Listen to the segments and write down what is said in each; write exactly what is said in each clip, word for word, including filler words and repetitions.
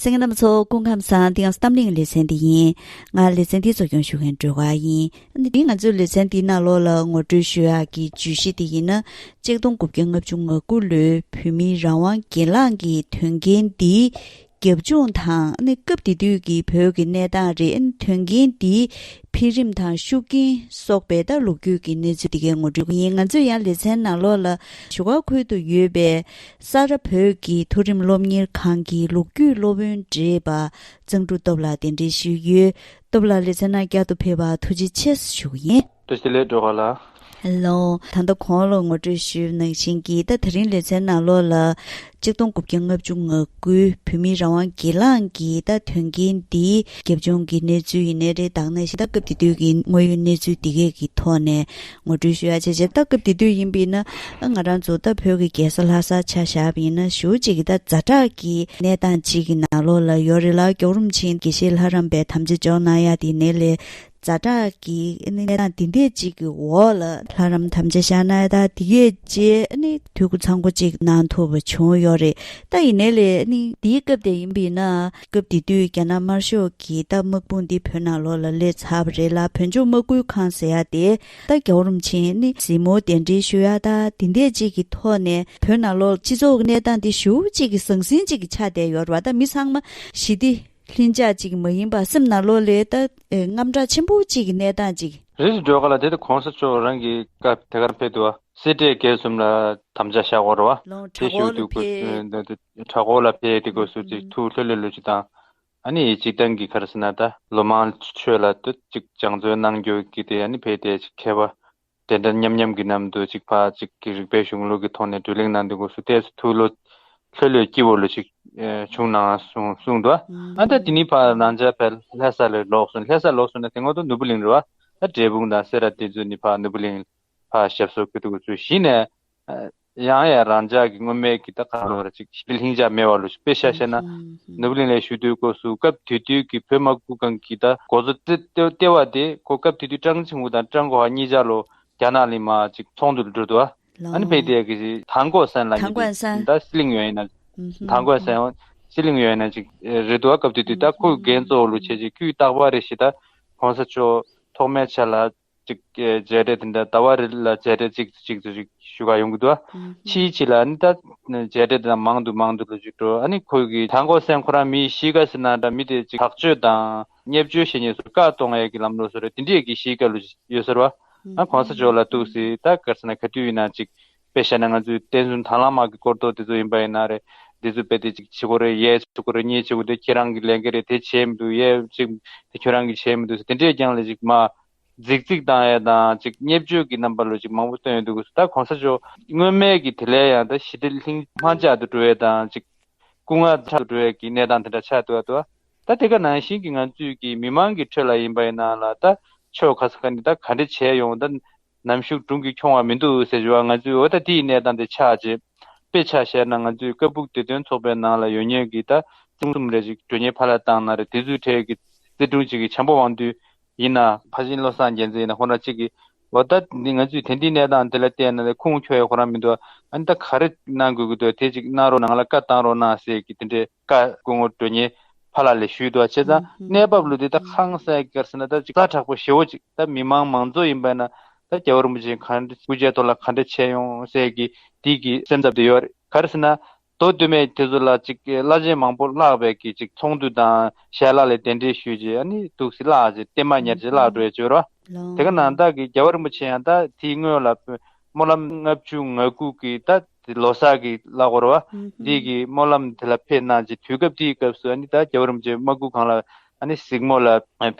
གསན་མཁན་རྣམ་པ་ཚོ་སྐུ་ཁམས་བཟང་། འདི་ཡང་གཏམ་གླེང་ལེ་ཚན་འདི་ཡིན། ང་ལེ་ཚན་འདི་གཙོ་སྐྱོང་ཞུ་མཁན་སྒྲོལ་དཀར་ཡིན། ཨ་ནི་འདི་ང་ཚོའི་ལེ་ཚན་འདི་ནང་ལོགས་ལ་ངོ་སྤྲོད་ཞུ་ཡག་གི་བརྗོད་གཞི་འདི་ཡིན་ན། ཆིག་སྟོང་དགུ་བརྒྱ་ལྔ་བཅུ་ང་དགུ་ལོའི་བོད་མིའི་རང་དབང་སྒེར་ལངས་ཀྱི་དོན་རྐྱེན་འདིའི་རྒྱབ་ལྗོངས་དང་། ཨ་ནི་སྐབས་དེ་དུས་ཀྱི་བོད་ཀྱི་གནས་སྟངས་རེད། ཨ་ནི་དོན་རྐྱེན་འདིའི་འཕེལ་རིམ་དང་ཤུགས་རྐྱེན་སོགས་པའི་ད་ལོ་རྒྱུས་ཀྱི་གནས་ཚུལ་དེ་གའི་ངོ་སྤྲོད་ཡིན། ང་ཚོས་ཡང་ལེ་ཚན་ནང་ལོགས་ལ་བཞུགས་སྒར་ཁུལ་དུ་ཡོད་པའི་ས་རཱ་བོད་ཀྱི་མཐོ་རིམ་སློབ་གཉེར་ཁང་གི་ལོ་རྒྱུས་སློབ་དཔོན་བགྲེས་པ་གཙང་ཕྲུག་སྟོབས་ལགས་གདན་འདྲེན་ཞུས་ཡོད། སྟོབས་ལགས་ལེ་ཚན་ནང་བསྐྱར་དུ་ཕེབས་པར་ཐུགས་རྗེ་ཆེ་ཞུ་གི་ཡིན། ཐུགས་རྗེ་ཆེ་ལགས་སྒྲོལ་དཀར་ལགས། ལགས། ད་ལྟ་གོང་ལ་ངོ་སྤྲོད་ཞུས་ནང་བཞིན་གྱི་ད་དེ་རིང་ལེ་ཚན་ནང་ལོགས་ལ་ཆིག་སྟོང་དགུ་བརྒྱ་ལྔ་བཅུ་ང་དགུའི་བོད་མིའི་རང་དབང་སྒེར་ལངས་ཀྱི་ད་དོན་རྐྱེན་འདིའི་རྒྱབ་ལྗོངས་ཀྱི་གནས་ཚུལ་ཡིན་ནའི་རེད། ད་ག་ནང་བཞིན་ད་སྐབས་དེ་དུས་ཀྱི་དངོས་ཡོད་གནས་ཚུལ་འདི་གས་ཀྱི་ཐོག་ནས་ངོ་སྤྲོད་ཞུ་ཡ་བྱས་བྱས། ད་སྐབས་དེ་དུས་ཡིན་པས་ན་ང་རང་ཚོ་ད་བོད་ཀྱི་རྒྱལ་ས་ལྷ་སར་ཆ་བཞག་པ་ཡིན་ན། ཞེ་པོ་ཅིག་གི་ད་ཛ་དྲག་གི་གནས་སྟངས་ཅིག་གི་ནང་ལོགས་ལ་ཡོད་རེད་ལ། རྒྱལ་བ་རིན་པོ་ཆེ་དགེ་བཤེས་ལྷ་རམས་པའི་དམ་བཅའ་འཇོག་གནང་ཡ་དེ་ནས་ལས། ཛ་དྲག་གི་གནས་སྟངས་འདི་འདྲས་ཅིག་གི་འོག་ལ་ལྷ་རམས་དམ་བཅའ་བཞག་གནང་ཡ་དང་། དེ་གས་རྗེས་ནི་འཐུས་སྒོ་ཚང་པོ་ཅིག་གནང་ཐུབ་པ་བྱུང་ཡོད་རེད། ད་ཡིན་ནའི་ལས་ནི་འདིའི་སྐབས་དེ་ཡིན་པས་ན། སྐབས་དེ་དུས་རྒྱ་ནག་དམར་ཤོག་གི་ད་དམག་དཔུང་འདི་བོད་ནང་ལོགས་ལ་སླེབས་ཚར་བ་རེད་ལ། བོད་ལྗོངས་དམག་ཁུལ་ཁང་ཟེར་ཡ་དེ་ད་རྒྱལ་བ་རིན་པོ་ཆེ་ནི་གཟིགས་མོ་གདན་འདྲེན་ཞུ་ཡ་ད་འདི་འདྲས་ཅིག་གི་ཐོག་ནས་བོད་ནང་ལོགས་སྤྱི་ཚོགས་ཀྱི་གནས་སྟངས་འདི་ཞེ་པོ་ཅིག་གི་ཟང་ཟིང་ཅིག་གི་ཆགས་བསྡད་ཡོད་རེད་བ། ད་མི་ཚང་མ་ཞི་བདེ་ལྷིང་འཇགས་ཅིག་མ་ཡིན་པ། སེམས་ནང་ལོགས་ལ་ད་ཨེ་དངངས་སྐྲག་ཆེན་པོ་ཅིག་གི་གནས་སྟངས་ཅིག་རེད། སྒྲོལ་དཀར་ལགས། དེ་ད་གོང་ས་མཆོག་རང་གི་སྐབས་དེ་གར་ཕེབས་འདུག་བ། སེ་འབྲས་དགེ་གསུམ་ལ་དམ་བཅའ་བཞག་ཡོད་རེད་བ། ལོང་དེ་གྲྭ་སྐོར་ཞུ་ལ་དུས་སྐབས་ཕེབས། སུ་གྲྭ་སྐོར་ལ་ཕེབས། དེ་སྐབས་སུ་ཅིག་ཐུགས་ལྷོད་ལྷོད་ལོས་ཅིག་དང་། ཨ་ནི་སྤྱིར་བཏང་གི་ག་རེ་ཟེར་ན། ད་ལོ་མང་ཆོས་ལ་ད་ཅིག་སྦྱང་བརྩོན་གནང་རྒྱུ་གི་དེ། ཨ་ནི་ཕེབས་དེ་ཅིག་མཁས་པ་དེ་འདྲ་མཉམ་མཉམ་གྱི་མཉམ་དུ་ཅིག་ཕར་ཅིག་གི་རིག་པའི་གཞུང་ལུགས་ཀྱི་ཐོག་ནས་བགྲོ་གླེང་གནང་དུས་སྐབས་སུ་ཏོག་ཙམ་ཐུགས་ལྷོད་ལྷོད་ལྷོད་སྐྱིད་པོ་ལོས་ཅིག་ཨེ་བྱུང་གནང་གསུངས་གསུངས་འདུག་བ། ཨ་ད་དེ་ནས་ཕར་རང་ཅག་ཕར་ལྷ་ས་ལ་ལོག་སོང་། ལྷ་ས་ལོག་སོང་ན་དེ་སྔོན་དུ་ནོར་བུ་གླིང་རེད་བ། ད་འབྲས་སྤུངས་དང་སེ་ར་དེ་ཚོ་ནས་ཕར་ནོར་བུ་གླིང་ཕར་ཞབས་སོར་འཁོད་དུས་སྐབས་སུ་གཞི་ནས་ཡང་ཡང་རང་ཅག་གི་སྔོན་མའི་གི་ད་ག་རེ་ལབ་ར། ཅིག་ཞི་བདེ་ལྷིང་འཇགས་མེད་པ་ལོས་ཅིག། དཔེ་ཆ་བཞག་ན་ནོར་བུ་གླིང་ལ་བཞུགས་དུས་སྐབས་སུ་སྐབས་དེ་དུས་ཀྱི་བོད་དམག་ཁུལ་ཁང་གི་ད་འགོ་གཙོ་ལྟེ་ལྟེ་ལྟེ་བ་དེ་ཁོ་སྐབས་དེ་དུས་ཀྲང་ཅིན་ཝུ་དང་ཀྲང་གོ་ཧྭ་གཉིས་ཆ་ལོ་རྒྱ་ནག་གླིང་མ་ཅིག་ཚོགས་འདུ་ལ་འགྲོ་འདུག་བ། ཨ་ནི་ཕེབས་དེ་གི་ཅིག་ཐང་ཀོ་སན་ལ་ཐང་ཀོ་སན་ད་སི་ལིང་ཡོད་ཡིན་ན། ཐང་ཀོ་སན་སི་ལིང་ཡོད་ཡིན་ན་ཅིག་རེད་འདུག་བ། སྐབས་དེ་དུས་ད་ཁོའི་འགན་གཙོ་བོ་ལོས་བྱས་ཅིག་དཀྱུས་རྟག་པ་རེ་ཞིག་ད་གོང་ས་མཆོག་ཐོག་མའི་ཆ་ལ་ཅིག་མཇལ་འཕྲད་དེ་འདྲ་ཟླ་བ་རེ་ལ་མཇལ་འཕྲད་གཅིག་གཅིག་ཏུ་ཅིག་ཞུ་ག་ཡོང་གི་འདུག་བ། ཕྱིའི་ཕྱི་ལ་ནི་ད་མཇལ་འཕྲད་དེ་འདྲ་མང་དུ་མང་དུ་ལོས་ཅིག་འགྲོ། ཨ་ནི་ཁོ་གི་ཐང་ཀོ་སན་ཁོ་རང་མིའི་གཤིས་ཀ་ཟེར་ན་འདྲ། མི་དེ་ཅིག་ཐག་གཅོད་དང་བརྙས་བཅོས་བྱེད་མཁན་ཚོར་བཀའ་གཏོང་ཡས་ཀྱི་ལམ་ལུགས་བཟོ་རེད། དེ་འདྲས་ཀྱི་གཤིས་ཀ་ལོས་ཅིག་ཡོད་ཟེར་བ། ཨ་གོང་ས་མཆོག་ལ་ཐུགས་སྲས་ད་ག་རེ་ཟེར་ན་ག་དུས་ཡིན་ན་ཅིག་དཔེ་བཞག་ན་ང་ཚོའི་བསྟན་སྲུང་དང་བླངས་དམག་གི་སྐོར་ཐོག་དེ་ཚོ་ཡིན་པ་ཡིན་ན་རེད། འདི་ཚོ་དཔེ་དེ་ཅིག་བྱེད་དགོས་རེད། ཡས་བྱེད་དགོས་རེད། གཉིས་བྱེད་དགོས་རེད། ཁྱེད་རང་གི་ལས་འགན་རེད། དེ་བྱས་མི་འདུག་ཡས་ཅིག་དེ་ཁྱོད་རང་གིས་བྱས་མི་འདུག་ཟེར། དེ་འདྲས་རྐྱང་ལ་ཅིག་མ་རྫིག་རྫིག་བཏང་ཡས་དང་ཅིག་བརྙས་བཅོས་ཀྱི་རྣམ་པ་ལོས་ཅིག་མང་པོ་སྟོན་ཡོང་དུས་སྐབས་སུ། ད་གོང་ས་མཆོག་སྔོན་མའི་གི་དེ་ལས་ཡང་ད་ཞི་བདེ་ལྷིང་དམག་འཇགས་དུ་འགྲོ་ཡས་དང་ཅིག་སྐུ་ངལ་ཆགས་འགྲོ་ཡས་ཀྱི་གནས་སྟངས་དེ་འདྲ་ཆགས་འདུག་བ། འདུག་བ། ད་དེ་ག་ནང་བཞིན་གྱི་ང་ཚོའི་གི་མི་མང་གི་ཁྲོད་ལ་ཡིན་པ་ཡིན་ན་ལ། ད་ཕྱོགས་ག་ས་ག་ནས་ད་ག་འདྲ་བྱས་ཡོང་། ད་ནམ་ཞུགས་སྒྲུང་གིས་འཁྱོངས་པ་མི་འདུག་ཟེར་བ། ང་ཚོས་འོ་ད་དེའི་གནས་སྟངས་དེ་ཆགས་རྗེས། དཔེ་ཆ་བཞག་ན་ང་ཚོའི་ཀ་སྦུག་བདེ་དོན་ཚོགས་པའི་ནང་ལ་ཡོད་མཁན་གྱི་ད་ཆུང་གསུམ་རེ་ཅིག་འགྲོ་ཉེས་ཕར་ལ་བཏང་ན་རེད། དེ་ཚོའི་གྲས་ཀྱི་བརྩི་སྲུང་ཅིག་གི་བྱམས་པ་དབང་འདུས་ཡིན་ན། ཕ་ཤིན་བློ་བཟང་རྒྱལ་མཚན་ཡིན་ན། ཁོ་རང་གཅིག་གིས་འོ་ད་འདི་ང་ཚོས་དེ་འདྲའི་གནས་སྟངས་དེ་ལ་བལྟས་ན་ད་ཁུངས་འཁྱོལ་ཡ་ཁོ་རང་མི་འདུག་ཨ་ནི་ད་ག་རེ་གནང་དགོས་ཀྱི་འདུག་དེ་ཅིག་གནང་རོགས་གནང་། ལ་བཀའ་བཏང་རོགས་གནང་ཟེར་གྱི་དེ་འདྲའི་བཀའ་སྐུ་ངོ་འགྲོ་ཉེས་ཕར་ལ་ལས་ཞུས་འདུག་བྱས་ཙང་གནས་བབ་ལོ་དེ་ད་ཧང་སང་གི་ག་རེ་ཟེར་ན། ད་ཅིག་ཛ་དྲག་པོ་ཞེ་བོ་ཅིག་ད་མི་མང་མང་ཚོགས་ཡིན་པ་ན་ད་རྒྱལ་བ་རིན་པོ་ཆེ་ག་འདྲ་སྐུ་ཕྱྭའི་ཐོག་ལ་ག་འདྲ་བྱས་ཡོང་ཟེར་གྱི་དེ་གི་སེམས་འཚབ་དེ་ཡོད་རེད། ག་རེ་ཟེར་ན། མདོ་སྟོད་སྨད་དེ་ཚོ་ལ་ཅིག་བླ་ཆེན་མང་པོ་བརླགས་པའི་གི་ཅིག་ཚོགས་འདུ་དང་ཞལ་ལག་ལ་གདན་འདྲེན་ཞུས་རྗེས། ཨ་ནི་འདུག་སེ་བརླགས་རྗེས་ལྟད་མོ་ཉར་རྗེས་བརླགས་འགྲོ་ཡ་ཅིག་ཡོད་རེད་བ། དེ་ག་ནང་བཞིན་གྱི་རྒྱལ་བ་རིན་པོ་ཆེ་ཡང་ད་དེའི་སྔོན་ལ་སྨོན་ལམ་ལྔ་བཅུ་ང་དགུ་གི་ད་དེ་ལོ་གསར་གྱི་ལ་གོ་རེད་བ། འདི་གི་སྨོན་ལམ་དེ་ལ་ཕེབས་གནང་རྗེས་དུས་སྐབས་དེའི་སྐབས་སུ། ཨ་ནི་ད་རྒྱལ་བ་རིན་པོ་ཆེ་དམག་ཁུལ་ཁང་ལ་ཨ་ནི་གཟིགས་མོ་ལ་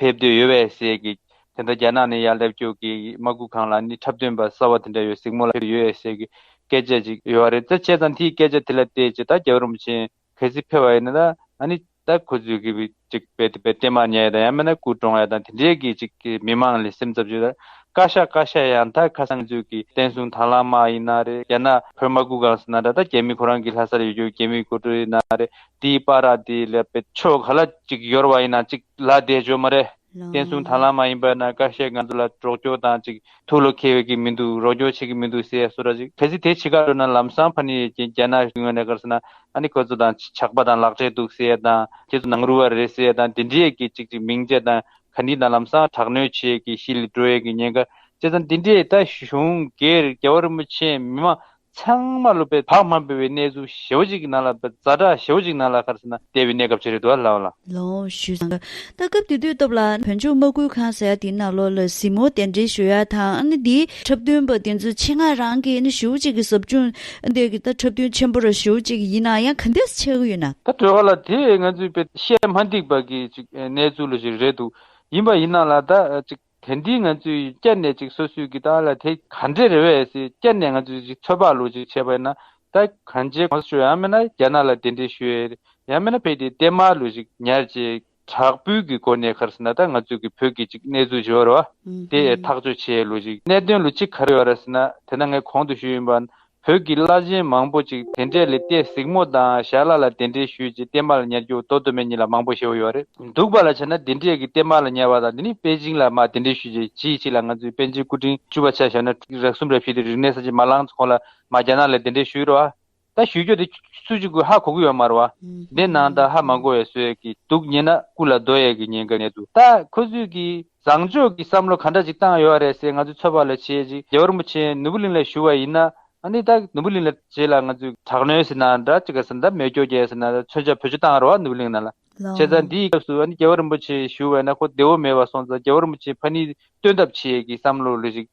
ཕེབས་འདོད་ཡོད་པས་ཟེར་གྱི། དེ་འདྲ་རྒྱ་ནག་ནས་ཡར་སླེབས་རྒྱུ་གི་དམག་ཁུལ་ཁང་ལ་ནི་འཁྲབ་སྟོན་པ་གསར་བ་དེ་འདྲ་ཡོད། གཟིགས་མོ་ལ་ཕེབས་ཡོད་ཟེར་གྱི་སྐད་ཆ་ཅིག་ཡོད་པ་རེད། ད་བྱས་ཙང་དེའི་སྐད་ཆ་དེ་ལ་བལྟས་རྗེས་ད་རྒྱལ་བ་རིན་པོ་ཆེ་གལ་སྲིད་ཕེབས་པ་ཡིན་ན། ད་ཨ་ནི་ད་ཁོ་ཚོས་གི་ཅིག་དཔེ་དེ་དཔེ་ལྟད་མོ་ཉར་ཡ་དང་། ཡང་མིན་ན་སྐུ་གྲོངས་ཡ་དང་། དེ་འདྲའི་གི་ཅིག་གི་མི་མང་ལ་སེམས་འཚབ་བྱེད་ཡ། བཀའ་ཤག་བཀའ་ཤག་ཡང་ད་ཁ་སང་ཚོས་གི་བསྟན་སྲུང་དང་བླངས་དམག་ཡིན་ན་རེད། རྒྱ་ནག་བོད་དམག་ཁུལ་ཁང་ཟེར་ན་འདྲ། ད་རྒྱ་མི་ཁོ་རང་གི་ལྷ་སར་ཡོད་རྒྱུ་རྒྱ་མིའི་འགོ་ཁྲིད་ཡིན་ན་རེད། དེའི་བར་དེ་ལ་དཔེ་ཕྱོགས་ག་ལ་ཅིག་ཡོད་པ་ཡིན་ན་ཅིག་ལ་བསྡད་ཆོག་མ་རེད། ལོ། བསྟན་སྲུང་དང་བླངས་མ་ཡིན་པ་ན་བཀའ་བཤད་ང་ཚོ་ལ་རོགས་སྐྱོར་དང་ཅིག་ཐུགས་བློ་འཁེལ་བའི་གི་མི་འདུག་རོགས་སྐྱོར་བྱེད་ཀྱི་མི་འདུག་ཟེར་བཟོ་འདྲ་ཅིག་གལ་སྲིད་དེ་བྱེད་ག་འགྲོ་ན་ལམ་སང་ཕ་ནི་རྒྱ་ནག་གཞུང་ནས་ག་རེ་ཟེར་ན། ཨ་ནི་ཁོ་ཚོ་དང་ཇག་པ་དང་ལག་འབྲེལ་འདུག་ཟེར་དང་དེ་ཚོ་ནང་རུལ་བ་རེད་ཟེར་དང་དེ་འདྲའི་གི་ཅིག་ཅིག་མིང་བརྗོད་དང་ག་ནི་དང་ལམ་སང་དྲག་གནོན་བྱེད་ཀྱི་གཞི་ལ་འགྲོ་ཡས་ཀྱི་ཉེན་ཁ། བྱས་ཙང་འདི་འདྲས་ད་གཞུང་སྒེར་རྒྱལ་བ་རིན་པོ་ཆེ་མི་མང་ཚང་མ་ལ་བའི་བག་མ་འབེབས་པའི་གནས་ཚུལ་ཞེ་བོ་ཅིག་གི་ནང་ལ་བའི་ཛ་དྲག་ཞེ་བོ་ཅིག་ནང་ལ་ག་རེ་ཟེར་ན་བསྡད་པའི་གནས་སྐབས་ཅིག་རེད་འདུག་ཨ་ལགས་ལགས། ལོ་ཞུས་ཙང་ད་སྐབས་དེ་དུས་སྟབས་ལ་བོད་ལྗོངས་དམག་ཁུལ་ཁང་ཟེར་ཡ་དེའི་ནང་ལོགས་ལ་གཟིགས་མོ་གདན་འདྲེན་ཞུ་ཡ་དང་ཨ་ནི་དེའི་འཁྲབ་སྟོན་པ་དེ་ཚོ་ཆེད་མངགས་རང་གི་ཨ་ནི་ཞེ་བོ་ཅིག་གི་ཟབ་སྦྱོང་འདི་གི་ད་འཁྲབ་སྟོན་ཆེན་པོ་ར་ཞེ་བོ་ཅིག་ཡིན་ན་ཡང་ག་འདྲས་ཆགས་ཀྱི་ཡོད་ན། ད་གྲོས་ཁ་ལ་དེ་ང་ཚོས་བཤད་མ་འགྲིག་པ་གི་ཅིག་གནས་ཚུལ་ལ་ཞིག་རེད་འདུག་ཡིན་པ་ཡིན་ན་ལ་ད་ཅིག་དེ་འདྲའི་ང་ཚོས་བསྐྱར་ནས་ཅིག་སོ་སོའི་གི་ཏང་ལ་དེ་ག་འདྲས་རེད་བས་ཟེར་བསྐྱར་ནས་ང་ཚོས་ཅིག་ཚོད་དཔག་ལོ་ཅིག་བྱས་པ་ཡིན་ན་ད་གང་ཅིའི་གོང་ས་མཆོག་ཡང་མིན་ན་རྒྱ་ནག་ལ་གདན་འདྲེན་ཞུ་ཡས་ཡང་མིན་ན་ཕེབས་ཏེ་བརྟན་མ་ལོ་ཅིག་ཉར་ཅིག་དྲག་པོའི་གི་སྒོ་ནས་ག་རེ་ཟེར་ན་ད་ང་ཚོའི་གི་བོད་ཀྱི་ཅིག་གནས་ཚུལ་ཞིག་ཡོད་རེད་བ། དེ་ཐག་གཅོད་བྱས་ལོ་ཅིག་གནད་དོན་ལོ་ཅིག་ག་རེ་ཡོད་རེད་ཟེར་ན་དེ་ན་ངས་གོང་དུ་ཞུས་ཡིན་པ། བོད་ཀྱི་བླ་ཆེན་མང་པོ་ཅིག་དེ་འདྲས་ལས་ཏེ་གཟིགས་མོ་དང་ཞྭ་ལ་ལ་གདན་འདྲེན་ཞུས་ཅིག་བརྟན་མ་ལ་ཉར་རྒྱུ་མདོ་མདོ་མེད་གཉིས་ལ་མང་པོ་ཞེ་པོ་ཡོད་རེད། འདུག་པ་ལ་བྱས་ན་དེ་འདྲས་ཀྱི་བརྟན་མ་ལ་ཉར་བ་དང་དེ་ནི་པེ་ཅིང་ལ་མ་གདན་འདྲེན་ཞུས་ཅིག་ཅིའི་ཕྱིར་ལ་ང་ཚོས་པཎ་ཆེན་སྐུ་ཕྲེང་བཅུ་པ་ཆ་བཞག་ན་རགས་གསུམ་ར་ཕྱི་དེ་རིག་གནས་གསར་བརྗེ་མ་ལངས་ཚེ་ཁོང་ལ་མ་རྒྱ་ནག་ལ་གདན་འདྲེན་ཞུས་རོགས་ཨ། ད་ཞུས་རྒྱུ་དེ་སུ་གཅིག་གུ་ཧ་གོ་གི་ཡོད་མ་རེད་བ། འདི་ནང་ད་ཧ་མ་གོ་བའི་སུའི་གི་འདུག་ཉེ་ན་སྐུ་ལ་རྡོ་ཡས་ཀྱི་ཉེན་ཁ་ནས་འདུག་ད་ཁོ་ཚོས་གི་བཟང་ཕྱོགས་ཀྱི་བསམ་བློ་ག་འདྲ་ཅིག་བཏང་ཡོད་རེད་ཟེར་ང་ཚོས་ཚོད་དཔག་ལ་བྱེད་ཅིག་རྒྱལ་བ་རིན་པོ་ཆེ་ནོར་བུ་གླིང་ལ་བཞུགས་པ་ཡིན་ན་ཨ་ནི་ད་ནོར་བུ་གླིང་ལ་རྗེས་ལ་ང་ཚོས་དྲག་གནོན་ཟེར་ན་འདྲ་ཅིག་ག་ཟེར་ན་ད་མེ་སྒྱོགས་རྒྱག་ཟེར་ན་མཚོན་ཆ་བེད་སྤྱོད་བཏང་རེད་བ་ནོར་བུ་གླིང་ནང་ལ། བྱས་ཙང་འདིའི་སྐབས་སུ་ཨ་ནི་རྒྱལ་བ་རིན་པོ་ཆེ་བཞུགས་པ་ཡིན་ན་ཁོ་བདེ་བོ་མེད་པ་སོང་ཙང་རྒྱལ་བ་རིན་པོ་ཆེ་ཕ་ནི་སྟོན་ཐབས་བྱེད་ཀྱི་བསམ་བློ་ལ་ཅིག་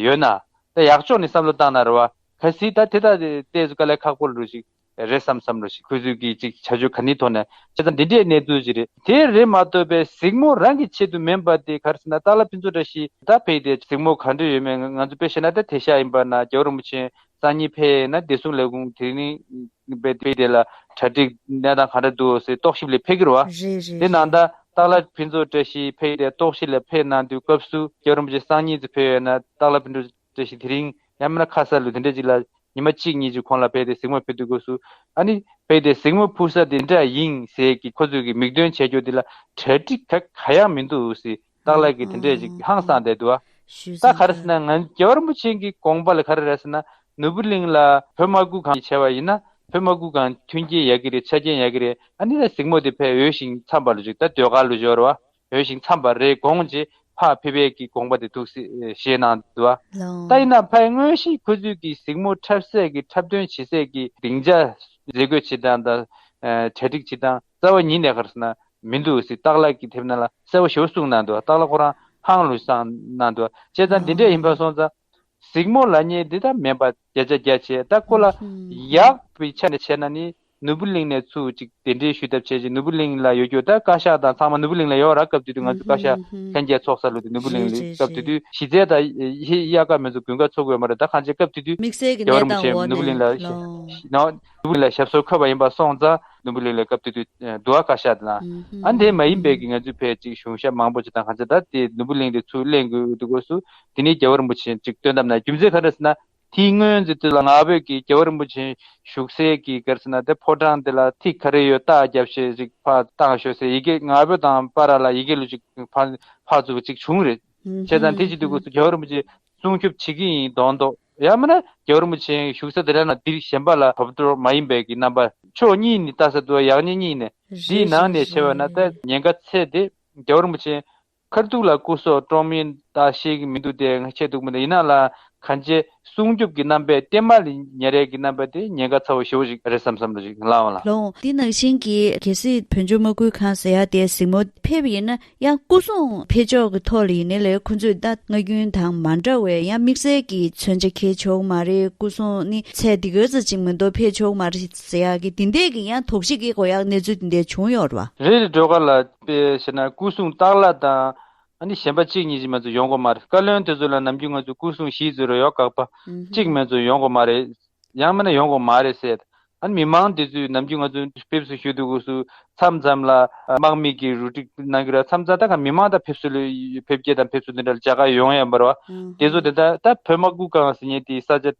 ཡོད་ན། ད་ཡག་ཕྱོགས་ནས་བསམ་བློ་བཏང་ན་རེད་བ། གལ་སྲིད་ད་དེ་ལྟ་དེ་ཏོག་ཙམ་དཀའ་ལས་ཁག་པོ་རེད་ཞིག་རེད་བསམ་བསམ་རེད་ཞིག་ཁོ་ཚོས་ཀྱི་ཅིག་བྱ་སྤྱོད་ག་ནི་ཐོག་ནས་བྱས་ཙང་འདི་འདྲའི་གནས་ཚུལ་ཞིག་རེད། དེ་རེད་མ་གཏོགས་པའི་གཟིགས་མོ་རང་གི་ཆེད་དུ་མིན་པ་དེ་ག་རེ་ཟེར་ན་སྟག་ལྷ་ཕུན་ཚོགས་བཀྲ་ཤིས་ད་ཕེབས་ཏེ་གཟིགས་མོ་ག་འདྲ་ཡོད་མེད་ང་ཚོ་དཔེ་བཤད་ན་ད་དེ་ཤ་ཡིན་པ་ན་རྒྱལ་བ་རིན་པོ་ཆེ་སང་ཉིན་ཕེབས་ན་བདེ་སྲུང་ལས་ཁུངས་དེ་རིང་དཔེ་དེ་ལ་གྲ་སྒྲིག་གནས་སྟངས་ག་འདྲ་འདུག་ཟེར་རྟོག་ཞིབ་ལ་ཕེབས་ཀྱི་རེད་བ། རེད་རེད་དེ་ནང་ད་རེད། སྟག་ལྷ་ཕུན་ཚོགས་བཀྲ་ཤིས་ཕེབས་ཏེ་རྟོག་ཞིབ་ལ་ཕེབས་གནང་དུས་སྐབས་སུ་རྒྱལ་བ་རིན་པོ་ཆེ་སང་ཉིན་དུ་ཕེབས་ཡོད་ན་སྟག་ལྷ་ཕུན་ཚོགས་བཀྲ་ཤིས་དེ་རིང་ཡང་མིན་ན་ཁ་ས་ལུ་དེ་འདྲ་ཅིག་ལ་ཉི་མ་གཅིག་གཉིས་ཅིག་ཁོང་ལ་ཕེབས་ཏེ་གཟིགས་མོ་ཕུལ་དུས་སྐབས་སུ་ཨ་ནི་ཕེབས་ཏེ་གཟིགས་མོ་ཕུལ་ས་དེ་འདྲ་ཡིན་ཟེར་གྱི་ཁོ་ཚོས་ཀྱི་མིག་སྟོན་བྱས་རྒྱུ་དེ་ལ་གྲ་སྒྲིག་ག་ག་ཡང་མི་འདུག་ཟེར་སྟག་ལྷ་གིས་དེ་འདྲས་ཅིག་ཧང་སངས་བསྡད་འདུག་ཨ། ཞུས་ད་ག་རེ་ཟེར་ན་ང་རྒྱལ་བ་རིན་པོ་ཆེ་གི་དགོངས་པ་ལ་ག་རེ་རེད་ཟེར་ན་ནོར་བུ་གླིང་ལ་བོད་དམག་ཁུལ་ཁང་ཡིས་བྱས་པ་ཡིན་ན་བོད་དམག་ཁུལ་ཁང་མཐུན་རྐྱེན་ཡག་གི་རེད་ཆ་རྐྱེན་ཡག་གི་རེད། ཨ་ནི་ད་གཟིགས་མོ་དེ་ཕར་འོས་ཤིང་འཚམས་པ་ལ་ཅིག་ད་ཟློས་གར་ལ་སྦྱོར་བ་འོས་ཤིང་འཚམས་པ་རེད་དགོངས་རྗེས་ཕར་ཕེབས་པའི་གི་དགོངས་པ་དེ་འདུག་སེ་བཞེས་གནང་འདུག་ཨ། ད་ཡིན་ན་ཕར་དངོས་གཞི་ཁོ་ཚོས་ཀྱི་གཟིགས་མོ་འཁྲབ་སའི་གི་འཁྲབ་སྟོན་བྱེད་སའི་གི་སྡིངས་ཆ་མཛད་སྒོ་བྱེད་སྟངས་དང་གྲ་སྒྲིག་བྱེད་སྟངས་རྩ་བ་ཉིད་ནས་ག་རེ་ཟེར་ན་མི་འདུག་ཟེར་སྟག་ལྷ་གིས་དེབ་ནང་ལ་གསལ་པོ་ཞེ་པོ་གསུངས་གནང་འདུག་སྟག་ལྷ་ཁོ་རང་ཧང་ལུ་སངས་གནང་འདུག་བྱས་ཙང་འདི་འདྲས་ཡིན་པ་སོང་ཙང་གཟིགས་མོ་ལབ་མཁན་འདི་ད་མིན་པ་བརྒྱ་ཆ་བརྒྱ་བྱས་ད་ཁོ་ལ་ཡག་པའི་ཆ་ནས་བྱས་ན་ནི་ནོར་བུ་གླིང་ནས་ཚུར་ཅིག་གདན་འདྲེན་ཞུ་ཐབས་བྱས་ཅིག་ནོར་བུ་གླིང་ལ་ཡོད་རྒྱུ་ད་བཀའ་ཤག་དང་ཚང་མ་ནོར་བུ་གླིང་ལ་ཡོད་ར། སྐབས་དེ་དུས་ང་ཚོ་བཀའ་ཤག་ལྷན་རྒྱས་ཚོགས་ས་ལུ་དེ་ནོར་བུ་གླིང་ལ་རེད་རེད་སྐབས་དེ་རེད། དུས་གཞི་རྩའི་ད་ཧི་དབྱར་ཁ་མི་ཚོ་དགུན་ཁ་ཚོགས་དགོས་མ་རེད། ད་གང་ཅི་སྐབས་དེ་དུས་དམིགས་བསལ་གྱི་རྒྱལ་བ་གནས་རིན་པོ་ཆེ་སྟངས་འོག་ནོར་བུ་གླིང་ནས་ལ་ལོ། ནོར་བུ་གླིང་ལ་ཞབས་སོར་འཁོད་པ་ཡིན་པ་སོང་ཙང་ནོར་བུ་གླིང་ལ་སྐབས་དེ་དུས་འདུག་བ་བཀའ་ཤག་དེ་ལ་ཨ་འདྲས་མ་ཡིན་པའི་གི་ང་ཚོའི་ཕལ་ཅིག་གཞུང་ཞབས་མང་པོ་ཅིག་དང་གང་ཅི་ད་དེ་ནོར་བུ་གླིང་དེ་ཚུར་ལེན་དགོས་འདུག་སྐབས་སུ་དེ་ནས་རྒྱལ་བ་རིན་པོ་ཆེ་ཅིག་སྟོན་ཐབས་ན་རྒྱུ་མཚན་ག་རེ་ཟེར་ན། དེའི་སྔོན་ཚེ་དེ་ལ་ང་བོད་ཀྱི་རྒྱལ་བ་རིན་པོ་ཆེ་བཞུགས་སའི་གི་ག་རེ་ཟེར་ན་དེ་ཕོ་བྲང་དེ་ལ་ཐིག་ག་རེ་ཡོད་རྟགས་བརྒྱབ་བྱས་ཅིག་ཕར་བཏང་ཤོག་ཟེར་ཡི་གེ་ང་བོད་དང་པ་ར་ལ་ཡི་གེ་ལུ་ཅིག་ཕར་ཕར་ཚུར་ཅིག་བྱུང་རེད། བྱས་ཙང་དེ་བྱེད་དུས་སྐབས་སུ་རྒྱལ་བ་རིན་པོ་ཆེ་སྲུང་སྐྱོབ་བྱེད་ཀྱི་ཡིན་མདོག་མདོག་ཡང་མིན་ན་རྒྱལ་བ་རིན་པོ་ཆེ་བཞུགས་ས་དེ་འདྲ་ན་འདིར་གཞན་པ་ལ་བབ་འགྲོ་མ་ཡིན་པའི་གི་རྣམ་པ་ཕྱོགས་གཉིས་ནས་ལྟ་ས་འདུག་ཡག་ཉེས་གཉིས་ནས་འདིའི་ནང་ནས་བྱས་པ་ན་ད་ཉེན་ཁ་ཚད་དེ་རྒྱལ་བ་རིན་པོ་ཆེ་ཁ་ཐུག་ལ་སྐུ་སྲོག་སྐྱོབ་མིན་ད་ཤེས་ཀྱི་མི་འདུག་དེ་ང་ཆེ་འདུག་མི་འདུག་ཡིན་ན་ལ་གང་ཅི་སྲུང་སྐྱོབ་ཀྱི་རྣམ་པས་བརྟན་མ་ལ་ཉེ་རེག་གི་རྣམ་པ་དེ་ཉེན་ཁ་ཚ་བོ་ཞེ་བོ་ཞིག་རེད་བསམ་བསམ་འདྲ་ཞིག་ལངས་བ་ལ། ལོ། འདི་ནང་བཞིན་གྱི་གལ་སྲིད་བོད་ལྗོངས་དམག་ཁུལ་ཁང་ཟེར་ཡ་དེ་གཟིགས་མོ་ཕེབས་ཡིན་ན་ཡང་སྐུ་སྲུང་ཕེབས་ཕྱོགས་ཀྱི་ཐོག་ལ་ཡིན་ནའི་ལས་ཁོ་ཚོས་ད་སྔ་རྒྱུན་དང་མ་འདྲ་བའི་ཡང་དམིགས་བསལ་གྱི་མཚོན་ཆ་འཁྱེར་ཆོག་མ་རེད། སྐུ་སྲུང་ནི་ཚད་འདི་ག་ཙམ་ཅིག་མི་འདུག་ཕེབས་ཆོག་མ་རེད་ཟེར་ཡ་གི་འདི་འདྲས་ཀྱི་ཡང་དོགས་གཞི་གི་གོ་ཡག་གནས་ཚུལ་འདི་འདྲས་བྱུང་ཡོད་རེད་བ། རེད་རེད། སྒྲོལ་དཀར་ལགས་དཔེ་བཤད་ན་སྐུ་སྲུང་སྟག་ལྷ་དང་ཨ་ནི་གཞན་པ་གཅིག་གཉིས་ཅིག་མ་ཚོ་ཡོང་དགོས་མ་རེད། བཀའ་བློན་དེ་ཚོ་ལ་ནམ་རྒྱུན་ང་ཚོ་སྐུ་སྲུང་བཞི་ཙམ་རེ་ཡོད་དགག་པ་གཅིག་མ་ཚོ་ཡོང་དགོས་མ་རེད། ཡང་མིན་ན་ཡོང་དགོས་མ་རེད་ཟེར། ཨ་ནི་མི་མང་དེ་ཚོས་ནམ་རྒྱུན་ང་ཚོ་ཕེབས་བསུ་ཞུ་དུས་སྐབས་སུ་མཚམས་མཚམས་ལ་དམག་མི་གིས་རུ་སྒྲིག་གནང་གི་རེད། མཚམས་མཚམས་ད་ག་མི་མང་ད་ཕེབས་བསུ་ལ་ཕེབས་སྐྱེལ་དང་ཕེབས་བསུ་འདི་འདྲ་ལ་མཇལ་ཁ་ཡོང་ཡ་མ་རེད་བ། དེ་ཚོ་དེ་ད་ད་བོད་དམག་ཁུལ་ཁང་ཟེར་མཁན་དེའི་ས་ཆ་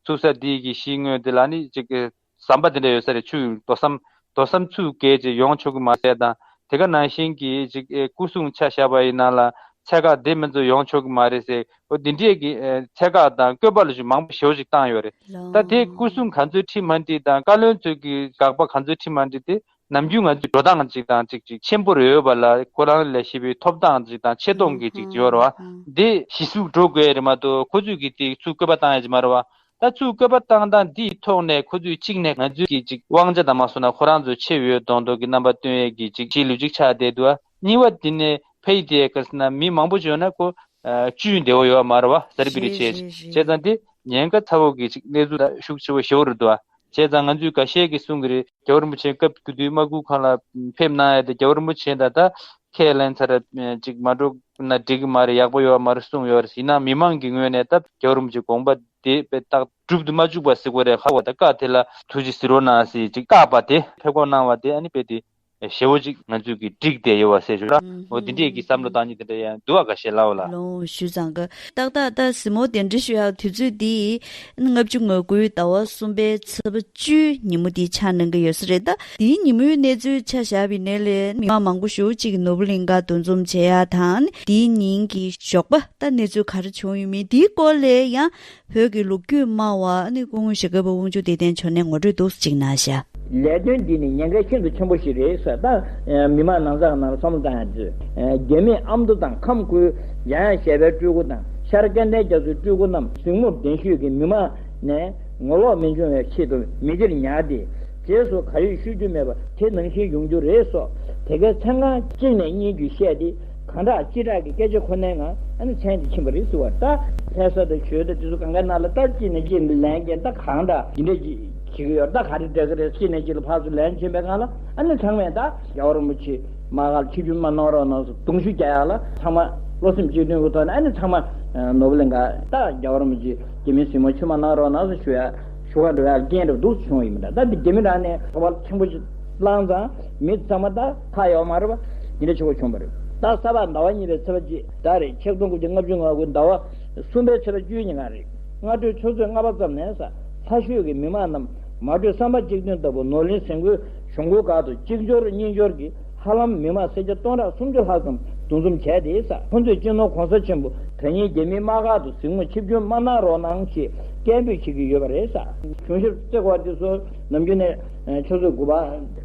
ཚུགས་ས་དེའི་གི་གཞིས་ངོས་དེ་ལ་ནི་ཅིག་གི་ཟམ་པ་དེ་འདྲ་ཡོད་ས་རེད། ཆུ་རྡོ་ཟམ་རྡོ་ཟམ་ཚུགས་བརྒལ་ཅིག་ཡོང་ཆོག་གི་མ་ཟེར་དང་ དེ་ག་ནང་བཞིན་གྱི་ཅིག་ཨེ་སྐུ་སྲུང་ཆ་བཞག་པ་ཡིན་ན་ལ་ཚད་བཀག་དེ་མི་ཚོ་ཡོང་ཆོག་གི་མ་རེད་ཟེར། འོ་འདི་འདྲས་ཀྱི་ཨེ་ཚད་བཀག་དང་བཀོད་པ་ལ་ཞུ་མང་པོ་ཞེ་པོ་ཅིག་བཏང་ཡོད་རེད། ད་དེ་སྐུ་སྲུང་ག་ཚོད་ཁྲིམས་མ་འགྲིག་དང་བཀའ་བློན་ཚོས་ཀྱི་དགག་པ་ག་ཚོད་ཁྲིམས་མ་འགྲིག་དེ་ནམ་རྒྱུན་ང་ཚོའི་འགྲོ་སྟངས་ཅིག་དང་ཅིག་ཅིག་ཆེན་པོ་རེ་ཡོད་པ་ལ་ཁོ་རང་ལས་བྱེད་པའི་ཐོབ་ཐང་ཅིག་དང་ཆེ་མཐོང་གི་ཅིག་བརྗོད་རོགས། འདི་གཞི་ཟུག་འགྲོ་དགོས་རེད་མ་གཏོགས་ཁོ་ཚོས་ཀྱི་དེ་ཚུར་བཀོད་པ་བཏང་ཡ་ཅིག་མ་རེད་བ། ད་ཚུར་བཀོད་པ་བཏང་སྟངས་འདིའི་ཐོག་ནས་ཁོ་ཚོས་གཅིག་ནས་ང་ཚོའི་གི་ཅིག་དབང་ཆ་དང་མ་སོང་ན་ཁོ་རང་ཚོ་ཆེ་ཡོད་མདོག་མདོག་གི་རྣམ་པ་སྟོན་ཡས་ཀྱི་ཅིག་གཞིས་ལུས་ཅིག་ཆགས་བསྡད་འདུག་བ། གཉིས་པ་འདི་ནས་ཕ་ཡི་དེ་ག་ཟེར་ན་མི་མང་པོ་བྱུང་ན་ཁོ་ཨ་བཅུད་བདེ་བོ་ཡོད་མ་རེད་བ། ཟ་རི་བི་རི་བྱས་བྱས་ཙང་དེ་ཉེན་ཁ་ཚ་བོ་གི་ཅིག་གནས་ཚུལ་ད་ཤུགས་ཆེ་བོ་ཞེ་པོ་རེད་འདུག་བ། བྱས་ཙང་ང་ཚོས་འགའ་ཤས་ཀྱིས་གསུང་གི་རེད། རྒྱལ་བ་རིན་པོ་ཆེ་སྐབས་དགུ་དུས་དམག་ཁུལ་ཁང་ལ་ཕེབས་གནང་ཡ་དེ་རྒྱལ་བ་རིན་པོ་ཆེ་ད་ལྟ་ཁས་ལེན་ཚར་ཅིག་མ་འགྲོ་ན་འགྲིག་གི་མ་རེད། ཡག་པོ་ཡོད་མ་རེད་གསུངས་ཡོད་རེད། ཡིན་ནའང་མི་མང་གི་ངོས་ནས་ད་རྒྱལ་བ་རིན་པོ་ཆེ་དགོངས་པ་དེ་དཔེ་རྟག་སྒྲུབ་ཏུ་མ་བཅུག་པ་ཟེར་དགོས་རེད། ཧ་གོ་ད་བཀའ་དེ་ལ་ཐུགས་རྗེ་གཟིགས་རོགས་གནང་ཟེར་ཅིག་བཀག་པ་དེ་ཕེབས་སྒོ་གནང་བ་དེ་ཨ་ནི་དཔེ་དེ་ཞེ་བོ་ཅིག་ང་ཚོས་ཀྱི་འགྲིག་བསྡད་ཡོད་པ་ཟེར་ཞུ་ར། འོ་དེ་འདྲས་ཀྱི་བསམ་བློ་བཏང་མཁན་དེ་འདྲ་ཡང་འདུག་བ། ཁ་ཤས་ལའོ་ལ། ལོང་ཞུ་ཙང་གི་ཏག་ཏག་ད་གཟིགས་མོ་གདན་འདྲེན་ཞུ་ཡག་དུས་ཚོད་འདི་ལྔ་བཅུ་ང་དགུའི་ཟླ་བ་གསུམ་པའི་ཚེས་པ་བཅུའི་ཉིན་མོ་འདི་ཆགས་གནང་གི་ཡོད་ས་རེད། ད་འདིའི་ཉིན་མོའི་གནས་ཚུལ་ཆ་བཞག་པའི་ནས་ལས་མི་མང་མང་པོ་ཞེ་པོ་ཅིག་གིས་ནོར་བུ་གླིང་ག་འདུ་འཛོམས་བྱེད་ཡག་དང་འདིའི་ཉིན་གྱི་ཞོགས་པ་ད་གནས་ཚུལ་ག་རེ་བྱུང་ཡོད་མེད་འདིའི་སྐོར་ལ་ཡང་བོད་ཀྱི་ལོ་རྒྱུས་སྨྲ་བ་ཨ་ནི་སྐུ་ངོ་ཞྭ་སྒབ་པ་དབང་ཕྱུག་བདེ་ལྡན་མཆོག་ནས་ངོ་སྤྲོད་འདུག་སེ་ཅིག་གནང་ཤག་ལས་དོན་འདི་ནི་ཉེན་ཁ་ཤིན་ཏུ་ཆེན་པོ་ཞིག་རེད་ཟེར། ད་མི་མང་ནང་ཚགས་ནང་ལ་བསམ་བློ་བཏང་ཡ་མཛོད། རྒྱ་མིས་ཨ་མདོ་དང་ཁམས་ཁུལ་འཇམ་དབྱངས་བཞད་པའི་སྤྲུལ་སྐུ་དང་ཤར་སྐལ་ལྡན་རྒྱ་མཚོའི་སྤྲུལ་སྐུ་རྣམས་གཟིགས་མོར་གདན་ཞུས་ཀྱིས་མི་མང་ནས་ངོ་ལོག་མི་འབྱུང་བའི་ཆེད་དུ་མི་སྡེར་ཉར་ཏེ། རྗེས་སུ་ག་ཡོད་ཤོད་རྒྱུ་མེད་པ་དེ་ནང་བཞིན་ཡོང་རྒྱུ་རེད་སོགས་དེ་གའི་མཚན་གང་གཅིག་ནས་གཉིས་བརྒྱུད་བཤད་དེ། གང་དྲག་ཅི་དྲག་གི་སྐད་ཆ་ཁོ་ནའི་ངང་ཨ་ནི་མཚན་དེ་ཕྱིན་པ་རེད་ཟེར་བ། ད་ལྷ་ས་དང་ཞོལ་དང་དེ་ཚོ་གང་གའི་ནང་ལ་ད་གཅིག་ནས་གཅིག་ལན་རྒྱག་ད་གང་དྲག་འདི་འདྲ་ཅིག་བྱེད་ཀྱི་ཡོད། ད་ག་རེ་འདྲ་གི་རེད། གཅིག་ནས་གཅིག་ལ་ཕར་ཚུར་ལན་བྱིན་པའི་སྒང་ལ་ཨ་ནི་ཚང་མས་ད་རྒྱལ་བ་རིན་པོ་ཆེ་དམག་སྒར་ལ་ཆིབས་བསྒྱུར་མ་གནང་རོགས་གནང་ཟེར་གདུང་ཤུགས་རྒྱག་ཡག་ལ་ཚང་མ་བློ་སེམས་གཅིག་མཐུན་གྱི་ཐོག་ནས་ཨ་ནི་ཚང་མ་ནོར་བུ་གླིང་ག་ད་རྒྱལ་བ་རིན་པོ་ཆེ་རྒྱ་མིའི་གཟིགས་མོར་ཆིབས་མ་གནང་རོགས་གནང་ཟེར་ཞུ་ཡ་ཞུ་ག་འགྲོ་ཡ་རྐྱེན་རེ་འདུག་བྱུང་ཡིན་མི་འདྲ། ད་འདི་རྒྱ་མི་རང་ནས་གོ་བ་ཆེན་པོ་ཞིག་བླངས་ཙང་མི་ཚང་མ་ད་ཁ་ཡོད་མ་རེད་པ། འདི་འདྲ་ཆེ་བོ་བྱུང་བ་རེད། ད་ས་ཕག་ཟླ་བ་གཉིས་པའི་ཚེས་པ་གཅིག་ཟླ་རེད། ཆིག་སྟོང་དགུ་བརྒྱ་ལྔ་བཅུ་ང་དགུ་ཟླ་བ་གསུམ་པའི་ཚེས་པ་བཅུའི་ཉིན་གང་རེད། སྔ་དྲོའི་ཆུ་ཚོད་ལྔ་པ་ཙམ་ནས་ས་ལྷ་ཤོད་ཀྱི་མི་མང་རྣམས་མ་གྲོས་བསམ་པ་གཅིག་མཐུན་ལྟ་བུ་ནོར་གླིང་གཟིམ་དགུའི་གཞུང་སྒོ་སྒང་དུ་གཅིག་འབྱོར་གཉིས་འབྱོར་གྱིས་ཧ་ལམ་མི་མང་སེར་སྐྱ་སྟོང་ཕྲག་སུམ་ཅུ་ལྷག་ཙམ་འདུ་འཛོམས་བྱས་ཏེ་ས་ཁོ་ཚོས་སྤྱི་ནོར་༸གོང་ས་ཆེན་པོ་དོན་གཉེར་རྒྱ་མིའི་དམག་སྒར་དུ་གཟིགས་མོར་ཆིབས་བསྒྱུར་མ་གནང་རོགས་གནང་ཞེས་སྐད་འབོད་བྱེད་ཀྱི་ཡོད་པ་རེད་ས། གཞུང་ཞབས་རྩེ་སྐོར་དེ་ཚོ་ནམ་རྒྱུན་ནས་ཆུ་ཚོད་དགུ་པ་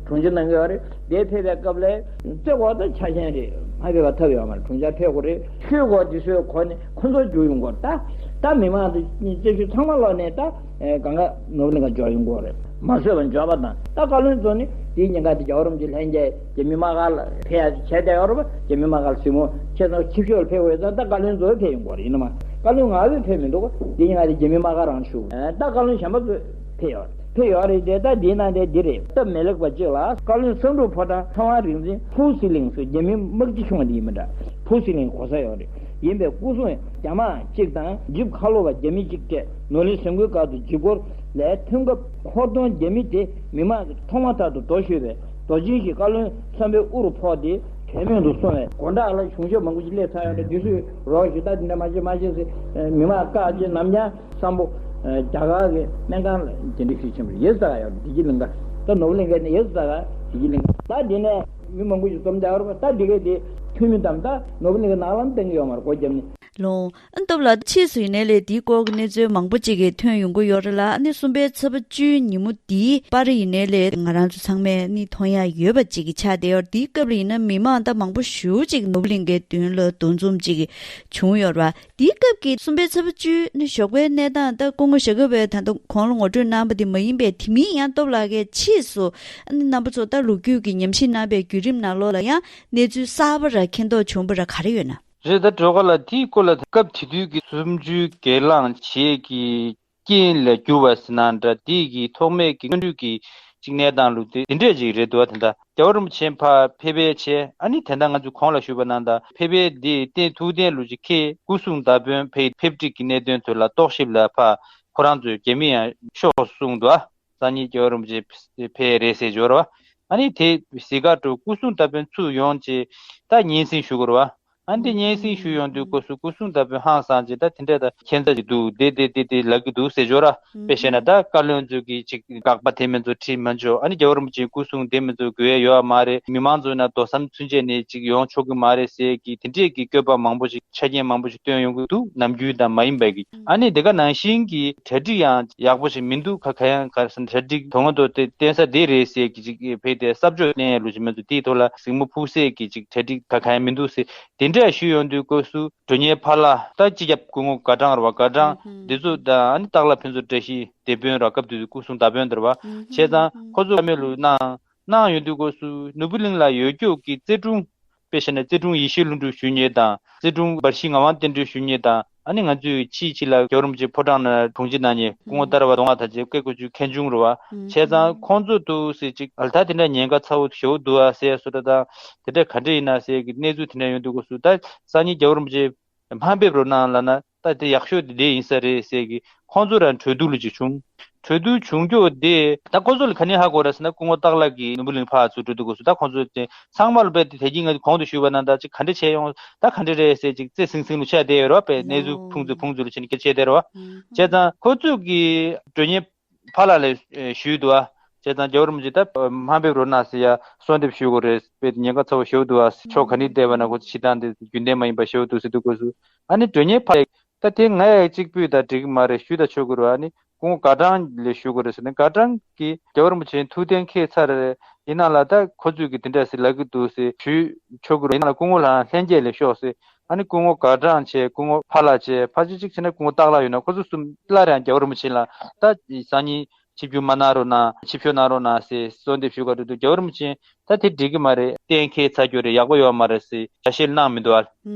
དྲུང་ཆེ་གནང་གི་ཡོད་རེད། དེ་ཕེབས་པའི་སྐབས་ལ་རྩེ་སྐོར་དང་ཆ་ཤས་རེད། མ་ཕེབས་པ་ཐབས་ཡོད་མ་རེད། དྲུང་ཆེ་ཕེབས་དགོས་རེད། ཆོས་སྐོར་དེ་ཚོའི་སྒོ་ནས་ཁོ་ཚོ་རྒྱུག་ཡོང་གི་ཡོད་རེད། ད་ད་མི་མང་དེ་རྩེ་ཤོད་ཚང་མ་ལོག་ནས་ད། ཨེ་གང་ག་ནོར་བུ་གླིང་ག་འབྱོར་ཡོང་གི་ཡོད་རེད། མ་བཟོད་པ་འབྱོར་བ་དང་ད་བཀའ་བློན་ཚོ་ནི་དེའི་ཉིན་ག་དེ་རྒྱལ་བ་རིན་པོ་ཆེ་ལྷན་རྒྱས་རྒྱ་མི་དམག་སྒར་ལ་ཕེབས་ཡ་བྱས་བསྡད་ཡོད་རེད་པ། རྒྱ་མི་དམག་སྒར་གཟིགས་མོ་ཆེ་ཚང་ཆིབས་ཞབས་ལ་ཕེབས་དགོས་ཙང་ད་བཀའ་བློན་ཚོ་ཕེབས་ཡོང་གི་ཡོད་རེད། ཡིན་ནམ་བཀའ་བློན་ང་ཚོ་ཕེབས་མི་འདུག་དེའི་ཉིན་ག་དེ་རྒྱ་མི་དམག་སྒར་རང་བཞུགས། ཨེ་ད་བཀའ་བློན་གཞན་པ་ཚོ་ཕེབས་ཡོད་རེད། ཕེབས་ཡོད་རེད་དེ་ད་དེའི་ནང་དེ་འདི་རེད། སྟབས་མི་ལེགས་པ་གཅིག་ལ་བཀའ་བློན་བསམ་འགྲུབ་ཕོ་བྲང་ཚེ་དབང་རིག་འཛིན་ཕུའུ་སི་ལིང་ཟེར་རྒྱ་མི་དམག་སྤྱི་ཆུང་བ་དེ་ཡིན་མི་འདྲ། ཕུའུ་སི་ལིང་གོ་ས་ཡོད་རེད། ཡིན་པའི་སྐུ་སྲུང་རྒྱ་དམག་གཅིག་དང་ཇིབ་ཁ་ལོ་བ་རྒྱ་མི་གཅིག་སྤྲད་ནོར་གླིང་གཟིམ་དགུའི་སྒར་དུ་ཇིབ་སྐོར་ལ་ཐོན་སྐབས་ཧོར་གདོང་རྒྱ་མི་དེ་མི་མང་གིས་ཐོག་མ་ཐག་ཏུ་རྡོ་གཞུས་པས་རྡོ་ཆེན་ཞིག་བཀའ་བློན་བསམ་འཕེལ་དབུ་རུ་ཕོག་སྟེ་བྲན་མེད་དུ་སོང་བས་སྒོ་འགྲམ་ལ་གཞུང་ཞབས་མང་པོ་ཞིག་སླེབས་ཚར་ཡོད་རེད། འདི་ཚོས་རོགས་ཞུ་ད་འདི་འདྲ་མ་བྱེད་མ་བྱེད་ཟེར་མི་མང་བཀག་རྗེས་ནམ་ཡང་བསམ་པོ་རྒྱ་གར་གྱི་སྨན་ཁང་ལ་གདན་འདྲེན་ཞུས་ཕྱིན་པ་རེད། ཡེ་ས་ཡོད་རེད། དེ་གི་གླིང་ག་ད་ནོར་བུ་གླིང་ག་ནས་ཡེ་ས་ག་དེ་གི་གླིང་ག་ད་འདི་ནས། མི་མང་པོ་ཞིག་འཛོམས་བསྡད་ཡོད་རེད་པ། ད་འདི་གས་དེ་འཐུས་མི་དམ་ད་ནོར་བུ་གླིང་གའི་ནང་ལ་བསྟན་གྱི་ཡོད་མ་རེད། སྒོ་བརྒྱབ་ནས། ལོང་ཨ་སྟབས་ལ་ཕྱིས་སུ་ཡིན་ནའི་ལས་འདིའི་སྐོར་གྱི་གནས་ཚུལ་མང་པོ་ཅིག་གིས་ཐོན་ཡོང་གི་ཡོད་རེད་ལ། ཨ་ནི་གསུམ་པའི་ཚེས་པ་བཅུའི་ཉིན་མོ་འདིའི་པར་ཡིན་ནའི་ལས་ང་རང་ཚོ་ཚང་མས་ནི་མཐོང་ཡ་ཡོད་པ་ཅིག་གི་ཆགས་བསྡད་ཡོད་རེད། འདིའི་སྐབས་ལ་ཡིན་ན་མི་མང་ད་མང་པོ་ཞེ་པོ་ཅིག་ནོར་བུ་གླིང་གའི་མདུན་ལ་འདུ་འཛོམས་ཅིག་བྱུང་ཡོད་རེད་པ། འདིའི་སྐབས་ཀྱི་གསུམ་པའི་ཚེས་པ་བཅུའི་ནི་ཞོགས་པའི་གནས་སྟངས་ད་སྐུ་ངོ་ཞྭ་སྒབ་པས་ད་ལྟ་གོང་ལ་ངོ་སྤྲོད་གནང་པ་དེ་མ་ཡིན་པའི་དེ་མིན་ཡང་སྟོབས་ལགས་ཀྱིས་ཕྱིས་སུ་ཨ་ནི་རྣམ་པ་ཚོ་ད་ལོ་རྒྱུས་ཀྱི་ཉམས་ཞིབ་གནང་པའི་བརྒྱུད་རིམ་ནང་ལོགས་ལ་ཡང་གནས་ཚུལ་གསར་པ་ར་མཁྱེན་རྟོགས་བྱུང་བ་ར་ག་རེ་ཡོད་ན། རེད། ད་སྒྲོལ་དཀར་ལགས་དེའི་སྐོར་ལ་སྐབས་དེ་དུས་ཀྱི་གསུམ་བཅུའི་སྒེར་ལངས་བྱེད་ཀྱི་རྐྱེན་ལ་གྱུར་བ་ཟེར་ན་འདྲ། དེ་གི་ཐོག་མའི་གི་སྔོན་འགྲོའི་གི་གཅིག་གནས་སྟངས་ལུགས་དེ་དེ་འདྲས་ཅིག་རེད་འདུག་བ། དེ་འདྲ་རྒྱལ་བ་རིན་པོ་ཆེ་ཕར་ཕེབས་པའི་ཆེད། ཨ་ནི་དེ་འདྲ་ང་ཚོས་གོང་ལ་ཞུས་པ་ནང་ལྟར་ཕེབས་པའི་དེ་རྟེན་ཐུགས་རྟེན་ལུགས་ཅིག་ཁེལ། སྐུ་སྲུང་མདའ་དཔོན་ཕེབས་ཕེབས་འགྲིག་གི་གནད་དོན་ཐོག་ལ་རྟོག་ཞིབ་ལ་ཕར་ཁོ་རང་ཚོས་རྒྱ་མི་ཡང་ཤོག་གསུངས་འདུག་བ། སང་ཉིན་རྒྱལ་བ་རིན་པོ་ཆེ་ཕེབས་རེད་ཟེར་འབྱོར་བ། ཨ་ནི་དེ་གཟིགས་གར་འགྲོ། སྐུ་སྲུང་མདའ་དཔོན་ཚུར་ཡོང་རྗེས་ད་སྙན་སེང་ཞུ་དགོས་རེད་བ། ཨ་ནི་དེ་སྙན་སེང་ཞུས་ཡོང་དུས་སྐབས་སུ་སྐུ་གསུང་ཐུགས་ཕན་ཧང་སངས་ཅིག་ད་དེ་འདྲ་ད་ཁྱད་མཚར་ཅིག་འདུག་དེ་དེ་དེ་དེ་ལབ་ཀྱི་འདུག་ཟེར་ཅོག་ར། དཔེ་བཤད་ན་ད་བཀའ་བློན་ཚོས་ཀྱི་ཅིག་དགག་པ་དེ་མིན་ཚོ་དྲིས་མ་འཇོག་ཨ་ནི་རྒྱལ་བ་རིན་པོ་ཆེའི་སྐུ་གསུང་དེ་མིན་ཚོ་དགོས་ཡ་ཡོད་མ་རེད། མི་མང་ཚོ་ན་རྡོ་ཟམ་ཚུན་ཆད་ནས་ཅིག་ཡོང་ཆོག་གི་མ་རེད་ཟེར་གྱི་དེ་འདྲས་ཀྱི་བཀོད་པ་མང་པོ་ཞིག་ཆ་རྐྱེན་མང་པོ་ཞིག་བཏོན་ཡོང་གི་འདུག་ནམ་རྒྱུན་དང་མ་ཡིན་པའི་གི་ཨ་ནི་དེ་ག་ནང་བཞིན་གྱི་གྲ་སྒྲིག་ཡང་ཡག་པོ་ཞིག་མི་འདུག་ཁ་ཁ་ཡང་ག་རེ་ཟེར་ན་གྲ་སྒྲིག་དོན་ངོ་ཐོག་དེ་བརྟེན་ས་དེ་རེད་ཟེར་གྱི་ཅིག་ཕེབས་ཏེ་གསབ་འཇོག་བསྟན་ཡ་ལུགས་ཅིག་མིན་ཚོ་དེའི་ཐོག་ལ་གཟིགས་མོ་ཕུག་སེ་གི་ཅིག་གྲ་སྒྲིག་ཁ་ཁ་ཡང་མི་འདུག་ཟེར། དེ་འདྲ་ཞུས་ཡོང་དུས་སྐབས་སུ་མགྲོན་གཉེར་ཕ་ལྷ་ད་སྤྱི་ཁྱབ་སྐུ་ངོ་དགའ་གྲངས་རེད་བ། དགའ་གྲངས་འདི་ཚོ་དང་ཨ་ནི་སྟག་ལྷ་ཕུན་ཚོགས་བཀྲ་ཤིས་དེད་དཔོན་ར་སྐབས་དུས་སྐུ་གསུང་བདག་དཔོན་དེ་རེད་བ། བྱས་ཙང་ཁོ་ཚོ་བཀའ་མོལ་ལུ་གནང་གནང་ཡོང་དུས་སྐབས་སུ་ནོར་བུ་གླིང་ལ་ཡོད་རྒྱུ་གི་རྩེ་དྲུང་དཔེ་བཤད་ན་རྩེ་དྲུང་ཡེ་ཤེས་ལྷུན་གྲུབ་ཞུ་མཁན་དང་རྩེ་དྲུང་བར་ཤིང་ངག་དབང་བསྟན་སྒྲོན་ཞུ་མཁན་དང་ཨ་ནི་ང་ཚོས་ཕྱིའི་ཕྱི་ལ་རྒྱལ་བ་རིན་པོ་ཆེ་ཕོ་བྲང་ནང་དྲུང་ཆེ་གནང་མཁན་སྐུ་ངོ་ཏཱ་ར་བ་མདོ་སྔགས་དར་རྒྱས་སྐད་གོ་ཆུ་མཁན་ཆུང་རེད་བ། བྱས་ཙང་ཁོང་ཚོ་འདུག་སེ་ཅིག་ཨལ་ཐ་དེ་འདྲ་ཉེན་ཁ་ཚ་བོ་ཞེ་པོ་འདུག་ཨ་ཟེར་བཟོ་འདྲ་དང་དེ་འདྲ་ག་འདྲ་ཡིན་ན་ཟེར་གི་གནས་ཚུལ་དེ་འདྲ་ཡོང་དུས་སྐབས་སུ་ད་སང་ཉིན་རྒྱལ་བ་རིན་པོ་ཆེ་དམའ་འབེབས་རོགས་གནང་ལབ་ན་ད་དེ་ཡག་ཤོས་དེ་འདྲ་ཡིན་ས་རེད་ཟེར་གི་ཁོང་ཚོ་རང་གྲོས་བསྡུར་ལ་ཅིག་བྱུང་། གྲོས་བསྡུར་བྱུང་རྒྱུ་དེ་ད་ཁོ་ཚོ་ལ་ག་ནས་ཧ་གོ་ར་ཟེར་ན་སྐུ་ངོ་སྟག་ལྷ་གིས་ནོར་བུ་གླིང་ཕར་ཚུར་འགྲོ་དུས་སྐབས་སུ་ད་ཁོང་ཚོ་དེ་ཚང་མ་ལ་དཔེ་དེ་དེ་གྱིས་ང་གོང་དུ་ཞུས་པ་ནང་ལྟར་ཅིག་ག་འདྲ་བྱས་ཡོང་ད་ག་འདྲ་རེད་ཟེར་ཅིག་རྩེ་སིང་སིང་ལ་ཆགས་བསྡད་ཡོད་རེད་བ། དཔེ་གནས་ཚུལ་ཕུང་ཚུལ་ཕུང་ཚུལ་ལ་ཕྱིན་ནས་སྐད་ཆ་བཤད་བསྡད་རེད་བ། བྱས་ཙང་ཁོ་ཚོས་ཀྱི་མགྲོན་གཉེར་ཕ་ལྷ་ལ་ཞུས་འདུག་བ། བྱས་ཙང་རྒྱལ་བ་རིན་པོ་ཆེ་ད་དམའ་འབེབས་རོགས་གནང་ཟེར་ཡ་གསོལ་འདེབས་ཞུ་དགོས་རེད། དཔེ་ཉེན་ཁ་ཚ་བོ་ཞེ་པོ་འདུག་བ། ཕྱོགས་ག་ནས་བལྟས་པ་ན་ཁོ་ཚོ་བྱེད་སྟངས་དེ་རྒྱུན་ལྡན་མ་ཡིན་པ་ཞེ་པོ་འདུག་ཟེར་དུས་སྐབས་སུ་ཨ་ནི་མགྲོན་གཉེར་ཕ་ལྷ་ད་དེ་ང་ཡང་གཅིག་པུས་ད་འགྲིག་གི་མ་རེད་ཞུས་ད་ཆོག་གི་རེད་བ། ཨ་ནི་སྐུ་ངོ་དགའ་གྲངས་ལ་ཞུ་དགོས་རེད་ཟེར་ནས་དགའ་གྲངས་ཀྱིས་རྒྱལ་བ་རིན་པོ་ཆེའི་ཐུགས་གཏན་འཁེལ་ཚར་རེད། ཡིན་ནའང་ལ་ད་ཁོ་ཚོས་ཀྱི་དེ་འདྲ་ཟེར་ལབ་ཀྱི་འདུག་ཟེར་ཞུས་ཆོག་གི་རེད། ཡིན་ནའང་ལ་སྐུ་ངོ་ལའང་ལྷན་རྒྱས་ལ་ཤོག་ཟེར། ཨ་ནི་སྐུ་ངོ་དགའ་གྲངས་བྱས་སྐུ་ངོ་ཕ་ལྷ་བྱས་ཕལ་ཆེར་གཅིག་བྱས་ན་སྐུ་ངོ་སྟག་ལྷ་ཡོད་ན་ཁོ་ཚོ་གསུམ་སླར་ཡང་རྒྱལ་བ་རིན་པོ་ཆེ་ལ་ད་སང་ཉིན་ཆིབས་བསྒྱུར་མ་གནང་རོགས་གནང་ཆིབས་ཞབས་གནང་རོགས་གནང་ཟེར་གསོལ་འདེབས་ཞུ་ག་འགྲོ་དུས་རྒྱལ་བ་རིན་པོ་ཆེ་ད་དེ་འགྲིག་གི་མ་རེད། གཏན་འཁེལ་ཚར་རྒྱུ་རེད། ཡག་པོ་ཡོད་མ་རེད་ཟེར་ཞལ་བཞེས་གནང་མི་འདུག་ཨ།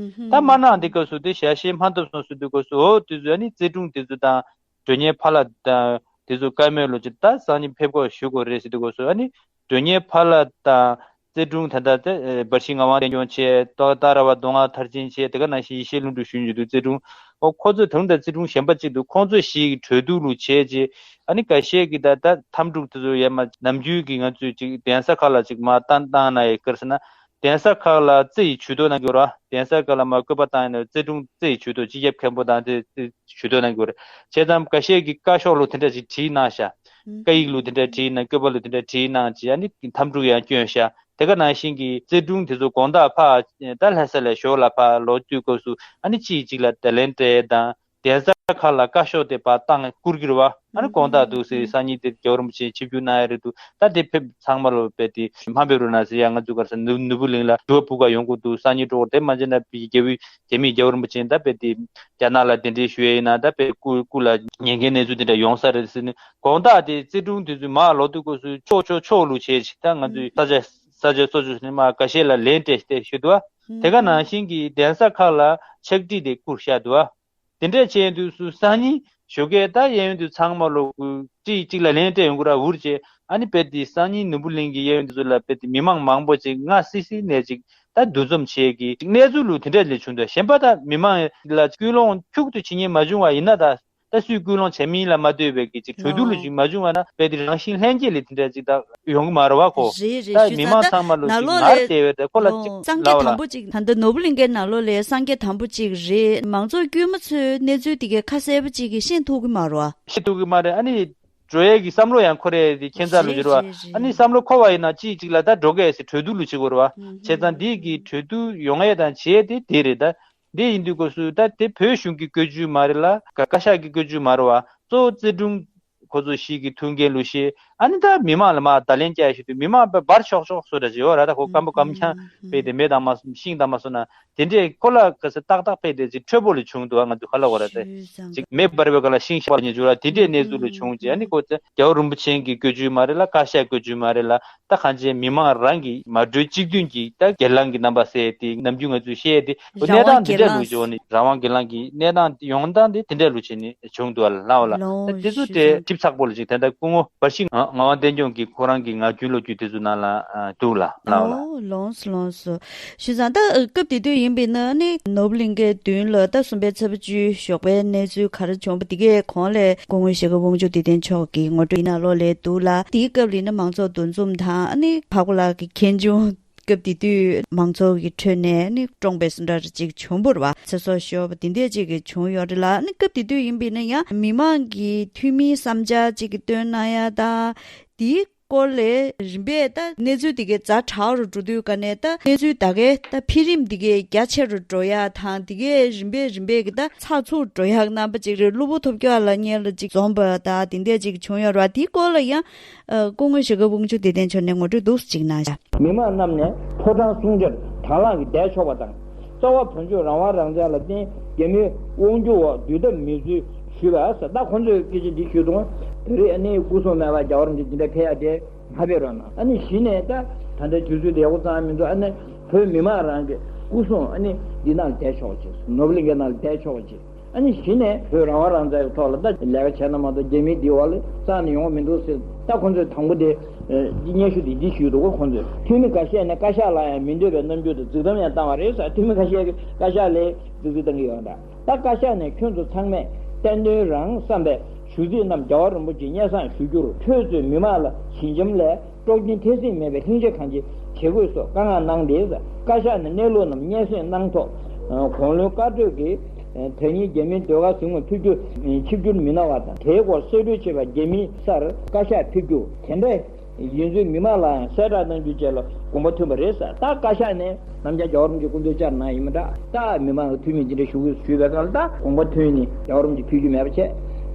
ད་མ་གནང་དེ་སྐབས་སུ་དེ་ཞལ་བཞེས་མ་ཐོབ་སོང་ཟེར་དུས་སྐབས་སུ་འོ་དེ་ཚོ་ཨ་ནི་རྩེ་དྲུང་དེ་ཚོ་དང་། མགྲོན་གཉེར་ཕ་ལྷ་དང་དེ་ཚོ་བཀའ་མོལ་ལོ་ཅིག་ད་སང་ཉིན་ཕེབས་སྒོ་ཞུ་དགོས་རེད་ཟེར་དུས་སྐབས་སུ་ཨ་ནི་མགྲོན་གཉེར་ཕ་ལྷ་དང་རྩེ་དྲུང་ད་ལྟ་དེ་བར་ཤིང་ངག་དབང་བསྟན་སྐྱོང་བྱས་ཏོག་ཏཱ་ར་བ་མདོ་སྔགས་མཐར་ཕྱིན་བྱས་དེ་ག་ནང་བཞིན་ཡེ་ཤེས་ལྷུན་གྲུབ་ཞུ་རྒྱུ་འདུག་རྩེ་དྲུང་ཨོ་ཁོ་ཚོས་དེ་རིང་ད་རྩེ་དྲུང་གཞན་པ་གཅིག་འདུག་ཁོང་ཚོས་ཞིག་གྲོས་བསྡུར་ལུ་བྱས་རྗེས་ཨ་ནི་འགའ་ཤས་ཀྱིས་ད་ད་འཐབ་འཁྲུག་དེ་ཚོ་ཡས་མ་ནམ་རྒྱུན་གྱི་ང་ཚོས་ཅིག་གདན་ས་ཁག་ལ་ཅིག་མར་བཏང་བཏང་ན་ཡི་གར་ཟེར་ན། གདན་ས་ཁག་ལ་རྩེ་ཡི་ཇུས་གཏོགས་གནང་གི་ཡོད་རེད་བ། གདན་ས་ཁག་ལ་མར་བཀོད་པ་བཏང་ཡིན་ན་རྩེ་དྲུང་རྩེ་ཡི་ཇུས་གཏོགས་སྤྱི་ཁྱབ་མཁན་པོ་དང་དེ་དེ་ཇུས་གཏོགས་གནང་གི་ཡོད་རེད། བྱས་ཙང་འགའ་ཤས་ཀྱིས་བཀའ་ཤོག་ལུ་དེ་འདྲ་ཞིག་བྲིས་གནང་ཤག་བཀའ་ཡིག་ལུ་དེ་འདྲ་བྲིས་གནང་བཀོད་པ་ལུ་དེ་འདྲ་བྲིས་གནང་ཅིག་ཨ་ནི་འཐབ་འཁྲུག་ཡང་བསྐྱོན་ཤག་དེ་ག་ནང་བཞིན་གྱི་རྩེ་དྲུང་དེ་ཚོ་དགོང་དག་ཕར་ད་ལྷ་ས་ལ་ཞོར་ལ་ཕར་ལོག་དུས་སྐབས་སུ་ཨ་ནི་གཅིག་གཅིག་ལ་བརྡ་ལན་སྤྲད་དང་། གདན་ས་ཁག་ལ་བཀའ་ཤོག་དེ་ཕར་བཏང་བསྐུར་གྱི་རེད་བ། ཨ་ནི་དགོང་དག་འདུག་ཟེར་སང་ཉིན་དེ་རྒྱལ་བ་རིན་པོ་ཆེ་ཆིབས་བསྒྱུར་གནང་ཡ་རེད་འདུག་ད་དེ་ཕེབས་ཚང་མ་ལོ་དཔེ་དེ་མ་ཕེབས་རོགས་གནང་ཟེར་ཡ་ང་ཚོ་གར་ས་ནུ་ནུ་བུ་གླིང་ལ་དྲི་བ་ཕུག་ག་ཡོང་གི་འདུག་སང་ཉིན་གྲོགས་དེ་མ་བྱས་ན་པི་རྒྱལ་བུ་རྒྱ་མིའི་རྒྱལ་བ་རིན་པོ་ཆེ་ད་དཔེ་དེ་རྒྱ་ནག་ལ་གདན་འདྲེན་ཞུ་ཡ་ཡིན་ན་ད་དཔེ་སྐུ་སྐུ་ལ་ཉེན་ཁའི་གནས་ཚུལ་དེ་འདྲ་ཡོང་ས་རེད་ཟེར་ནས་དགོང་དག་དེ་རྩེ་དྲུང་དེ་ཚོས་མར་ལོག་དུས་སྐབས་སུ་ཕྱོགས་ཕྱོགས་ཕྱོགས་ལུ་བྱས་ཅིག་ད་ང་ཚོའི་ས་ཆ་ས་ཆ་སོ་སོ་ནས་མར་འགའ་ཤས་ལ་ལན་སྤྲད་སྤྲད་ཞུས་འདུག་བ། དེ་ག་ནང་བཞིན་གྱི་གདན་ས་ཁག་ལ་ཕྱག་བྲིས་དེ་བསྐུར་བཞག་འདུག་བ། དེ་འདྲས་བྱས་དུས་སུ་སང་ཉིན་ཞོགས་ཀས་ད་གཡས་གཡོན་དུ་ཚང་མ་ལོ་གུ་ཀྲིག་ཅིག་ལ་ལན་སྤྲད་ཡོང་གི་ར་འུར་བྱས་ཨ་ནི་དཔེ་དེ་སང་ཉིན་ནོར་བུ་གླིང་གི་གཡས་གཡོན་དུ་ཚོ་ལ་དཔེ་དེ་མི་མང་མང་པོ་ཅིག་སྔ་སི་སི་ནས་ཅིག་ད་འདུ་འཛོམས་བྱས་ཀྱི་གནས་ཚུལ་ལུ་དེ་འདྲས་ལས་བྱུང་འདུག་གཞན་པ་ད་མི་མང་ལ་སྐུལ་སློང་ཁྱུག་ཏུ་བྱེད་ཉེན་མ་བྱུང་བ་ཡིན་ན་ད་ད་སུས་སྐུལ་སློང་བྱས་མིན་ལ་མ་ལྟོས་པའི་གི་ཅིག་གྲོས་བསྡུར་ལུ་ཅིག་མ་བྱུང་བ་ན་དཔེ་དེ་རང་བཞིན་ལྷན་སྐྱེས་ལས་དེ་འདྲས་ཅིག་ད་ཡོང་གི་མ་རེད་བ་ཁོ། རེད་རེད། ད་ཞུ་མི་མང་ཚང་མ་ལོ་ཅིག་ངར་བལྟས་པའི་ད་ཁོ་ལ་ཅིག་སངས་རྒྱས་དམ་པོ་ཅིག་ད་ལྟ་ནོར་བུ་གླིང་གའི་ནང་ལོགས་ལ་སངས་རྒྱས་དམ་པོ་ཅིག་རེད། མང་ཚོགས་དཀྱུས་མ་ཚོས་གནས་ཚུལ་དེ་གའི་ཁ་གསལ་པོ་ཅིག་གི་ཤེས་ཐུབ་ཀྱི་མ་རེད་བ། ཤེས་ཐུབ་ཀྱི་མ་རེད། ཨ་ནི་འགྲོ་ཡས་ཀྱི་བསམ་བློ་ཡང་འཁོར་ཡས་དེ་ཁྱད་མཚར་ལོ་རེད་ཅིག་རེད་བ། རེད་རེད། ཨ་ནི་བསམ་བློ་འཁོར་བ་ཡིན་ན་ཅིག་ཅིག་ལ་ད་འགྲོ་གས་ཟེར་གྲོས་བསྡུར་ལུ་བྱེད་དགོས་རེད་བ། བྱས་ཙང་འདི་གི་གྲོས་བསྡུར་ཡོང་ཡས་དང་བྱེད་དེ་དེ་རེད་ད། འདི་ཡིན་དུས་སྐབས་སུ་ད་དེ་བོད་གཞུང་གི་བཀའ་བརྒྱུད་མ་རེད་ལ་བཀའ་བཀའ་ཤག་གི་བཀའ་བརྒྱུད་མ་རེད་བ། གཙོ་བོ་རྩེ་དྲུང་ཁོ་ཚོ་ཞིག་གི་ཐུགས་འགན་ལུ་བཞེས་ཨ་ནི་ད་མི་མང་ལ་མར་བརྡ་ལན་བསྐྱལ་ཞུ་དུས་མི་མང་པ་འབར་ཆོག་ཆོག་སོ་འདྲ་ཅིག་ཡོད་ར། ད་ཁོ་སྐམ་པོ་སྐམ་ཆང་དཔེ་དེ་མེ་དང་མ་སོང་ཤིང་དང་མ་སོང་ན་དེ་འདྲས་ཁོ་ལ་ག་ས་ཏག་ཏག་དཔེ་དེ་ཅིག་འཕྲོད་པོ་ལ་བྱུང་འདུག་ང་ཚོ་ཁ་ལ་བ་ར་དེ་ཅིག་མེ་འབར་བའི་སྒང་ལ་ཤིང་ཤ་བ་ཉེ་ཆུ་ར་དེ་འདྲས་གནས་ཚུལ་ལ་བྱུང་རྗེས་ཨ་ནི་ཁོ་ཚོ་རྒྱལ་བ་རིན་པོ་ཆེ་གི་བཀའ་བརྒྱུད་མ་རེད་ལ་བཀའ་ཤག་བཀའ་བརྒྱུད་མ་རེད་ལ། ད་གང་ཅི་མི་མང་རང་གི་མ་གྲོས་གཅིག་མཐུན་གྱི་ད་སྒེར་ལངས་ཀྱི་རྣམ་པ་ཟེར་ཏེ་ནམ་རྒྱུན་ང་ཚོས་བཤད་དེ་རང་དབང་གནས་སྟངས་འདི་འདྲ་ལུགས་སྒེར་ལངས་ཅིག་འོ་ནི་རང་དབང་སྒེར་ལངས་ཀྱི་གནས་སྟངས་ཡོང་སྟངས་དེ་དེ་འདྲ་ལུགས་བྱས་ནས་བྱུང་འདུག་ཨ་ལ་ལ་ད་ལོ་དེ་ཚོ་ཞུ་དེ་ཙང་ཞིབ་ཚགས་པོ་ལ་ཅིག་ད་ལྟ་སྐུ་ངོ་བར་ཤིང་ངག་དབང་བསྟན་སྐྱོང་གི་ཁོ་རང་གི་ངག་རྒྱུན་ལོ་རྒྱུས་དེ་ཚོ་ནང་ལ་འདུག་ལ་ལ་ལ། ཨོ་ལོངས་སོ་ལོངས་སོ། ཞུ་ཙང་ད་སྐབས་དེ་དུས་ཡིན་པས་ན་ནི་ནོར་བུ་གླིང་གའི་མདུན་ལ་ད་གསུམ་པའི་ཚེས་པ་བཅུའི་ཞོགས་པའི་གནས་ཚུལ་ག་རེ་བྱུང་བ་དེ་གའི་གོང་ལས་སྐུ་ངོ་ཞྭ་སྒབ་དབང་ཕྱུག་བདེ་ལྡན་མཆོག་གིས་ངོ་སྤྲོད་ཡིན་ན་ལོ་ལས་འདུག་ལ། དེའི་སྐབས་ལ་ཡིན་ན་མང་ཚོགས་འདུ་འཛོམས་དང་ཨ་ནི་འཕགས་པ་ལགས་ཀྱི་མཁན་ཆུང་ སྐབས་དེ་དུས་མང་ཚོགས་ཀྱི་ཁྲོད་ནས་ནི་བཀྲོངས་པའི་སུ་འདྲ་ཅིག་བྱུང་བ་རེད་བ། ཚེ་སྲོག་ཤོར་བ་དེ་འདྲ་ཅིག་གི་བྱུང་ཡོད་རེད་ལ། ནི་སྐབས་དེ་དུས་ཡིན་པས་ན་ཡང་མི་མང་གི་འཐུས་མིའི་བསམ་འཆར་ཅིག་གི་བཏོན་གནང་ཡ་དང་དེའི་སྐོར་ལས་རིམ་པས་ད་གནས་ཚུལ་དེ་གའི་ཛ་དྲག་རུ་འགྲོ་དུས་ག་ནས་ད་གནས་ཚུལ་ད་གའི་ད་འཕེལ་རིམ་དེ་གའི་རྒྱ་ཆེ་རུ་འགྲོ་ཡ་དང་དེ་གའི་རིམ་པས་རིམ་པས་ཀྱི་ད་ཚགས་ཚུད་འགྲོ་ཡ་རྣམ་པ་ཅིག་རེད། གློ་བུར་ཐོལ་རྒྱག་ལ་སྔོན་ལ་ཅིག་འཛོམས་པ་ད་དེ་འདྲ་ཅིག་བྱུང་ཡོད་རེད་བ། དེའི་སྐོར་ལ་ཡང་སྐུ་ངོ་ཞྭ་སྒབ་དབང་ཕྱུག་བདེ་ལྡན་མཆོག་ནས་ངོ་སྤྲོད་འདུག་ཅིག་གནང་ཤག་མི་མང་རྣམས་ནས་ཕོ་བྲང་སྲུང་སྦྱོར་དང་བླངས་ཀྱིས་བསྡད་ཆོག་པ་དང་། རྩ་བ་བོད་ལྗོངས་རང་དབང་རང་བཙན་ལ་བརྟེན་རྒྱ་མིའི་དབང་སྒྱུར་འོག་སྡོད་ཐབས་མེད་ཚུལ་ཞུས་པ། ད་ཁོང་ཚོས་སྐད་ཆ་འདི་ཞུས་འདུག་བོད་རིགས་ཨ་ནི་སྐུ་སྲུང་མེད་པར་རྒྱལ་བ་རིན་པོ་ཆེ་འདི་འདྲ་ཕེབས་ཡ་དེ་མ་ཕེབས་རོགས་གནང་། ཨ་ནི་གཞི་ནས་ད་ད་ལྟའི་དུས་ཚོད་དེ་ཡག་པོ་ཙང་མི་འདུག་ཨ་ནི་བོད་མི་མང་རང་གི་སྐུ་སྲུང་ཨ་ནི་འདི་ནང་བསྡད་ཆོག་ཅེས། ནོར་བུ་གླིང་གའི་ནང་ལ་བསྡད་ཆོག་ཅེས། ཨ་ནི་གཞི་ནས་བོད་རང་དབང་རང་བཙན་གྱི་ཐོག་ལ་ད་ལས་ཀ་བྱས་ན་མ་གཏོགས་རྒྱ་མིའི་འདི་འོག་ལ་རྩ་ནས་ཡོང་བ་མི་འདུག་ཟེར། ད་ཁོང་ཚོས་དང་པོ་དེ་སྙན་ཞུ་དེ་འདི་ཞུས་འདུག་གོ། ཁོང་ཚོས་འཐུས་མི་འགའ་ཤས་ནས་བཀའ་ཤག་ལ་ཡང་མི་འདོད་པའི་རྣམ་འགྱུར་དང་རྫིག་གཏམ་ཡང་བཏང་བ་རེད་ཟེར། འཐུས་མི་ཁ་ཤས་ཀྱིས་བཀའ་ཤག་ལ་རྫིག་རྫིག་བཏང་གི་ཡོད་འདྲ། ད་བཀའ་ཤག་ནས་ཁྱོད་ཚོ་ཚང་མས་བསྟན་དོན་རང་བསམ་པའི་ཞུ་ཚིག་རྣམས་རྒྱལ་བ་རིན་པོ་ཆེའི་སྙན་སེང་ཞུ་རྒྱུར་ཁྱོད་ཚོས་མི་མང་ལ་ཞི་འཇམ་ལས་དཀྲོག་རྐྱེན་འཐེབ་སྲིད་མེད་པའི་ལྷིང་འཇགས་གང་ཅི་བྱེད་དགོས་སོགས་བཀའ་མངགས་གནང་སྟེ། བཀའ་ཤག་ནས་གནས་ལུགས་རྣམས་སྙན་སེང་གནང་ཐོག་གུང་བློན་བཀའ་གྲོས་ཀྱིས་དེ་ཉིན་རྒྱ་མིའི་ཟློས་གར་གཟིགས་མོར་ཕེབས་རྒྱུ་ཆིབས་བསྒྱུར་མི་གནང་བ་དང་། དེའི་སྐོར་གསལ་བསྒྲགས་བྱས་པ་རྒྱ་མིའི་སར་བཀའ་ཤག་ཕེབས་རྒྱུ་དེ་འདྲ་ཡིན་ཚུལ་མི་མང་ལའང་གསལ་བསྒྲགས་གནང་རྒྱུ་བཅས་ལ་དགོངས་པ་ཐོན་པ་རེད་ཟེར། ད་བཀའ་ཤག་ནས་ནམ་རྒྱུན་རྒྱལ་བ་རིན་པོ་ཆེ་སྐུ་མདུན་བཅར་གནང་ཡིན་མིན་འདྲ། ད་མི་མང་གི་འཐུས་མི་ཇི་འདྲ་ཞུ་དགོས་ཞུས་པའི་སྐབས་ལ་ད་དགོངས་པ་ཐོན་ནས་རྒྱལ་བ་རིན་པོ་ཆེ་ཕེབས་རྒྱུ་མེད་པ་བྱས།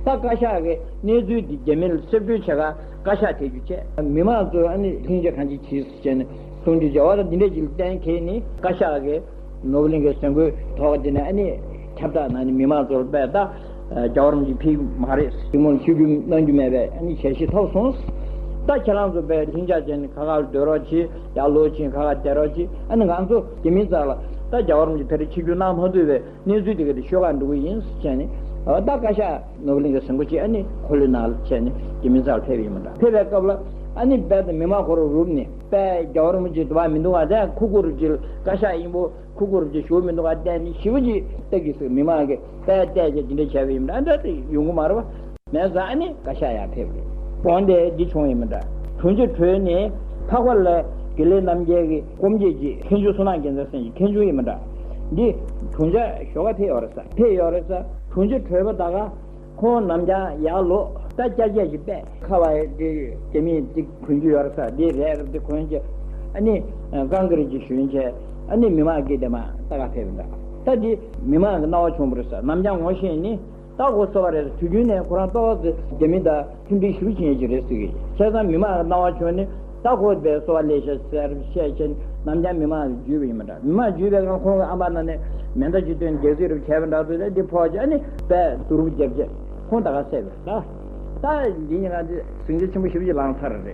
ད་བཀའ་ཤག་གིས་གནས་ཚུལ་འདི་རྒྱ་མིར་གསལ་སྟོན་བྱེད་ག་བཀའ་ཤག་ཕེབས་རྒྱུ་བྱས། མི་མང་ཚོས་ཨ་ནི་ལྷིང་འཇགས་གང་ཅི་བྱེད་ཟེར་བྱས་ནས་གསུང་རྒྱུ་བྱས་པ་དང་འདི་འདྲ་ཅིག་ལ་གཏན་འཁེལ་ནས་བཀའ་ཤག་གིས་ནོར་བུ་གླིང་གའི་གཟིམ་སྒོའི་ཐོག་འདི་ནས་ཨ་ནི་ཁྱབ་བསྒྲགས་གནང་ནས་མི་མང་ཚོར་དཔེ་ད་རྒྱལ་བ་རིན་པོ་ཆེ་ཕེབས་མ་རེད། ཞིག་མོ་ལ་ཆིབས་བསྒྱུར་གནང་རྒྱུ་མེད་པའི་ཨ་ནི་ཞལ་བཞེས་ཐོབ་སོང་། ད་ཁྱེད་རང་ཚོ་དཔེ་ལྷིང་འཇགས་བྱས་ནས་ཁ་ཁ་ལ་སྡོད་རོགས་གྱིས། ཡར་ལོག་ཕྱིན་ཁ་ཁ་བསྡད་རོགས་གྱིས། ཨ་ནི་ང་ཚོ་རྒྱ་མིའི་རྩ་ལ་ད་རྒྱལ་བ་རིན་པོ་ཆེ་ཕེབས་རེ་ཆིབས་བསྒྱུར་གནང་མ་ཐུབ་པའི་གནས་ཚུལ་དེ་ག་དེ་ཤོད་ག་འགྲོ་གི་ཡིན་ཟེར་བྱས་ནས། ད་བཀའ་ཤག་ནོར་བུ་གླིང་གའི་གཟིམ་སྒོ་ཅིག་ཨ་ནི་འཁོར་ལོའི་ནང་ལ་བྱས་ནས་རྒྱ་མིའི་རྩ་ལ་ཕེབས་པ་ཡིན་པ་འདྲ། ཕེབས་པའི་སྐབས་ལ་ཨ་ནི་དཔེ་ད་མི་མང་ཁོ་རང་རུབ་ནས་དཔེ་རྒྱལ་བ་རིན་པོ་ཆེ་འདུ་བ་མི་འདུག་ག་དེ་ཁུ་ཁུ་རུ་ཅིག་བཀའ་ཤག་ཡིན་པོ་ཁུ་ཁུ་རུ་ཅིག་བཞུགས་མི་འདུག་ག་བལྟས་ནས་ཞེ་པོ་ཅིག་སྟབས་ཀྱིས་སུ་མི་མང་གིས་དཔེ་བལྟས་བྱས་དེ་འདྲ་བྱས་པ་ཡིན་པ་འདྲ། ཨ་འདྲ་དེ་ཡོང་གི་མ་རེད་བ། མེད་ཙང་ཨ་ནི་བཀའ་ཤག་ཡར་ཕེབས་རེད། དགོངས་དེ་འདི་བྱུང་ཡིན་མིན་འདྲ། དྲུང་ཆེ་གྲོལ་ནས་འཕགས་པ་ལ་དགེ་ལེགས་རྣམ་རྒྱལ་གྱི་སྐུ་མཆེད་ཅིག་མཁན་ཆུང་བསོད་ནམས་རྒྱལ་མཚན་སེང་གེ་མཁན་ཆུང་ཡིན་མིན་འདྲ། འདི་དྲུང་ཆེ་ཞོགས་ཀ་ཕེབས་ཡོད་རེད་ས། ཕེབས་ཡོད་རེད་ས། དྲུང་ཆེ་གྲོལ་བ་ད་ག་ཁོང་ནམ་རྒྱང་ཡར་ལོག་ད་སྐྱར་སྐྱར་ཞིག་པས་ཁ་བ་འདི་རྒྱ་མིས་འདི་གོན་རྒྱུ་ཡོད་རེད་ས། འདི་རས་རེད། འདི་གོན་བྱས་ཨ་ནི་ཀང་ཀི་རི་ཅིག་ཞོན་བྱས་ཨ་ནི་མི་མང་གིས་དེ་མ་ལྟ་ག་ཕེབས་པ་འདྲ། ད་འདི་མི་མང་གི་སྣང་བ་བྱུང་བ་རེད་ས། ནམ་རྒྱང་ངོ་ཤེས་ནི། ད་ཁོ་སོ་པ་རེད། དུས་རྒྱུན་ནས་ཁོ་རང་ཏོག་ཙེ་རྒྱ་མི་དང་མཐུན་སྒྲིལ་ཞེ་པོ་བྱེད་ཀྱི་རེད་ཟེར་གི། བྱས་ཙང་མི་མང་གི་སྣང་བ་བྱུང་ནས་ད་ཁོ་དཔེ་སོ་པ་ལས་ཤག་ཟེར་བཤད་བྱས་ནས་ནམ་རྒྱང་མི་མང་གིས་འཇུས་པ་ཡིན་པ་འདྲ། མི་མང་འཇུས་པའི་སྒང་ཁོང་གི་ཨ་མ་ན་ནས་མེ་མདའ་ཅིག་བཏོན་རྒྱག་རྩིས་རུ་བྱས་པ་འདྲ་ཚོ་དེ་འདི་ཕོག་བྱས་ནས་དཔེ་དུར་བརྒྱབ་བྱས་ཁོང་ད་ག་བསད་པ་རེད། ད་ད་འདི་ཉིན་ང་ཚོས་ཟིང་ཆ་ཆེན་པོ་ཞེ་པོ་ཅིག་ལངས་ཚར་རེད།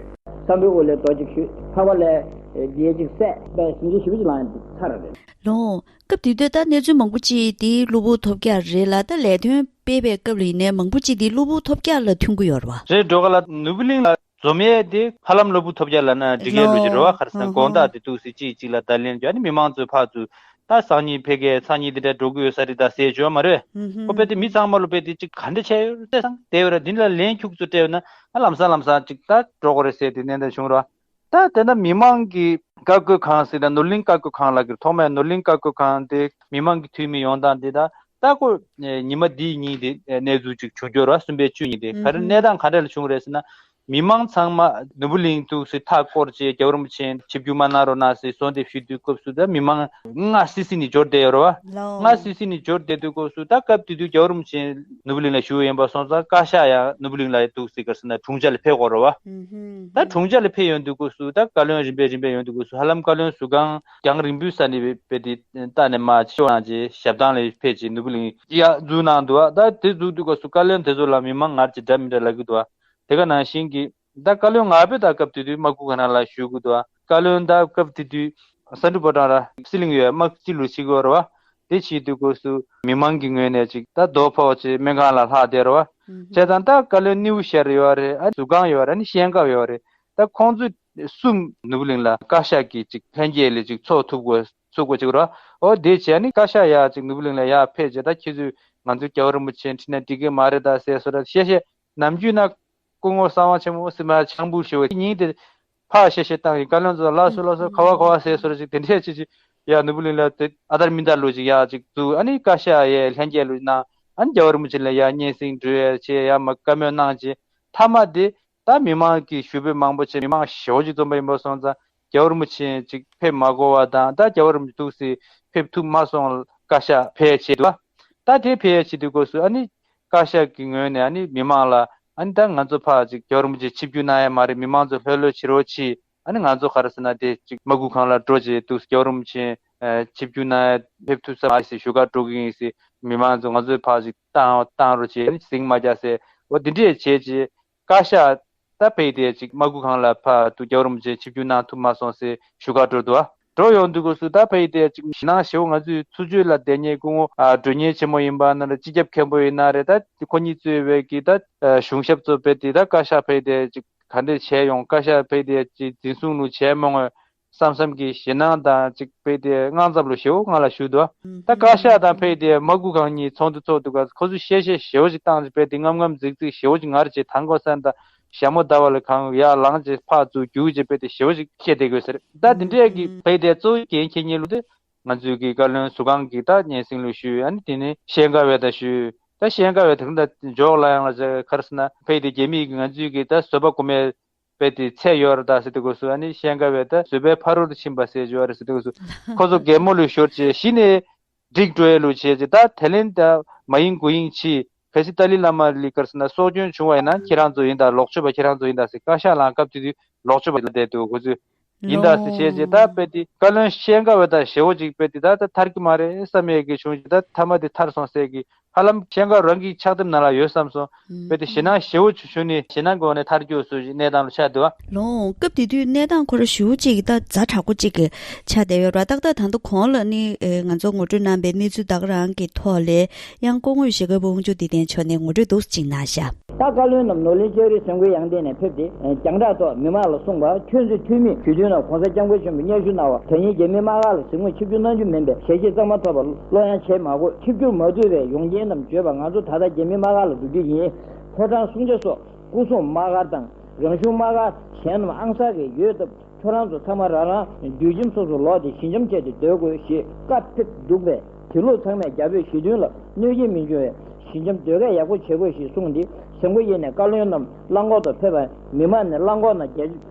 བསམ་པའི་དབུ་ལས་རྡོ་གཅིག་གཞུས། འཕགས་པ་ལས་རྒྱལ་གཅིག་བསད་པའི་ཟིང་ཆ་ཞེ་པོ་ཅིག་ལངས་ཚར་རེད། ལོ། སྐབས་དེ་དུས་ད་གནས་ཚུལ་མང་པོ་ཅིག་དེ་གློ་བུར་ཐོལ་རྒྱག་རེད་ལ། ད་ལས་དོན་སྤེལ་བའི་སྐབས་ལ་ཡིན་ནའི་མང་པོ་ཅིག་དེ་གློ་བུར་ཐོལ་རྒྱག་ལ་ཐོན་གྱི་ཡོད་རེད་བ། རེད་འགྲོ་ག་ལ། ནོར་བུ་གླིང་ལ་འཛོམས་ཡས་དེ་ཧ་ལམ་གློ་བུར་ཐོལ་རྒྱག་ལབ་ན་འགྲིག་གི་ལོས་ཀྱི་རེད་བ། ལོ། ག་རེ་ཟེར་ན་ཧ་ཧ། དགོང་དག་དེ་འདུག་སེ་གཅིག་གཅིག་ལ་བརྡ་ལན་བརྒྱབ་ནས་མི་མང་ཚོས་ཕར་ཚུར་ད་སང་ཉིན་ཕ་གིར་སང་ཉིན་དེ་འདྲ་འགྲོ་གི་ཡོད་ས་རེད་ད་ཟེར་བྱུང་བ་མ་རེད། ཧུམ་ཧུམ། ཁོ་དཔེ་དེ་མི་ཚང་མ་ལ་དཔེ་དེ་གཅིག་ག་འདྲ་བྱས་ཡོད་རེད་བསམ་བསྡད་ཡོད་རེད། དེ་ལ་ལན་ཁྱུག་ཙམ་སྤྲད་ཡོད་ན་ཨ་ལམ་སང་ལམ་སང་གཅིག་ད་འགྲོ་དགོས་རེད་ཟེར་དེ་ནན་ཏན་བྱུང་རེད་བ། ད་དེ་ན་མི་མང་གི་བཀའ་བཀོད་ཁང་ཟེར་ན་ནོར་གླིང་བཀའ་བཀོད་ཁང་ལ་གི་ཐོག་མའི་ནོར་གླིང་བཀའ་བཀོད་ཁང་དེ་མི་མང་གི་འཐུས་མི་ཡོང་སྟངས་དེ་ད་ད་ཁོ་ཉི་མ་འདིའི་ཉིན་དེ་གནས་ཚུལ་ཅིག་བྱུང་འབྱོར་བ་གསུམ་པའི་བཅུ་གཉིས་དེ་ག་རེ་གནས་སྟངས་ག་འདྲ་ལ་བྱུང་རེད་ཟེར་ན། མི་མང་ཚང་མ་ནོར་བུ་གླིང་འདུག་སེ་མཐའ་བསྐོར་བྱས་རྒྱལ་བ་རིན་པོ་ཆེ་ཆིབས་བསྒྱུར་མ་གནང་རོགས་གནང་ཟེར་གསོལ་འདེབས་ཞུ་དུས་སྐབས་སུ་ད་མི་མང་ལྔ་སིལ་སིལ་ནས་འབྱོར་བསྡད་ཡོད་རེད་བ། ལོ། ལྔ་སིལ་སིལ་ནས་འབྱོར་བསྡད་དུས་སྐབས་སུ་ད་སྐབས་དེ་དུས་རྒྱལ་བ་རིན་པོ་ཆེ་ནོར་བུ་གླིང་ལ་བཞུགས་ཡིན་པ་སོང་ཙང་བཀའ་ཤག་ཡང་ནོར་བུ་གླིང་ལ་འདུག་སེ་ག་རེ་ཟེར་ན་དྲུང་ཆེ་ལ་ཕེབས་དགོས་རེད་བ། ཧུམ་ཧུམ། ད་དྲུང་ཆེ་ལ་ཕེབས་ཡོང་དུས་སྐབས་སུ་ད་བཀའ་བློན་རིམ་པས་རིམ་པས་ཡོང་དུས་སྐབས་སུ་ཧ་ལམ་བཀའ་བློན་ཟུར་ཁང་རྒྱང་རིང་པོའི་ས་ནས་དཔེ་དེ་ལྟ་ནས་མར་ཕྱོགས་རང་ཅེས་ཞབས་ཐང་ལ་ཕེབས་ཅེས་ནོར་བུ་གླིང་ཡར་འཛུལ་གནང་འདུག་ད་དེ་འཛུལ་དུས་སྐབས་སུ་བཀའ་བློན་དེ་ཚོ་ལ་མི་མང་ངར་ཅིག་འདྲ་མི་འདྲ་ལབ་ཀྱི་འདུག་དེ་ག་ནང་བཞིན་གྱི་ད་བཀའ་བློན་ང་ཕོད་ད་སྐབས་དེ་དུས་མ་སྐུ་ག་ན་ལ་བཞུགས་ཀྱི་འདུག་བཀའ་བློན་ད་སྐབས་དེ་དུས་ས་འབྲུག་ཕོ་བྲང་ར་སི་ལིང་ཡོད་དམག་སྤྱི་ལུ་ཞིག་ཡོད་རེད་བ། དེ་བྱེད་དུས་སྐབས་སུ་མི་མང་གི་ངོས་ནས་ཅིག་ད་རྡོ་ཕོག་ཅིག་སྨན་ཁང་ལ་ལྷག་བསྡད་རེད་བ། བྱས་ཙང་ད་བཀའ་བློན་སྣེའུ་ཤར་ཡོད་རེད། ཨ་ཟུར་ཁང་ཡོད་རེད། ཨ་ནི་ཤེས་རྒྱ་ཡོད་རེད། ད་ཁོང་ཚོ་གསུམ་ནོར་བུ་གླིང་ལ་བཀའ་ཤག་གིས་ཅིག་ལྷན་རྒྱས་ལ་ཅིག་ཚོགས་ཐུབ་དགོས་ཚུགས་དགོས་ཅིག་རོ། ཨོ་དེ་བྱས་ནི་བཀའ་ཤག་ཡ་ཅིག་ནོར་བུ་གླིང་ལ་ཡར་ཕེབས་བྱས་ད་ཁྱེད་ཚོས་ང་ཚོའི་རྒྱལ་བ་རིན་པོ་ཆེ་འཁྲིད་ན་འགྲིག་གི་མ་རེད་ད་ཟེར་སོ་ར་བཤད་བཤད་ནམ་རྒྱུན་ན་སྐུ་ངོ་གསང་བ་ཆེན་མོ་སི་མ་ཆང་བུ་ཞུ་བ་ཉིན་དེ་ ཕར་བཤད་བཤད་བཏང་ཡིན། བཀའ་བློན་ཚོ་ལ་སོ་ལ་སོ་ཁ་བ་ཁ་བ་ཟེར་སོ་ར་ཅིག་དེ་འདྲས་ཅིག་ཅིག་ཡ་ནོར་བུ་གླིང་ལ་དེ་ཨ་དར་མི་དར་ལུ་ཅིག་ཡ་ཅིག་བཙུགས། ཨ་ནི་བཀའ་ཤག་ཡ་ལྷན་རྒྱས་ལུ་གནང་། ཨ་ནི་རྒྱལ་བ་རིན་པོ་ཆེ་ལ་ཡ་སྙན་སེང་འགྲོས་ཡ་བྱས་ཡ་མ་བཀའ་མོལ་གནང་བྱས། མཐའ་མ་དེ་ད་མི་མང་གི་ཞུ་འབོད་མང་པོ་བྱས། མི་མང་ཞེ་བོ་ཅིག་འཛོམས་པ་ཡིན་པ་སོང་ཙང་རྒྱལ་བ་རིན་པོ་ཆེ་ཅིག་ཕེབས་མ་དགོས་པ་དང་། ད་རྒྱལ་བ་རིན་པོ་ཆེ་འདུག་སེ་ཕེབས་ཐུབ་མ་སོང་། བཀའ་ཤག་ཕེབས་བྱས་འདུག་བ། ད་དེ་ཕེབས་བྱས་དུས་སྐབས་སུ་ཨ་ནི་བཀའ་ཤག་གི་ངོས་ནས་ཨ་ནི་མི་མང་ལ་ཨ་ནི་ད་ང་ཚོ་ཕར་ཅིག་རྒྱལ་བ་རིན་པོ་ཆེ་ཆིབས་བསྒྱུར་གནང་ཡ་མ་རེད། མི་མང་ཚོ་ལྷོད་ལྷོད་བྱེད་རོགས་གྱིས། ཨ་ནི་ང་ཚོ་ག་རེ་ཟེར་ན་དེ་ཅིག་མ་སྒུག་གང་ལ་འགྲོ་བྱས་འདུག་སེ་རྒྱལ་བ་རིན་པོ་ཆེ་ཨ་ཆིབས་བསྒྱུར་གནང་ཡ་ཕེབས་ཐུབ་ས་མ་རེད་ཟེར་ཞུ་ག་འགྲོ་གི་ཡིན་ཟེར། མི་མང་ཚོ་ང་ཚོས་ཕར་ཅིག་བཏང་བཏང་རོགས་བྱས། ཨ་ནི་ཟིང་མ་རྒྱག་ཟེར། འོ་དེ་འདྲས་བྱས་བྱས། བཀའ་ཤག་ད་ཕ་གི་དེ་ཅིག་མ་སྒུག་གང་ལ་ཕར་དུ་རྒྱལ་བ་རིན་པོ་ཆེ་ཆིབས་བསྒྱུར་གནང་ཐུབ་མ་སོང་ཟེར་ཞུ་ག་འགྲོ་འདུག་ཨ། འགྲོ་ཡོང་དུས་སྐབས་སུ་ད་ཕ་གི་དེ་ཅིག་ཞེད་སྣང་ཞེ་བོ། ང་ཚོས་ཚུར་ཕྱོགས་ལ་བསྡད་མཁན་སྐུ་ངོ་ཨ་མགྲོན་གཉེར་ཆེན་མོ་ཡིན་པ་ན་རེད། སྤྱི་ཁྱབ་མཁན་པོ་ཡིན་ན་རེད། ད་ཁོ་གཉིས་གཙོས་པའི་གི་ད་ཨ་གཞུང་ཞབས་ཚོ་ཕ་གི་དེ་ད་བཀའ་ཤག་ཕ་གི་དེ་ཅིག་ག་འདྲས་བྱས་ཡོང་། བཀའ་ཤག་ཕ་གི་དེ་ཅིག་འཛིན་བཟུང་ལུ་བྱས་མ་དགོས་བསམ་བསམ་གྱི་ཞེད་སྣང་དང་ཅིག་ཕ་གི་དེ་དངངས་འཚབ་ལུ་ཞེ་བོ་ང་ལ་ཞུགས་འདུག་ཨ། ད་བཀའ་ཤག་དང་ཕ་གི་དེ་མ་སྒུག་གང་གཉིས་ཚོགས་འདུ་ཚོགས་འདུག་ག་ཁོ་ཚོས་གཤེ་གཤེ་ཞེ་བོ་ཅིག་བཏང་བྱས་ཕ་གི་དེ་རྔམ་རྔམ་འཛིག་འཛིག་ཞེ་བོ་ཅིག་ངར་བྱས་དང་གོ་སན་དང་ཞྭ་མོ་ཟླ་བ་ལ་གང་ཡར་ལངས་བྱས་ཕར་ཚུར་རྒྱུག་བྱས་ཕ་གི་དེ་ཞེ་བོ་ཅིག་བཤད་བསྡད་དགོས་ཟེར། ད་དེ་འདྲས་ཀྱི་ཕ་གི་དེ་གཙོ་བོ་འགན་འཁྱེར་མཁན་ལུ་དེ་ང་ཚོའི་གི་བཀའ་བློན་ཟུར་ཁང་གི་ད་སྙན་སེང་ལུ་ཞུས། ཨ་ནི་དེ་ནས་ཤེས་དགའ་བའི་ད་ཞུས། ད་ཤེས་དགའ་བའི་དེ་འདྲ་འཇོག་ལ་ཡང་ལ་ཟེར་ག་རེ་ཟེར་ན་ཕ་གི་དེ་རྒྱ་མིས་ང་ཚོའི་གི་ད་བཟོད་པ་སྒོམ་མེད་པའི་དེ་ཚད་ཡོད་རེད་ད་ཟེར་དུས་སྐབས་སུ། ཨ་ནི་ཤེས་དགའ་བས་ད་བཟོད་པའི་ཕ་རོལ་ཏུ་ཕྱིན་པ་ཟེར་ཡོད་རེད་ཟེར་དུས་སྐབས་སུ། ཁོ་ཚོ་གད་མོ་ལུས་ཤོར་བྱས་གཞི་ནས་འགྲིག་འགྲོ་ཡས་ལུས་བྱས་བྱས། ད་དེ་ལན་ད་མ་ཡིན་དགུ་ཡིན་ཕྱིས་གལ་སྲིད་ཏཱ་ལའི་བླ་མ་ལི་ག་རེ་ཟེར་ན་སྲོག་སྐྱོན་བྱུང་བ་ཡིན་ན་ཁྱེད་རང་ཚོ་ཡིན་ད། ལོག་སྤྱོད་པ་ཁྱེད་རང་ཚོ་ཡིན་ད་ཟེར་བཀའ་ཤག་ལའང་སྐབས་དེ་དུས་ལོག་སྤྱོད་པ་ལ་བསྡད་འདུག་ཁོ་ཚོས། ཡིན་ད་ཟེར་བྱས་བྱས་ད་ལོ། དཔེ་དེ་བཀའ་བློན་ཤེས་དགའ་བས་ད་ཞེ་བོ་ཅིག་དཔེ་དེ་ད་ད་ཐར་གི་མ་རེད་བསམ་ཡས་ཀྱི་བྱུང་བྱས། ད་མཐའ་མ་དེ་ཐར་སོང་ཟེར་གི། ཧ་ལམ་ཤེས་དགའ་རང་གི་ཕྱག་དེབ་ནང་ལ་ཡོད་བསམ་སོང་། དཔེ་དེ་ཞེད་སྣང་ཞེ་བོ་བྱུང་ནས་ཞེད་སྣང་གི་འོག་ནས་ཐར་རྒྱུ་སུ་གནས་སྟངས་ལ་ཆགས་འདུག་ཨ། ལོ། སྐབས་དེ་དུས་གནས་སྟངས་ཁོ་ར་ཞེ་བོ་ཅིག་ད་ཛ་དྲག་པོ་ཅིག་གི་ཆགས་བསྡད་ཡོད་ར། ཏག་ཏག་ད་ལྟ་གོང་ལ་ནི་ཨེ་ང་ཚོ་ངོ་སྤྲོད་གནང་པའི་གནས་ཚུལ་ད་ག་རང་གི་ཐོག་ལས་ཡང་སྐུ་ངོ་ཞེ་དགའ་བོ་དབང་ཕྱུག་བདེ་ལྡན་མཆོག་ནས་ངོ་སྤྲོད་འདུག་སེ་ཅིག་གནང་ཤག་ད་བཀའ་བློན་རྣམས་ནོར་གླིང་ལྕགས་རི་ཟམ་མགོའི་ཡང་སྟེང་ནས་ཕེབས་ཏེ། རྒྱང་གྲགས་ཐོག་མི་མང་ལ་གསུངས་པ། ཁྱོད་ཚོས་འཐུས་མི་ཞུ་དོན་ལ་གོང་ས་སྐྱབས་མགོན་ཆེན་པོས་སྙན་ཞུ་གནང་བ། དོན་སྙིང་རྒྱ་མིའི་དམག་སྒར་ལ་གཟིགས་མོ་ཆིབས་བསྒྱུར་གནང་རྒྱུ་མིན་པའི་ཞལ་བཞེས་གཙང་མ་ཐོབ་པ་བློ་ཡང་བྱེད་མ་དགོས། ཆིབས་བསྒྱུར་མ་ཐུབ་པའི་ཡོང་རྐྱེན་རྣམས་བརྗོད་པ། ང་ཚོ་ད་ལྟ་རྒྱ་མིའི་དམག་སྒར་ལ་འཛུལ་རྒྱུ་ཡིན། ཕོ་བྲང་སྲུང་བྱ་སོགས་སྐུ་སྲུང་དམག་སྒར་དང་རང་གཞུང་དམག་སྒར་གཞན་རྣམས་ཨང་གསར་གྱི་ཡོད་སྟབས། ཁྱོད་རང་ཚོ་ཚང་མ་རང་རང་དུད་ཁྱིམ་སོ་སོར་ལོག་སྟེ་ཞི་འཇམ་བྱས་ཏེ་སྡོད་དགོས་ཞེས་བཀའ་ཕེབས་འདུག་པས། དེ་ལུགས་ཚང་མས་རྒྱ་བོད་ཞི་མཐུན་ལ་གནོད་སྐྱེལ་མི་འབྱུང་བའི་ཞི་འཇམ་སྡོད་སྐད་ཡག་པོ་བྱེད་དགོས་ཞེས་གསུངས་ཏེ། ཟམ་མགོ་གཡས་ནས་བཀའ་བློན་རྣམས་རླངས་འཁོར་དུ་ཕེབས་པ། མི་མང་ནས་རླངས་འཁོར་ནང་རྒྱ་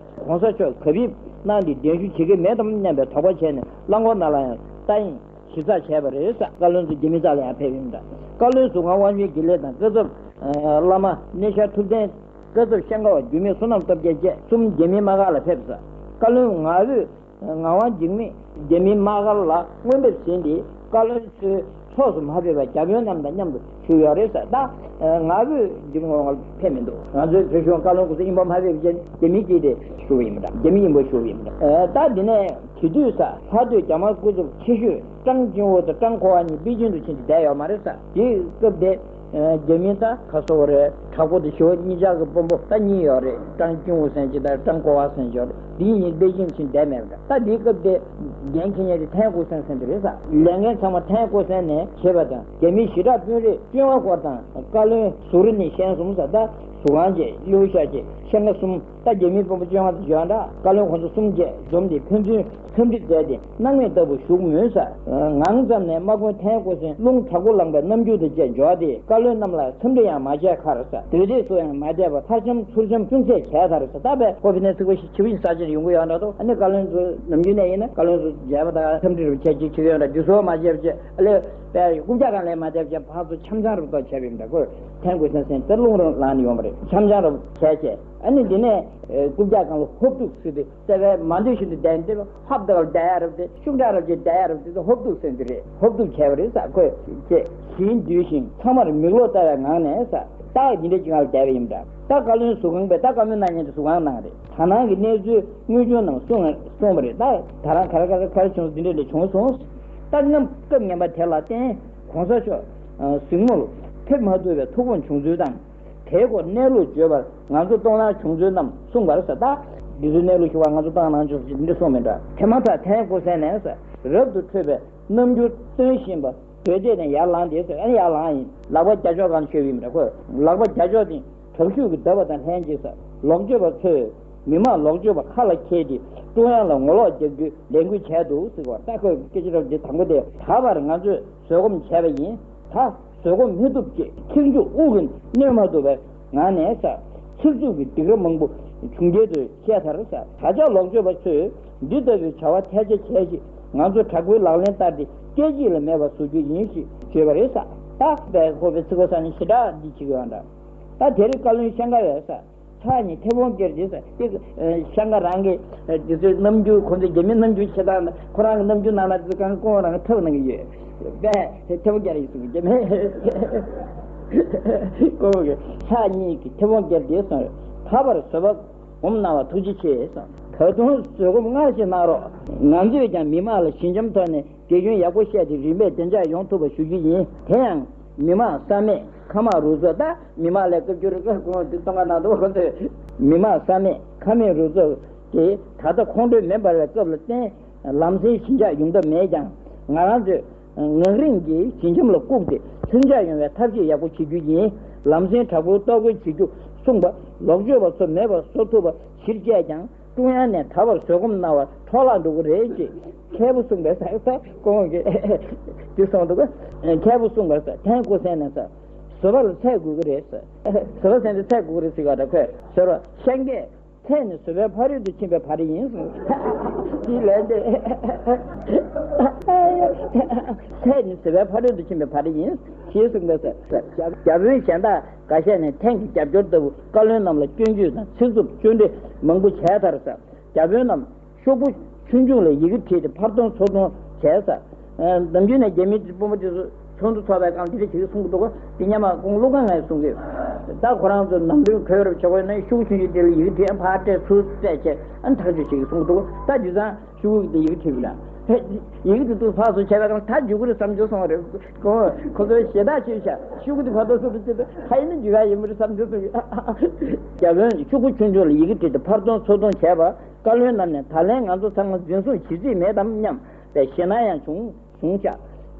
གོང་ས་མཆོག་ག་ཕེབས་གནང་སྟེ་གདན་ཞུ་བྱེད་ཀྱི་མེད་དམ་སྙམ་པའི་དོགས་པ་བྱས་ནས་རླངས་འཁོར་ནང་ལ་ཡང་ལྟ་ཡིན། ཞིབ་ཚགས་བྱས་པ་རེད་ཟེར། བཀའ་བློན་ཚོ་རྒྱ་མི་རྩ་ལ་ཡང་ཕེབས་ཡིན་པ་འདྲ། བཀའ་བློན་ཟུར་ཁང་དབང་ཕྱུག་དགེ་ལེགས་དང་བཀའ་ཚབ་བླ་མ་གནས་ཤར་ཐུབ་བསྟན། བཀའ་ཚབ་ཤང་ཀ་བ་འགྱུར་མེད་བསོད་ནམས་སྟོབས་རྒྱལ་བཅས་གསུམ་རྒྱ་མིའི་དམག་སྒར་ལ་ཕེབས་ས། བཀའ་བློན་ངག་དབང་འཇིགས་མེད་རྒྱ་མིའི་དམག་སྒར་ལ་དངོས་འབེབས་ཟིན་ཏེ་བཀའ་བློན་ཚོའི་ཕྱོགས་སུ་མ་ཕེབས་པར་རྒྱ་དཔོན་རྣམས་དང་མཉམ་དུ་བཞུགས་ཡོད་རེད་ཟེར། ད་ངག་དབང་འཇིགས་མེད་ཕེབས་མི་འདུག་ང་ཚོའི་བོད་གཞུང་བཀའ་བློན་སྐུ་ཚབ་དབྱིན་པ་མ་ཕེབས་རྗེས་རྒྱ་མི་གཅིག་དེ་བཞུགས་ཡིན་པ་འདྲ། རྒྱ་མི་དབྱིན་པ་བཞུགས་ཡིན་པ་འདྲ། ད་འདི་ནས་དེ་དུས་ས་ལྷག་དུས་རྒྱ་དམར་སྐུ་ཚབ་ཆེ་ཤོས་ཀྲང་ཅིང་ཝུ་དང་ཀྲང་གོ་ཝ་གཉིས་པེ་ཅིང་དུ་ཕྱིན་ཏེ་བསྡད་ཡོད་མ་རེད་ས། དེའི་སྐབས་དེ་རྒྱ་མི་ད་ག་སོ་བ་རེད། དྲག་པོ་དེ་ཞི་བ་གཉིས་ཆར་གྱི་དཔོན་པོ་ད་གཉིས་ཡོད་རེད། ཀྲང་ཅིང་ཝུ་ཟེར་གཅིག་དང་ཀྲང་གོ་ཝ་ཟེར་གཅིག་ཡོད་རེད། དེ་གཉིས་པེ་ཅིང་ཕྱིན་བསྡད་མེད་པ་འདྲ། ད་དེའི་སྐབས་དེ་འགན་འཁྱེར་མཁན་དེ་ཐན་ཀོ་སན་ཟེར་དེ་རེད་ས། ལས་འགན་ཚང་མ་ཐན་ཀོ་སན་ནས་བྱེད་པ་དང་། རྒྱ་མིའི་ཞི་དྲག་དཔོན་རིགས་བཅོ་ལྔ་སྐོར་དང་བཀའ་བློན་ཟུར་ནས་གཞན་གསུམ་ས། ད་ཟུར་ཁང་བཅས་ཀླུ་ཤ་བཅས་ཤེས་ལྔ་གསུམ། ད་རྒྱ་མིའི་དཔོན་པོ་བཅོ་ལྔ་དེ་བརྗོད་འདྲ། བཀའ་བློན་ཁོང་ཚོ་གསུམ་བཅས་འཛོམས་ཏེ་ཕན་ཚུན་འཚམས་འདྲི་མཛད་དེ་སྣང་མེད་ལྟ་བུ་བཞུགས་མོད་ས། ངང་ཙམ་ནས་དམག་དཔོན་ཐན་ཀོ་སན་རླུང་དྲག་པོ་ལངས་པའི་རྣམ་འགྱུར་དང་བཅས་འབྱོར་ཏེ་བཀའ་བློན་རྣམས་ལ་འཚམས་འདྲི་ཡང་མ་བྱས་ཁར་ས། དུས་ཚོད་སུ་ཡང་མ་བསྡད་པར་ཕར་འཆམ་ཚུར་འཆམ་ཅུང་ཟད་བྱས་ཚར་ས། ད་བས་ཁོ་ཕི་ནས་ཚིག་པ་ཞིག་བྱིའུ་ཡིན་ས་ཆེར་ཡོང་གི་ཡོད་འདྲ་འདུག་ཨ་ནི་བཀའ་བློན་ཚོ་ནམ་རྒྱུན་ནས་ཡིན་ན་བཀའ་བློན་ཚོ་མཇལ་བ་དང་འཚམས་འདྲི་རུ་བྱས་ཅིག་བྱེད་ཀྱི་ཡོད་འདྲ། རྒྱུ་སོ་མ་བྱས་པ་བྱས་ཨ་ལས་པས་རྐུབ་བཀྱག་གང་ལས་མ་བསྡད་པ་བྱས་ཕར་ཚུར་འཆམ་འཆམ་རུ་ཏོག་བྱས་པ་ཡིན་འདྲ། ཁོས་ཐན་ཀོ་སན་ཟེར་དེ་རླུང་རང་ལངས་ནས་ཡོང་བ་རེད། འཆམ་འཆམ་རུ་བྱས་བྱས་ཨ་ནི་འདི་ནས་རྐུབ་བཀྱག་གང་ལ་ཧོབ་ཏུ་སུས་ཏེ་བརྩེ་བས་མ་འདོད་བཞིན་དུ་བསྡད་འདི་ཧབ་དག་ལ་བསྡད་ཡ་རབ་དེ་ཤུགས་དྲག་རབ་ཀྱིས་བསྡད་ཡ་རབ་དེ་ཧོབ་ཏུ་ཟེར་འདི་རེད། ཧོབ་ཏུ་བྱས་པ་རེད་ས། ཁོས་ཅེས་ཞིང་འདུས་ཤིང་ཚང་མར་མིག་ལོག་ལྟ་བའི་ངང་ནས་ས། ད་འདི་འདྲ་ཅིག་ང་ལ་བསྡད་པ་ཡིན་འདྲ། ད་བཀའ་བློན་ཟུར་ཁང་པས་ད་བཀའ་མོལ་གནང་མཁན་དེ་ཟུར་ཁང་ནང་རེད། ད་ནང་གི་གནས་ཚུལ་དངོས་བྱུང་རྣམས་གསུངས་གསུངས་པ་རེད། ད་ད་རང་ག་རེ་ག་རེ་ག་རེ་བྱུང་འདི་འདྲ་ལས་བྱུང་སོང་། ད་གནམ་སྐབས་ངན་པ་དེ་ལ་བརྟེན་གོང་ས་མཆོག་གཟིགས་མོར་ཕེབས་མ་ཐུབ་པའི་ཐུགས་དགོངས་བྱུང་ཚུལ་དང་། དེའི་སྐོར་གནས་ལུགས་བརྗོད་པར་ང་ཚོ་གཏོང་གནང་བྱུང་ཚུལ་རྣམས་གསུངས་པར་ས། ད་འདི་ཚོའི་གནས་ལུགས་ཞུ་བར་ང་ཚོ་གཏོང་གནང་བྱུང་ཚུལ་འདི་གསུངས་མི་འདྲ། དེ་མ་ཐག་ཐན་ཀོ་སན་ནས་ས་རབ་ཏུ་ཁྲོས་པའི་རྣམ་འགྱུར་སྟོན་བཞིན་པ། སྒྲོལ་སྟེ་ནས་ཡར་ལངས་ཏེ་ཟེར། ཨ་ནི་ཡར་ལངས་ཡིན། ལག་པ་རྒྱ་ཕྱོགས་སྒང་ཤོད་ཡིན་པ་འདྲ། ཁོས་ལག་པ་རྒྱ་ཕྱོགས་སྟེང་དྲག་ཤུགས་ཀྱིས་བརྡབས་པ་དང་ལྷན་ཅིག་ས་ལོག་སྤྱོད་པ་ཚོས་ མི་མང་ལོག་སྤྱོད་པ་ཁ་ལ་འཁྱེར་ཏེ་ཀྲུང་དབྱང་ལ་ངོ་ལོག་རྒྱག་རྒྱུའི་ལས་འགུལ་བྱས་འདུག་ཟེར་བ། ད་ཁོས་སྐད་ཆ་རོབ་ཀྱི་དང་པོ་དེ། ད་བར་ང་ཚོས་བཟོད་སྒོམ་བྱས་པ་ཡིན། ད་བཟོད་སྒོམ་མི་ཐུབ་ཅེས་ཚིག་མཇུག་དབུགས་ཀྱིས་གནོན་མ་ཐུབ་པའི་ངང་ནས་ཟེར། ཚིག་རྩུབ་ཀྱི་སྡིགས་ར་མང་པོ་བྱུང་རྒྱལ་དུ་བཤད་ཚར་ཟེར། ད་ཆ་ལོག་སྤྱོད་པ་ཚོས་འདི་ལྟ་བུའི་བྱ་བ་ཐལ་ཆ་བྱས་ཤིག། ང་ཚོ་དྲག་པོའི་ལག་ལེན་བསྟར་ཏེ་སྐད་ཅིག་ལ་མེད་པར་བཟོ་རྒྱུ་ཡིན་ཞེས་བརྗོད་པ་རེད་ཟེར། ད་པའི་ཁོ་པའི་ཚིག་པ་ས་ནས་ཞེ་དྲག་འདི་བྱེད་ཀྱི་ཡོད་འདྲ། ད་དེ་རིང་བཀའ་བློན་ཤང་ཀ་བས་ཟེར། ཕྱག་གཉིས་མཐེ་བོང་བཀལ་ཏེ་ཟེར། དེ་ཤང་ཀ་རང་གི་དེ་ཚོའི་རྣམ་འགྱུར། ཁོ་ཚོའི་རྒྱ་མིའི་རྣམ་འགྱུར་བྱེད་སྟངས། ཁོ་རང་གི་རྣམ་འགྱུར་ནང་ན་དེ་ཚོ་གང་ཁོང་རང་གི་ཐབས་གནང་གི་ཡོད་པས། མཐེ་བོང་བཀལ་ཡིན་གསུང་གི་མེད། ཁོང་གིས་ཕྱག་གཉིས་ཀྱིས་མཐེ་བོང་བཀལ་ཏེ་གསུངས། ད་བར་བཟོད་པ་སྒོམ་གནང་བ་ཐུགས་རྗེ་ཆེ་གསུངས། ད་དུང་བཟོད་སྒོམ་སྔར་བཞིན་གནང་རོགས། ང་ཚོས་ཀྱང་མི་མང་ལ་ཞི་འཇམ་ཐོག་ནས་དགེ་སྐྱོན་ཡག་པོ་བཤད་དེ་རིམ་པས་བདེ་འཇགས་ཡོང་ཐུབ་པ་ཞུ་རྒྱུ་ཡིན། དེ་ཡང་མི་མང་བསམ་མེད་ཁ་མང་རུ་ཚོགས། ད་མི་མང་ལ་སྐབས་བཅུ་རེ་སྐབས་གོང་དུ་གཏོང་ག་གནང་འདུག་ཁོ་ཚོས། མི་མང་བསམ་མེད་ཁ་མང་རུ་ཚོགས་ཀྱིས་ད་ལྟ་ཁོང་ཁྲོ་མེད་པ་བའི་སྐབས་ལ་བརྟེན་ལམ་སེང་ཞི་འཇགས་ཡོང་ཐབས་མེད་ཀྱང་། ང་རང་ཚོས་ངང་རིང་གིས་ཞི་འཇམ་ལ་བཀུག་སྟེ་ལྷིང་འཇགས་ཡོང་བའི་ཐབས་ཤེས་ཡག་པོ་བྱེད་རྒྱུ་ཡིན། ལམ་སེང་དྲག་པོའི་ལྟོ་གོས་བྱེད་རྒྱུ་གསུངས་པ། ལོག་སྤྱོད་པ་ཚོ་མེད་པར་བཟོ་ཐུབ་པ་གཞིར་བཅས་ཀྱང་། ཀྲུང་དབྱང་ནས་ད་བར་བཟོད་སྒོམ་གནང་བ་འཕྲོ་བརླག་འགྲོ་གི་རེད་ཅེས་མཁས་པོ་གསུངས་པའི་ས་ས་ཁོང་གིས་དེ་གསུངས་འདུག། མཁས་པོ་གསུངས་པའི་ས་ཐེངས་སྐུ་སེང་ནས་ས་བཟོད་པ་ལ་ཚད་དགོས་ཀྱི་རེད་ས། བཟོད་པ་ཟེར་དེ་ཚད་དགོས་ཀྱི་རེད་ཟེར་ག་ད་ཁོས་བཟོད་པ་ཤན་གས། ཚད་ནི་བཟོད་པའི་ཕ་རོལ་ཏུ་ཕྱིན་པའི་བར་ཡིན་གསུངས། དེའི་ལན་དེ། ཚད་ནི་བཟོད་པའི་ཕ་རོལ་ཏུ་ཕྱིན་པའི་བར་ཡིན་ཞེས་གསུངས་པའི་ས། བརྒྱ་བརྒྱ་དཔོན་གཞན་དག་འགའ་ཤས་ནས་ཐེངས་ཀྱི་རྒྱབ་སྐྱོར་ལྟ་བུ་བཀའ་བློན་རྣམས་ལ་སྐྱོན་བརྗོད་དང་ཚིག་རྩུབ་ཅོ་འདྲི་མང་པོ་བྱས་མཐར་ས། བརྒྱ་དཔོན་རྣམས་ཤོག་བུ་ཆུང་ཆུང་ལ་ཡི་གེ་བྲིས་ཏེ་ཕར་གཏོང་ཚུར་གཏོང་བྱས་ས། ནམ་རྒྱུན་ནས་རྒྱ་མིའི་དཔོན་པོ་དེ་ཚོ་ཚོགས་འདུ་ཚོགས་པའི་སྒང་དེ་འདྲ་བྱེད་ཀྱི་གསུང་གི་འདུག་ག་དེ་སྔོན་མ་ཁོང་བློ་དགའ་ངས་གསུང་གི། ད་ཁོ་རང་ཚོ་ནང་དོན་གོ་རབས་བྱེད་དགོས་ན་ཤོག་བུ་ཆུང་ཆུང་དེ་ལ་ཡི་གེ་བྲིས་ཕར་སྤྲད་ཚུར་སྤྲད་བྱས་ཨ་ནི་ཐག་གཅོད་བྱེད་ཀྱི་གསུང་གི་འདུག་ག་ད་དེང་སང་ཤོག་བུ་དེ་ཡི་གེ་བྲིས་པ་ན་ཡི་གེ་དེ་ཚོ་ཕར་ཚུར་བྱས་པའི་སྒང་ད་འཇུག་གི་རེད་བསམ་བྱུང་སོང་བ་རེད། ཁོ་ཁོ་ཚོའི་ཞེ་དྲག་ཆེ་ཤག་ཤོག་བུ་དེ་ཕར་ཚུར་སྤྲད་དུས་ད་ཡིན་ན་འཇུག་ཡ་ཡིན་པ་རེད་བསམ་བྱུང་སོང་གི། རྒྱ་དཔོན་ཤོག་བུ་ཆུང་ཆུང་ལ་ཡི་གེ་བྲིས་ཏེ་ཕར་གཏོང་ཚུར་གཏོང་བྱས་པ། བཀའ་བློན་རྣམས་ནས་ད་ལན་ང་ཚོ་ཚང་མ་འཛིན་བཟུང་བྱེད་རྩིས་མེད་དམ་སྙམ་པའི་ཞེད་སྣང་ཡང་བྱུང་བྱུང་ཤག་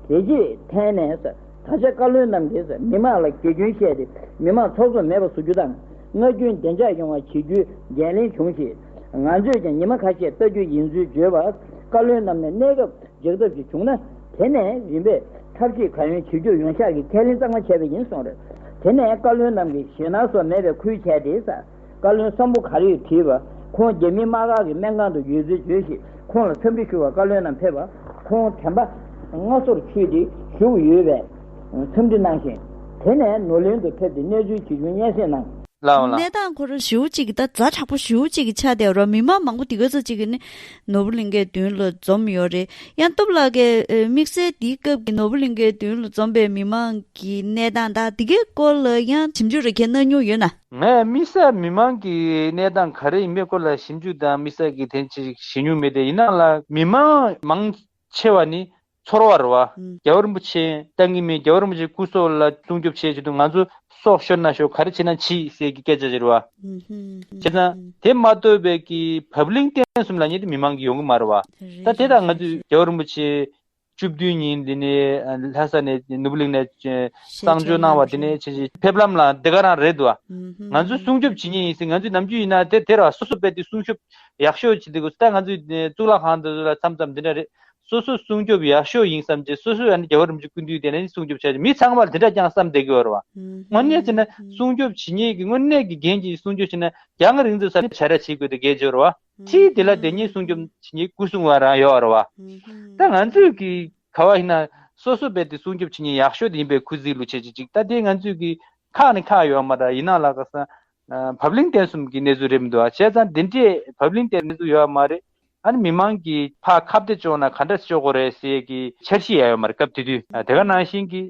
དེ་རྗེས་ཐད་ནས་ད་ཆ་བཀའ་བློན་རྣམས་ཀྱིས་མི་མང་ལ་དགེ་སྐྱོན་བཤད་དེ་མི་མང་ཚོགས་གཙོ་མེད་པ་བཟོ་རྒྱུ་དང་། སྔར་རྒྱུན་བདེ་འཇགས་ཡོང་བ་བྱེད་རྒྱུའི་འགན་ལེན་བྱུང་ཞིང་། ང་ཚོས་ཀྱང་ཉི་མ་ཁ་ཤས་ལྟ་རྒྱུ་ཡིན་ཚུལ་བརྗོད་པར། བཀའ་བློན་རྣམས་ནས་གནས་སྐབས་རྒྱག་ཐབས་ཤིག་བྱུང་ན། དེ་ནས་རིམ་པས་ཐབས་ཤེས་གང་ཡོང་བྱེད་རྒྱུར་ཡོང་ཤག་གི་ཁས་ལེན་གཙང་མ་བྱས་པ་ཡིན་གསུངས་རེད། དེ་ནས་བཀའ་བློན་རྣམས་ཀྱིས་ཞེད་སྣང་སོགས་མེད་པའི་ཁུལ་བྱས་ཏེ་ས། བཀའ་བློན་སམ་བྷོ་ཁ་རིས་དྲིས་པ། ཁོང་རྒྱ་མིའི་དམག་སྒར་གྱི་སྨན་ཁང་དུ་ཡོད་ཚུལ་བརྗོད་བཞིན་ཁོང་ལ་འཚམས་འདྲི་ཞུ་བར་བཀའ་བློན་རྣམས་ཕེབས་པ། ཁོང་དྲན་པ་སྔ་སོར་ཆུད་དེ་བཞུགས་ཡོད་པས་འཚམས་འདྲི་གནང་ཞིང་། དེ་ནས་ནོར་གླིང་དུ་ཕེབས་ཏེ་གནས་ཚུལ་ཇི་བྱུང་སྙན་སེང་གནང་། ལའོ་ལ། གནས་སྟངས་ཁོ་རང་ཞེ་པོ་ཅིག་གི་ད་ཛ་དྲག་པོ་ཞེ་པོ་ཅིག་གི་ཆགས་བསྡད་ཡོད་རེད། མི་མང་མང་པོ་དེ་ག་ཚོད་ཅིག་གི་ནི་ནོར་བུ་གླིང་གའི་མདུན་ལ་འཛོམས་ཡོད་རེད། ཡང་སྟོབས་ལགས་ཀྱིས་ཨ་དམིགས་བསལ་དེའི་སྐབས་ཀྱི་ནོར་བུ་གླིང་གའི་མདུན་ལ་འཛོམས་པའི་མི་མང་གི་གནས་སྟངས་དང་དེ་གའི་སྐོར་ལ་ཡང་ཞིབ་འཇུག་རེ་ཁྱེད་གནང་མྱོང་ཡོད་ན། ངས་དམིགས་བསལ་མི་མང་གི་གནས་སྟངས་ག་རེ་ཡིན་པའི་སྐོར་ལ་ཞིབ་འཇུག་དང་དམིགས་བསལ་གྱི་དོན་ཅིག་ཞུ་མྱོང་མེད་དེ། ཡིན་ནའང་ལ་མི་མང་མང་ཆེ་བ་ནི་ཚོར་བ་རེད་བ། ཨུམ། རྒྱལ་བ་རིན་པོ་ཆེ་བཏང་གི་མེད། རྒྱལ་བ་རིན་པོ་ཆེ་སྐུ་སྲོག་ལ་སྲུང་སྐྱོབ་བྱེད་ཆེད་དུ་ང་ཚོ་སྲོག་ཤོར་ན་ཤོར་ག་རེ་བྱེད་ན་བྱེད་ཟེར་གྱི་སྐད་ཆ་ཅིག་རེད་བ། ཨུམ་ཧུམ། བྱས་ཙང་དེ་མ་གཏོགས་པའི་གི་བབ་བརླིང་བསྟན་གསུམ་ལ་ཉེ་དུ་མི་མང་གི་ཡོང་གི་མ་རེད་བ། རེད་ད་དེ་རེད་དང་ང་ཚོས་རེད། རྒྱལ་བ་རིན་པོ་ཆེ་བཅུ་བདུན་ཉིན་འདི་ནས་ལྷ་ས་ནས་ནོར་བུ་གླིང་ནས་གསང་སྤྱོད་གནང་བ་འདི་ནས་ཆེ་ཆེ་ཕེབས་ལམ་ལ་དེ་ག་རང་རེད་འདུག་བ། ཨུམ་ཧུམ། ང་ཚོ་སྲུང་སྐྱོབ་བྱེད་མཁན་ཡིན་ཟེར། ང་ཚོས་ནམ་རྒྱུན་ཡིན་ན་དེ་དེ་ར་སོ་སོ་རྦད་དེ་སྲུང་སྐྱོབ་ཡག་ཤོས་བྱེད་དགོས། ད་ང་ཚོས་གཙུག་ལག་ཁང་དེ་ཚོ་ལ་མཚམས་མཚམས་འདི་འདྲ་རེད། སོ་སོ་སྲུང་སྐྱོབ་ཡག་ཤོས་ཡིན་བསམ་བྱས། སོ་སོ་ཡང་ནི་རྒྱལ་བ་རིན་པོ་ཆེ་སྐུ་མདུན་དེ་ནས་སྲུང་སྐྱོབ་བྱ་རྒྱུ། མི་ཚང་མར་དེ་འདྲ་ཀྱང་བསམ་བསྡད་ཀྱི་ཡོད་རེད་བ། དངོས་གནས་བྱས་ན་སྲུང་སྐྱོབ་བྱེད་མཁན་གྱི་དངོས་གནས་ཀྱི་འགན་གྱིས་སྲུང་སྐྱོབ་བྱེད་ན་རྒྱང་རིང་ཚོ་ས་ནས་བྱ་ར་བྱེད་དགོས་དེ་གལ་ཆེ་བ་རེད་བ། ཕྱིའི་དེ་ལ་དེ་ཉིད་སྲུང་སྐྱོབ་བྱེད་མཁན་སྐུ་སྲུང་བ་རང་ཡོད་རེད་བ། ད་ང་ཚོས་ཀྱི་ག་བ་ཡིན་ན་སོ་སོ་རྦད་དེ་སྲུང་སྐྱོབ་བྱེད་མཁན་ཡག་ཤོས་དེ་ཡིན་པའི་ཁུ་ཚིག་ལུ་བྱེད་ཅིག་ཅིག་ད་དེ་ང་ཚོས་ཀྱི་ཁག་ནི་ཁག་ཡོད་མ་རེད། ཡིན་ནའང་ལ་ག་ས་བབ་བརླིང་བསྟན་གསུམ་གྱི་གནས་ཚུལ་རེད་མི་འདུག་བ། བྱས་ཙང་འདི་འདྲའི་བབ་བརླིང་བསྟན་གནས་ཚུལ་ཡོད་མ་རེད། ཨ་ནི་མི་མང་གིས་ཕར་ཁ་གཏད་གཅོག་ན་ག་འདྲ་གཅོག་དགོས་རེད་ཟེར་གྱི་འཆར་གཞི་ཡང་ཡོད་མ་རེད། སྐབས་དེ་དུས་དེ་ག་ནང་བཞིན་གྱི་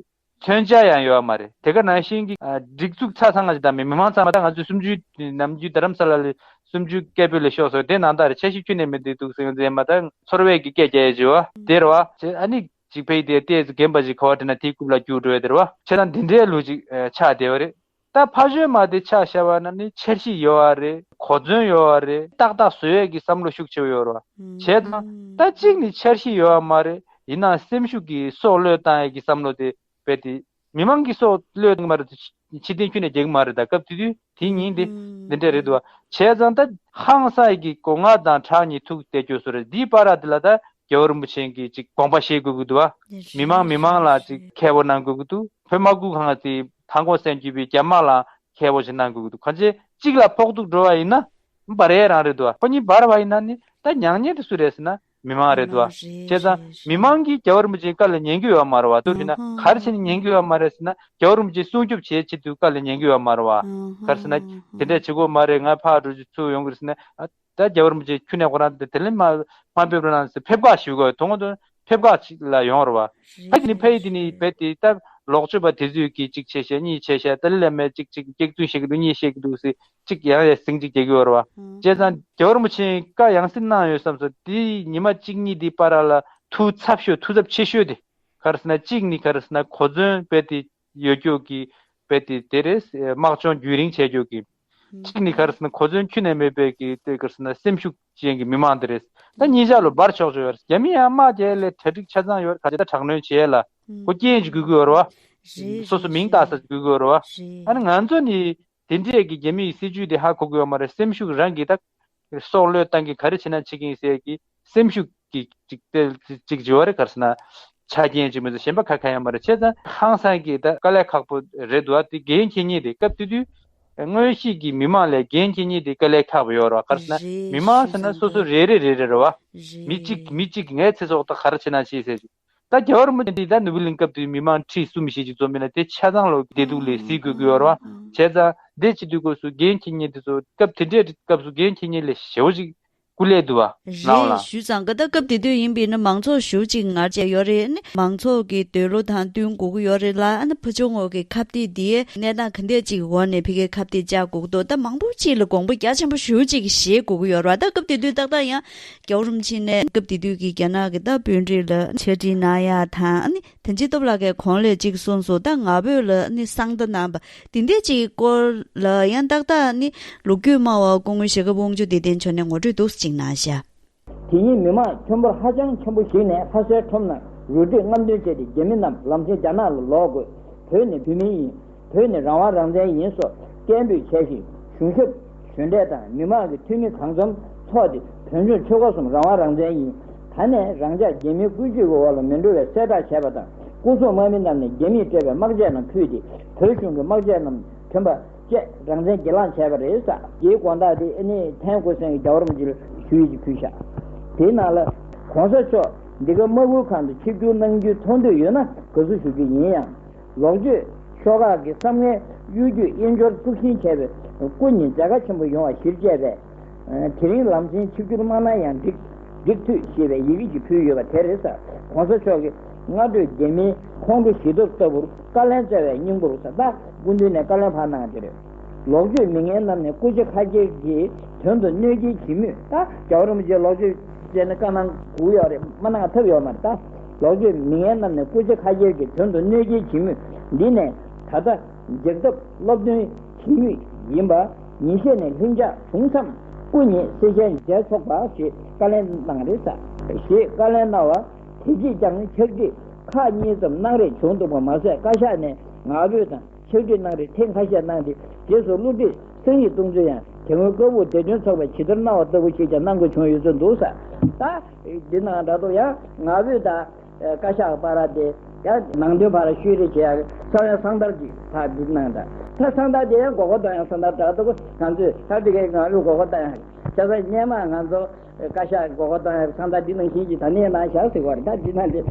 མཚོན་ཆ་ཡང་ཡོད་མ་རེད། དེ་ག་ནང་བཞིན་གྱི་སྒྲིག་འཛུགས་ཆ་ཚང་ང་ཅིག་དང་མི་མང་ཚང་མ་ད་ང་ཚོའི་གསུམ་བཅུའི་ནམ་རྒྱུན་རྡ་རམ་ས་ལ་ལ་གསུམ་བཅུའི་སྐད་འབོད་ལས་ཤོག་སོགས་དེ་ནང་ལྟར་འཆར་གཞི་ཁྱོན་ནས་མེད་དུས་འདུག་ཟེར་ཡོང་ཙང་མ་ད་ཚོར་བས་ཀྱི་སྐད་རྒྱག་ཡས་བྱེད་བ་དེ་རེད་བ། བྱས་ཨ་ནི་ཅིག་ཕེ་དེ་ལྟས་རྒན་པ་ཅིག་ག་བ་དྲན་ན་དེའི་རྐུབ་ལ་རྒྱུག་འགྲོ་ཡ་དེ་རེད་བ། བྱས་ཙང་འདི་འདྲའི་ལུགས་ཅིག་ཆགས་བསྡད་པ་རེད། ད་ཕ་ཆོས་མ་དེ་ཆ་བཞག་པ་ན་ནི་འཆར་གཞི་ཡོད་པ་རེད། གོ་མཚོན་ཡོད་པ་རེད། ཏག་ཏག་བཟོ་ཡས་ཀྱི་བསམ་བློ་ཤུགས་ཆེ་བོ་ཡོད་རེད་བ། བྱས་ཙང་ད་གཅིག་ནི་འཆར་གཞི་ཡོད་པ་མ་རེད། ཡིན་ནའང་སེམས་ཤུགས་ཀྱིས་སྲོག་བློས་བཏང་ཡས་ཀྱི་བསམ་བློ་དེ་རྦད་དེ་མི་མང་གི་སྲོག་བློས་བཏང་གི་མ་རེད། ཕྱིར་འཐེན་ཁྱོན་ནས་རྒྱག་གི་མ་རེད། ད་སྐབས་དེ་དུས་དེ་ཉིན་དེ་འདི་འདྲ་རེད་འདུག་བ། བྱས་ཙང་ད་ཧང་སངས་ཀྱི་སྒོ་ང་དང་ཁྲག་གཉིས་ཐུག་བསྡད་རྒྱུ་སུ་རེད། འདིའི་བར་དེ་ལ་ད་རྒྱལ་བ་རིན་པོ་ཆེ་གིས་ཅིག་དགོངས་པ་བཞེས་དགོས་ཀྱི་འདུག་བ། མི་མང་མི་མང་ལ་ཅིག་ཁྱེད་པོ་གནང་དགོས་ཀྱི་འདུག་བོད་དམག་ཁུལ་ཁང་དེ་མཐའ་འཁོར་སེམས་བསྐྱིད་པའི་རྒྱ་དམག་ལ་ཁྱེད་པོ་ཞིག་གནང་དགོས་ཀྱི་འདུག་གང་ཅི་གཅིག་ལ་ཕོག་ཐུག་འགྲོ་བ་ཡིན་ན་བར་ཡས་རང་རེད་འདུག་བ། ཁོ་གཉིས་བར་བ་ཡིན་ན་ནི་ད་མྱ་ངན་དེ་སུ་རེད་ཟེར་ན་མི་མང་རེད་འདུག་བ། བྱས་ཙང་མི་མང་གིས་རྒྱལ་བ་རིན་པོ་ཆེའི་བཀའ་ལ་ཉན་གྱི་ཡོད་མ་རེད་བ། དུ་ཞུས་ན་ག་རེ་བྱས་ནས་ཉན་གྱི་ཡོད་མ་རེད་ཟེར་ན་རྒྱལ་བ་རིན་པོ་ཆེ་སྲུང་སྐྱོབ་བྱེད་ཆེད་དུ་བཀའ་ལ་ཉན་གྱི་ཡོད་མ་རེད་བ། ག་རེ་ཟེར་ན་དེ་འདྲས་བྱེད་དགོས་མ་རེད། ང་ཕར་འགྲོ་རྒྱུ་ཚུར་ཡོང་གི་རེད་ཟེར་ན། ད་རྒྱལ་བ་རིན་པོ་ཆེ་ཁྱོན་ནས་ཁོ་རང་དེ་དེ་ལས་མ་མ་ཕེབས་རོགས་གནང་ཟེར་ཕེབས་བཀའ་ཞུ་དགོས། དོན་དུ་ཕེབས་བཀའ་ཞིག་ལ་ཡོང་རེད་བ། ཕ་གི་ནི་ཕ་ཡི་དེ་ནི་བེད་དེ་ད་ལོག་སྤྱོད་པ་དེ་ཚོས་ཀྱིས་གཅིག་བྱས་བཤད་གཉིས་བྱས་བཤད། ད་ལི་ལ་མེད་གཅིག་གཅིག་སྐྱག་རྫུན་བཤད་ཀྱི་འདུག་གཉིས་བཤད་ཀྱི་འདུག་ཟེར་གཅིག་ཡང་ཡང་ཟིང་གཅིག་རྒྱག་གི་ཡོད་རེད་བ། བྱས་ཙང་རྒྱལ་བ་རིན་པོ་ཆེ་བཀའ་ཡང་སེ་གནང་ཡོད་བསམ་སོང་། དེ་ཉི་མ་གཅིག་གཉིས་དེ་བར་ལ་ཐུགས་འཚབ་ཤོས་ཐུགས་འཚབ་ཆེ་ཤོས་དེ་ག་རེ་ཟེར་ན་གཅིག་ནི་ག་རེ་ཟེར་ན་གོ་མཚོན་བེད་དེ་ཡོད་རྒྱུ་གི་དཔེ་དེ་དེ་རེད། དམག་སྦྱོང་རྒྱུན་རིང་བྱས་རྒྱུ་གི་གཅིག་ནི་ག་རེ་ཟེར་ན་གོ་མཚོན་ཁྱོན་ནས་མེད་པའི་གི་དེ་ག་རེ་ཟེར་ན་སེམས་ཤུགས་ཅན་གྱི་མི་མང་དེ་རེད། ད་གཉིས་ཆ་ལོ་འབར་ཆོག་ཆོག་ཡོད་རེད། རྒྱ་མི་ཡང་དམག་རྒྱག་ལས་གྲ་སྒྲིག་ཆ་ཚང་ཡོད་རེད། ག་ཅི་ད་དྲག་གནོན་བྱས་ལ་ཁོ་རྐྱེན་ཅིག་དགོས་ཀྱི་ཡོད་རེད་བ། སོ་སོ་མིང་བཏགས་ས་དགོས་ཀྱི་ཡོད་རེད་བ། ཨ་ནི་ང་ཚོ་ནི་དེ་འདྲས་ཀྱི་རྒྱ་མིའི་སྲིད་ཇུས་དེ་ཧ་གོ་གི་ཡོད་མ་རེད། སེམས་ཤུགས་རང་གི་ད་སྲོག་བློས་བཏང་གི་ག་རེ་བྱེད་ན་བྱེད་ཀྱི་ཡིན་ཟེར་གི་སེམས་ཤུགས་ཀྱི་ཅིག་དེ་ཅིག་བྱེད་པ་རེད། ག་རེ་ཟེར་ན་ཆ་རྐྱེན་ཅིག་མི་འདུག་གཞན་པ་ག་ག་ཡང་མ་རེད། བྱས་ཙང་ཧང་སང་གི་ད་དཀའ་ལས་ཁག་པོ་རེད་འདུག་ཨ་དེ་འགན་འཁྱེར་མཁན་དེ་སྐབས་དེ་དུས་དངོས་གཞི་གི་མི་མང་ལས་འགན་འཁྱེར་མཁན་དེ་དཀའ་ལས་ཁག་པོ་ཡོད་རེད་བ། ག་རེ་ཟེར་ན་མི་མང་ཟེར་ན་སོ་སོ་རེ་རེ་རེ་རེ་རེད་བ། མི་གཅིག་མི་གཅིག་ངའི་ཚེ་སྲོག་ད་ག་རེ་བྱེད་ན་བྱེད་ཟེར། ད་རྒྱལ་བ་རིན་པོ་ཆེ་འདི་ད་ནོར་བུ་གླིང་སྐབས་དུས་མི་མང་ཁྲི་གསུམ་བཞི་ཅིག་འཛོམས་པ་ཡིན་ན་དེ་ཆ་ཚང་ལོ་བདེ་སྡུག་ལས་སྲིད་དགོས་ཀྱི་ཡོད་རེད་བ། བྱས་ཙང་འདི་བྱེད་དུས་སྐབས་སུ་འགན་འཁྱེར་མཁན་དེ་ཚོ་སྐབས་དེ་འདྲའི་སྐབས་སུ་འགན་འཁྱེར་མཁན་ལས་ཞེ་པོ་ཅིག་སྐུ་ལས་འདུག་བ། རེད། ཞུས་ཙང་ཀ་ད་སྐབས་དེ་དུས་ཡིན་པས་ན་མང་ཚོགས་ཞེ་པོ་ཅིག་ངར་བྱས་ཡོད་རེད། ཨ་ནི་མང་ཚོགས་ཀྱི་འདོད་བློ་དང་བསྟུན་དགོས་ཀྱི་ཡོད་རེད་ལ། ཨ་ནི་ཕུ་ཆུང་ངོས་ཀྱི་ཁ་གཏད་འདིའི་གནས་སྟངས་ག་འདྲས་ཅིག་འོག་ནས་ཕ་གིའི་ཁ་གཏད་བཅག་དགོས་ཀྱི་འདུག་ད་མང་པོ་ཅིག་ལ་དགོངས་པ་རྒྱ་ཆེན་པོ་ཞེ་པོ་ཅིག་བཞེས་དགོས་ཀྱི་ཡོད་རེད་བ། ད་སྐབས་དེ་དུས་ཏག་ཏག་ཡང་རྒྱལ་བ་རིན་པོ་ཆེ་ནས་སྐབས་དེ་དུས་ཀྱི་རྒྱ་ནག་གི་ད་དཔོན་རིགས་ལ་ཕྱག་བྲིས་གནང་ཡ་དང་། ཨ་ནི་དེ་ཅི་སྟོབས་ལགས་ཀྱིས་གོང་ལ་ཅིག་གསུངས་སོང་། ད་ང་ཕོད་ལ་ཨ་ནི་གསང་བརྡ་གནང་བ་དེ་འདྲས་ཅིག་སྐོར་ལ་ཡང་ཏག་ཏག་ཨ་ནི་ལོ་རྒྱུས་སྨྲ་བ་སྐུ་ངོ་ཞྭ་སྒབ་དབང་ཕྱུག་བདེ་ལྡན་མཆོག་ནས་ངོ་སྤྲོད་འདུག་སེ་ཅིག་གནང་ཤག་དེ་ཉིན་མི་མང་ཁྱོན་འབོར་ཧ་ཅང་ཆེན་པོ་ཞིག་ནས་ལྷ་སའི་ཁྲོམ་ནང་རུ་སྒྲིག་རྔམ་སྟོན་བྱས་ཏེ་རྒྱ་མི་རྣམས་ལམ་སེང་རྒྱ་ནག་ལ་ལོག་དགོས། བོད་ནི་བོད་མིའི་ཡིན། བོད་ནི་རང་དབང་རང་བཙན་ཡིན་སོགས་སྐད་འབོད་བྱས་ཤིང་། གཞུང་ཞབས་གཞོན་གྲས་དང་མི་མང་གི་འཐུས་མི་གང་འཛོམས་ཚོགས་ཏེ། བོད་ལྗོངས་ཆོལ་ཁ་གསུམ་རང་དབང་རང་བཙན་ཡིན། ད་ནས་རང་ཅག་རྒྱ་མིའི་བཀོལ་སྤྱོད་ཀྱི་འོག་ལ་མི་འགྲོ་བའི་གསལ་བསྒྲགས་བྱས་པ་དང་། སྐུ་སྲུང་དམག་མི་རྣམས་ནས་རྒྱ་མིས་སྤྲད་པའི་དམག་ཆས་རྣམས་ཕུད་དེ། བོད་གཞུང་གི་དམག་ཆས་རྣམས་གྱོན་པ་བཅས་རང་བཙན་སྒེར་ལངས་བྱས་པ་རེད་ཟེར། དེའི་དགོང་དག་དེ་ཨ་ནི་ཐན་ཀོ་སན་གྱིས་རྒྱལ་བ་རིན་པོ་ཆེ་ལ་ཞུ་ཡིག་ཅིག་ཕུལ་ཤག་དེའི་ནང་ལ། གོང་ས་མཆོག་འདི་ག་དམག་ཁུལ་ཁང་དུ་ཆིབས་བསྒྱུར་གནང་རྒྱུའི་ཐོག་འདོད་ཡོད་ན་དགའ་བསུ་ཞུ་རྒྱུ་ཡིན་ཡང་། ལོག་སྤྱོད་ཤོག་ཁག་གི་བསམ་ངན་གཡོ་སྒྱུས་དབྱེན་སྦྱོར་གཙུགས་ཆེན་བྱས་པའི་སྐུ་ཉིད་མཛད་དཀའ་ཆེན་པོ་ཡོང་བ་གཞིར་བཅས་པས། དེ་རིང་ལམ་སེང་ཆིབས་བསྒྱུར་མ་གནང་ཡང་འགྲིག་འགྲིག་འཐུས་ཞེས་པའི་ཡི་གེ་ཅིག་ཕུལ་ཡོད་པ་དེ་རེད་ཟེར། གོང་ས་མཆོག་གིས་སྔ་དྲོའི་རྒྱ་མིའི་ཁོང་ཁྲོ་ཞི་སྟོབས་ལྟ་བུར་བཀའ་ལན་སྩལ་བའི་སྙིང་པོར་ཟེར། ད་སྐུ་མདུན་ནས་བཀའ་ལན་ཕར་གནང་གི་རེད། ལོག་སྤྱོད་མི་ངན་རྣམས་ནས་སྐུ་ཕྱྭ་ཁ་རྒྱལ་གྱི་དོན་དུ་གནོད་སྐྱེལ་བྱེད་མུས། ད་རྒྱལ་བ་རིན་པོ་ཆེ་ལོག་སྤྱོད་བྱས་ནས་བཀའ་གནང་དགོས་ཡོད་རེད། མ་གནང་ཐབས་ཡོད་མ་རེད། ད་ལོག་སྤྱོད་མི་ངན་རྣམས་ནས་སྐུ་ཕྱྭ་ཁ་རྒྱལ་གྱི་དོན་དུ་གནོད་སྐྱེལ་བྱེད་མུས་འདི་ནས་ད་ལྟ་རྒྱག་ཐབས་སློབ་སྟོན་བྱེད་མུས་ཡིན་པ། ཉིན་ཤས་ནས་ལྷིང་འཇགས་བྱུང་མཚམས་སྐུ་ཉིད་གསལ་བཤད་མཇལ་ཆོག་པ་ཞེས་བཀའ་ལན་གནང་རེད་ཟེར། ཞེས་བཀའ་ལན་གནང་བ་དེ་རྗེས་ཀྱང་ཕྱག་བྲིས་ཁག་གཉིས་ཙམ་གནང་རེས་བྱུང་འདུག་པ་མ་ཟད། བཀའ་ཤག་ནས་ངག་འབོད་དང་ཕྱག་བྲིས་གནང་རེས་ཐེངས་ཁ་ཤས་གནང་སྟེ། རྗེས་སུ་བསླུ་བྲིད་གསན་ཡིག་གཏོང་ཚུལ་ཡང་དེ་སྔོན་ཀ་སྦུག་བདེ་དོན་ཚོགས་པས་ཇི་ལྟར་གནང་བ་ལྟ་བུ་ཞིག་ཀྱང་གནང་དགོས་བྱུང་ཡོད་ཚུལ་འདུག་ཟེར། ད་འདི་ནང་འདྲ་འདུག་ཡང་ངག་འབོད་དང་བཀའ་ཤག་བར་དེ་ཡང་ནང་དོན་བར་ཤོད་རེས་བྱེད་ཡག་གསང་བའི་གསང་བརྡར་གྱི་ཕར་འདི་གནང་འདྲ། ད་གསང་བརྡར་དེ་ཡང་མགོ་སྐོར་བཏང་ཡག་གསང་བརྡར་འདྲ་འདུག་ང་ཚོས་ད་འདི་གའི་ངག་འབོད་མགོ་སྐོར་བཏང་ཡག་བྱས་ཙང་སྔོན་མ་ང་ཚོ། བཀའ་ཤག་མགོ་སྐོར་བཏང་ཡག་གསང་བརྡར་འདི་ནང་བཞིན་གྱི་ད་ནས་གནང་བཞག་ཟེར་བ་རེད། ད་འདི་ནང་དེ་ཡང་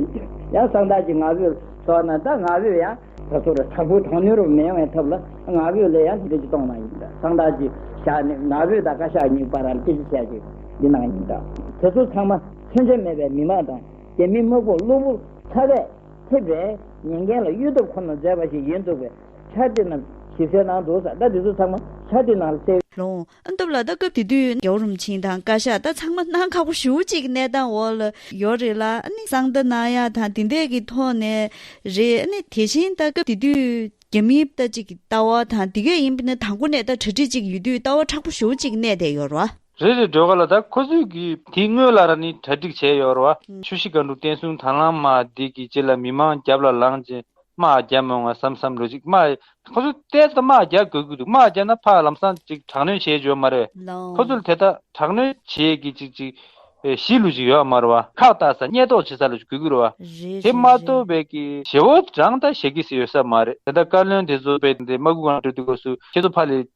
གསང་བརྡར་གྱི་ངག་འབོད་སོགས་ན། ད་ངག་འབོད་ཡང་ད་ཚོ་ར་དྲག་པོའི་དྲག་གནོན་རུ་མི་ཡོང་བའི་ཐབས་ལ་ངག་འབོད་ལས་ཡང་དེ་འདྲ་ཅིག་གཏོང་གནང་ཡིན། ད་གསང་བརྡར་གྱི་བཞག་ནས་ངག་འབོད་དང་བཀའ་ཤག་གཉིས་བར་ལ་སྐད་ཆ་བཤད་ཅིག་འདི་གནང་ཡིན། ད་དེ་ཚོ་ཚང་མ་མཚོན་ཆ་མེད་པའི་མི་མང་དང་རྒྱ་མི་དམག་དཔུང་གློ་བུར་ཚ་བས་ཐེབས་པའི་ཉེན་ཁ་ལ་གཡོལ་ཐབས་ཁོ་ན་མཛད་པ་ཞིག་ཡིན་འདུག་པས། ཆ་དེ་རྣམས་ཞིབ་གསལ་གནང་འདུག་ཟེར། ད་དེ་ཚོ་ཚང་མ་ཆ་དེ་ནང་ལ་གསལ། ལོང་། ཨ་སྟོབས་ལགས། ད་སྐབས་དེ་དུས་རྒྱལ་བ་རིན་པོ་ཆེ་དང་བཀའ་ཤག་ད་ཚང་མ་སྣང་ཁག་པོ་ཞེ་པོ་ཅིག་གི་གནས་སྟངས་འོག་ལ་ཡོད་རེད་ལ། ཨ་ནི་གསང་བརྡ་གནང་ཡག་དང་དེ་འདྲས་ཀྱི་ཐོག་ནས་རེད། ཨ་ནི་དེ་བཞིན་ད་སྐབས་དེ་དུས་རྒྱ་མིའི་ད་ཅིག་གི་ལྟ་བ་དང་དེ་གས་ཡིན་པ་ན་དང་པོ་ནས་ད་གྲ་སྒྲིག་ཅིག་ཡོད་དུས་ལྟ་བ་མཁྲེགས་པོ་ཞེ་པོ་ཅིག་གནས་བསྡད་ཡོད་རེད་བ། རེད་རེད། སྒྲོལ་དཀར་ལགས། ད་ཁོ་ཚོས་ཀྱིས་དེའི་སྔོན་ལ་ར་ནི་གྲ་སྒྲིག་བྱས་ཡོད་རེད་བ། ཆུ་བཞི་སྒང་དྲུག་བསྟན་སྲུང་དྭང་བླངས་དམག་འདི་གི་རྗེས་ལ་མི་མང་རྒྱབ་ལ་ལངས་རྗེས། དམག་རྒྱབ་མོང་ང་བསམ་བསམ་ལོ་ཅིག་དམག་ཁོ་ཚོ་ཏོག་ཙམ་དམག་རྒྱག་དགོས་ཀྱི་འདུག་དམག་རྒྱབ་ན་ཕར་ལམ་སང་ཅིག་དྲག་གནོན་བྱེད་འཇོག་མ་རེད། ཁོ་ཚོ་ལ་དེ་ལྟར་དྲག་གནོན་བྱེད་ཀྱི་ཅིག་ཅིག་ཨེ་གཞི་ལུ་ཅིག་ཡོད་མ་རེད་བ། ཁག་བཏགས་ས་བརྙས་གཏོང་བྱེད་ས་ལུ་ཅིག་དགོས་ཀྱི་རེད་བ། རེད། དེ་མ་གཏོགས་པའི་གི་ཞེ་བོ་རང་ད་ཞེ་གི་སི་ཡོད་ས་མ་རེད། དེ་ལྟར་བཀའ་བློན་དེ་ཚོ་པའི་དེ་དམག་འཁྲུག་གང་འགྲོ་དུས་སྐབས་སུ་ཁྱེད་ཚོ་ཕར་ལས་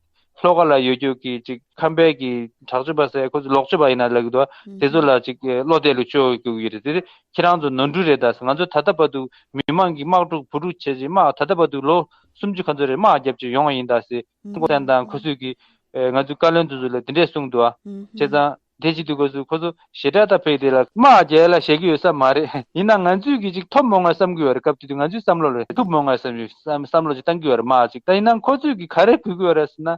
ལྷོ་ཁ་ལ་ཡོད་རྒྱུ་གི་ཅིག་ཁམས་པའི་གི་དྲག་སྤྱོད་པ་ཟེར་ཁོ་ཚོ་ལོག་སྤྱོད་པ་ཡིན་ན་ལབ་ཀྱི་འདུག་དེ་ཚོ་ལ་ཅིག་བློ་གཏད་ལུ་བཅོལ་དགོས་ཀྱི་རེད། དེ་ཁྱེད་རང་ཚོ་ནོར་འཁྲུལ་རེད་ད་ཟེར། ང་ཚོ་ད་ལྟ་བར་དུ་མི་མང་གི་དམག་འཁྲུག་བུ་འཁྲུག་བྱས་ཅིག་དམག་ད་ལྟ་བར་དུ་ལོ་སུམ་ཅུ་ཁ་ཚོད་རེད་དམག་རྒྱབ་ཅིག་ཡོང་བ་ཡིན་ད་ཟེར། ཀོ་ཏན་དང་ཁོ་ཚོས་ཀྱི་ང་ཚོའི་བཀའ་བློན་དེ་ཚོ་ལ་དེ་འདྲས་གསུངས་འདུག་ཨ། བྱས་ཙང་དེ་བྱེད་དུས་སྐབས་སུ་ཁོ་ཚོ་ཞེ་དྲག་ད་ཕེབས་དེ་ལ་དམག་རྒྱག་ལ་བཤད་ཀྱི་ཡོད་ས་མ་རེད། ཡིན་ན་ང་ཚོས་ཀྱི་ཅིག་ཐོབ་མོང་ང་བསམ་གྱི་ཡོད་རེད། སྐབས་དེ་དུས་ང་ཚོའི་བསམ་བློ་ལ་ཐུབ་མོང་ང་བསམ་བསམ་བསམ་བློ་ཅིག་བཏང་གི་ཡོད་རེད་དམག་ཅིག་ད་ཡིན་ན་ཁོ་ཚོས་ཀྱི་ག་རེ་དགོས་ཀྱི་ཡོད་རེད་ཟེར་ན།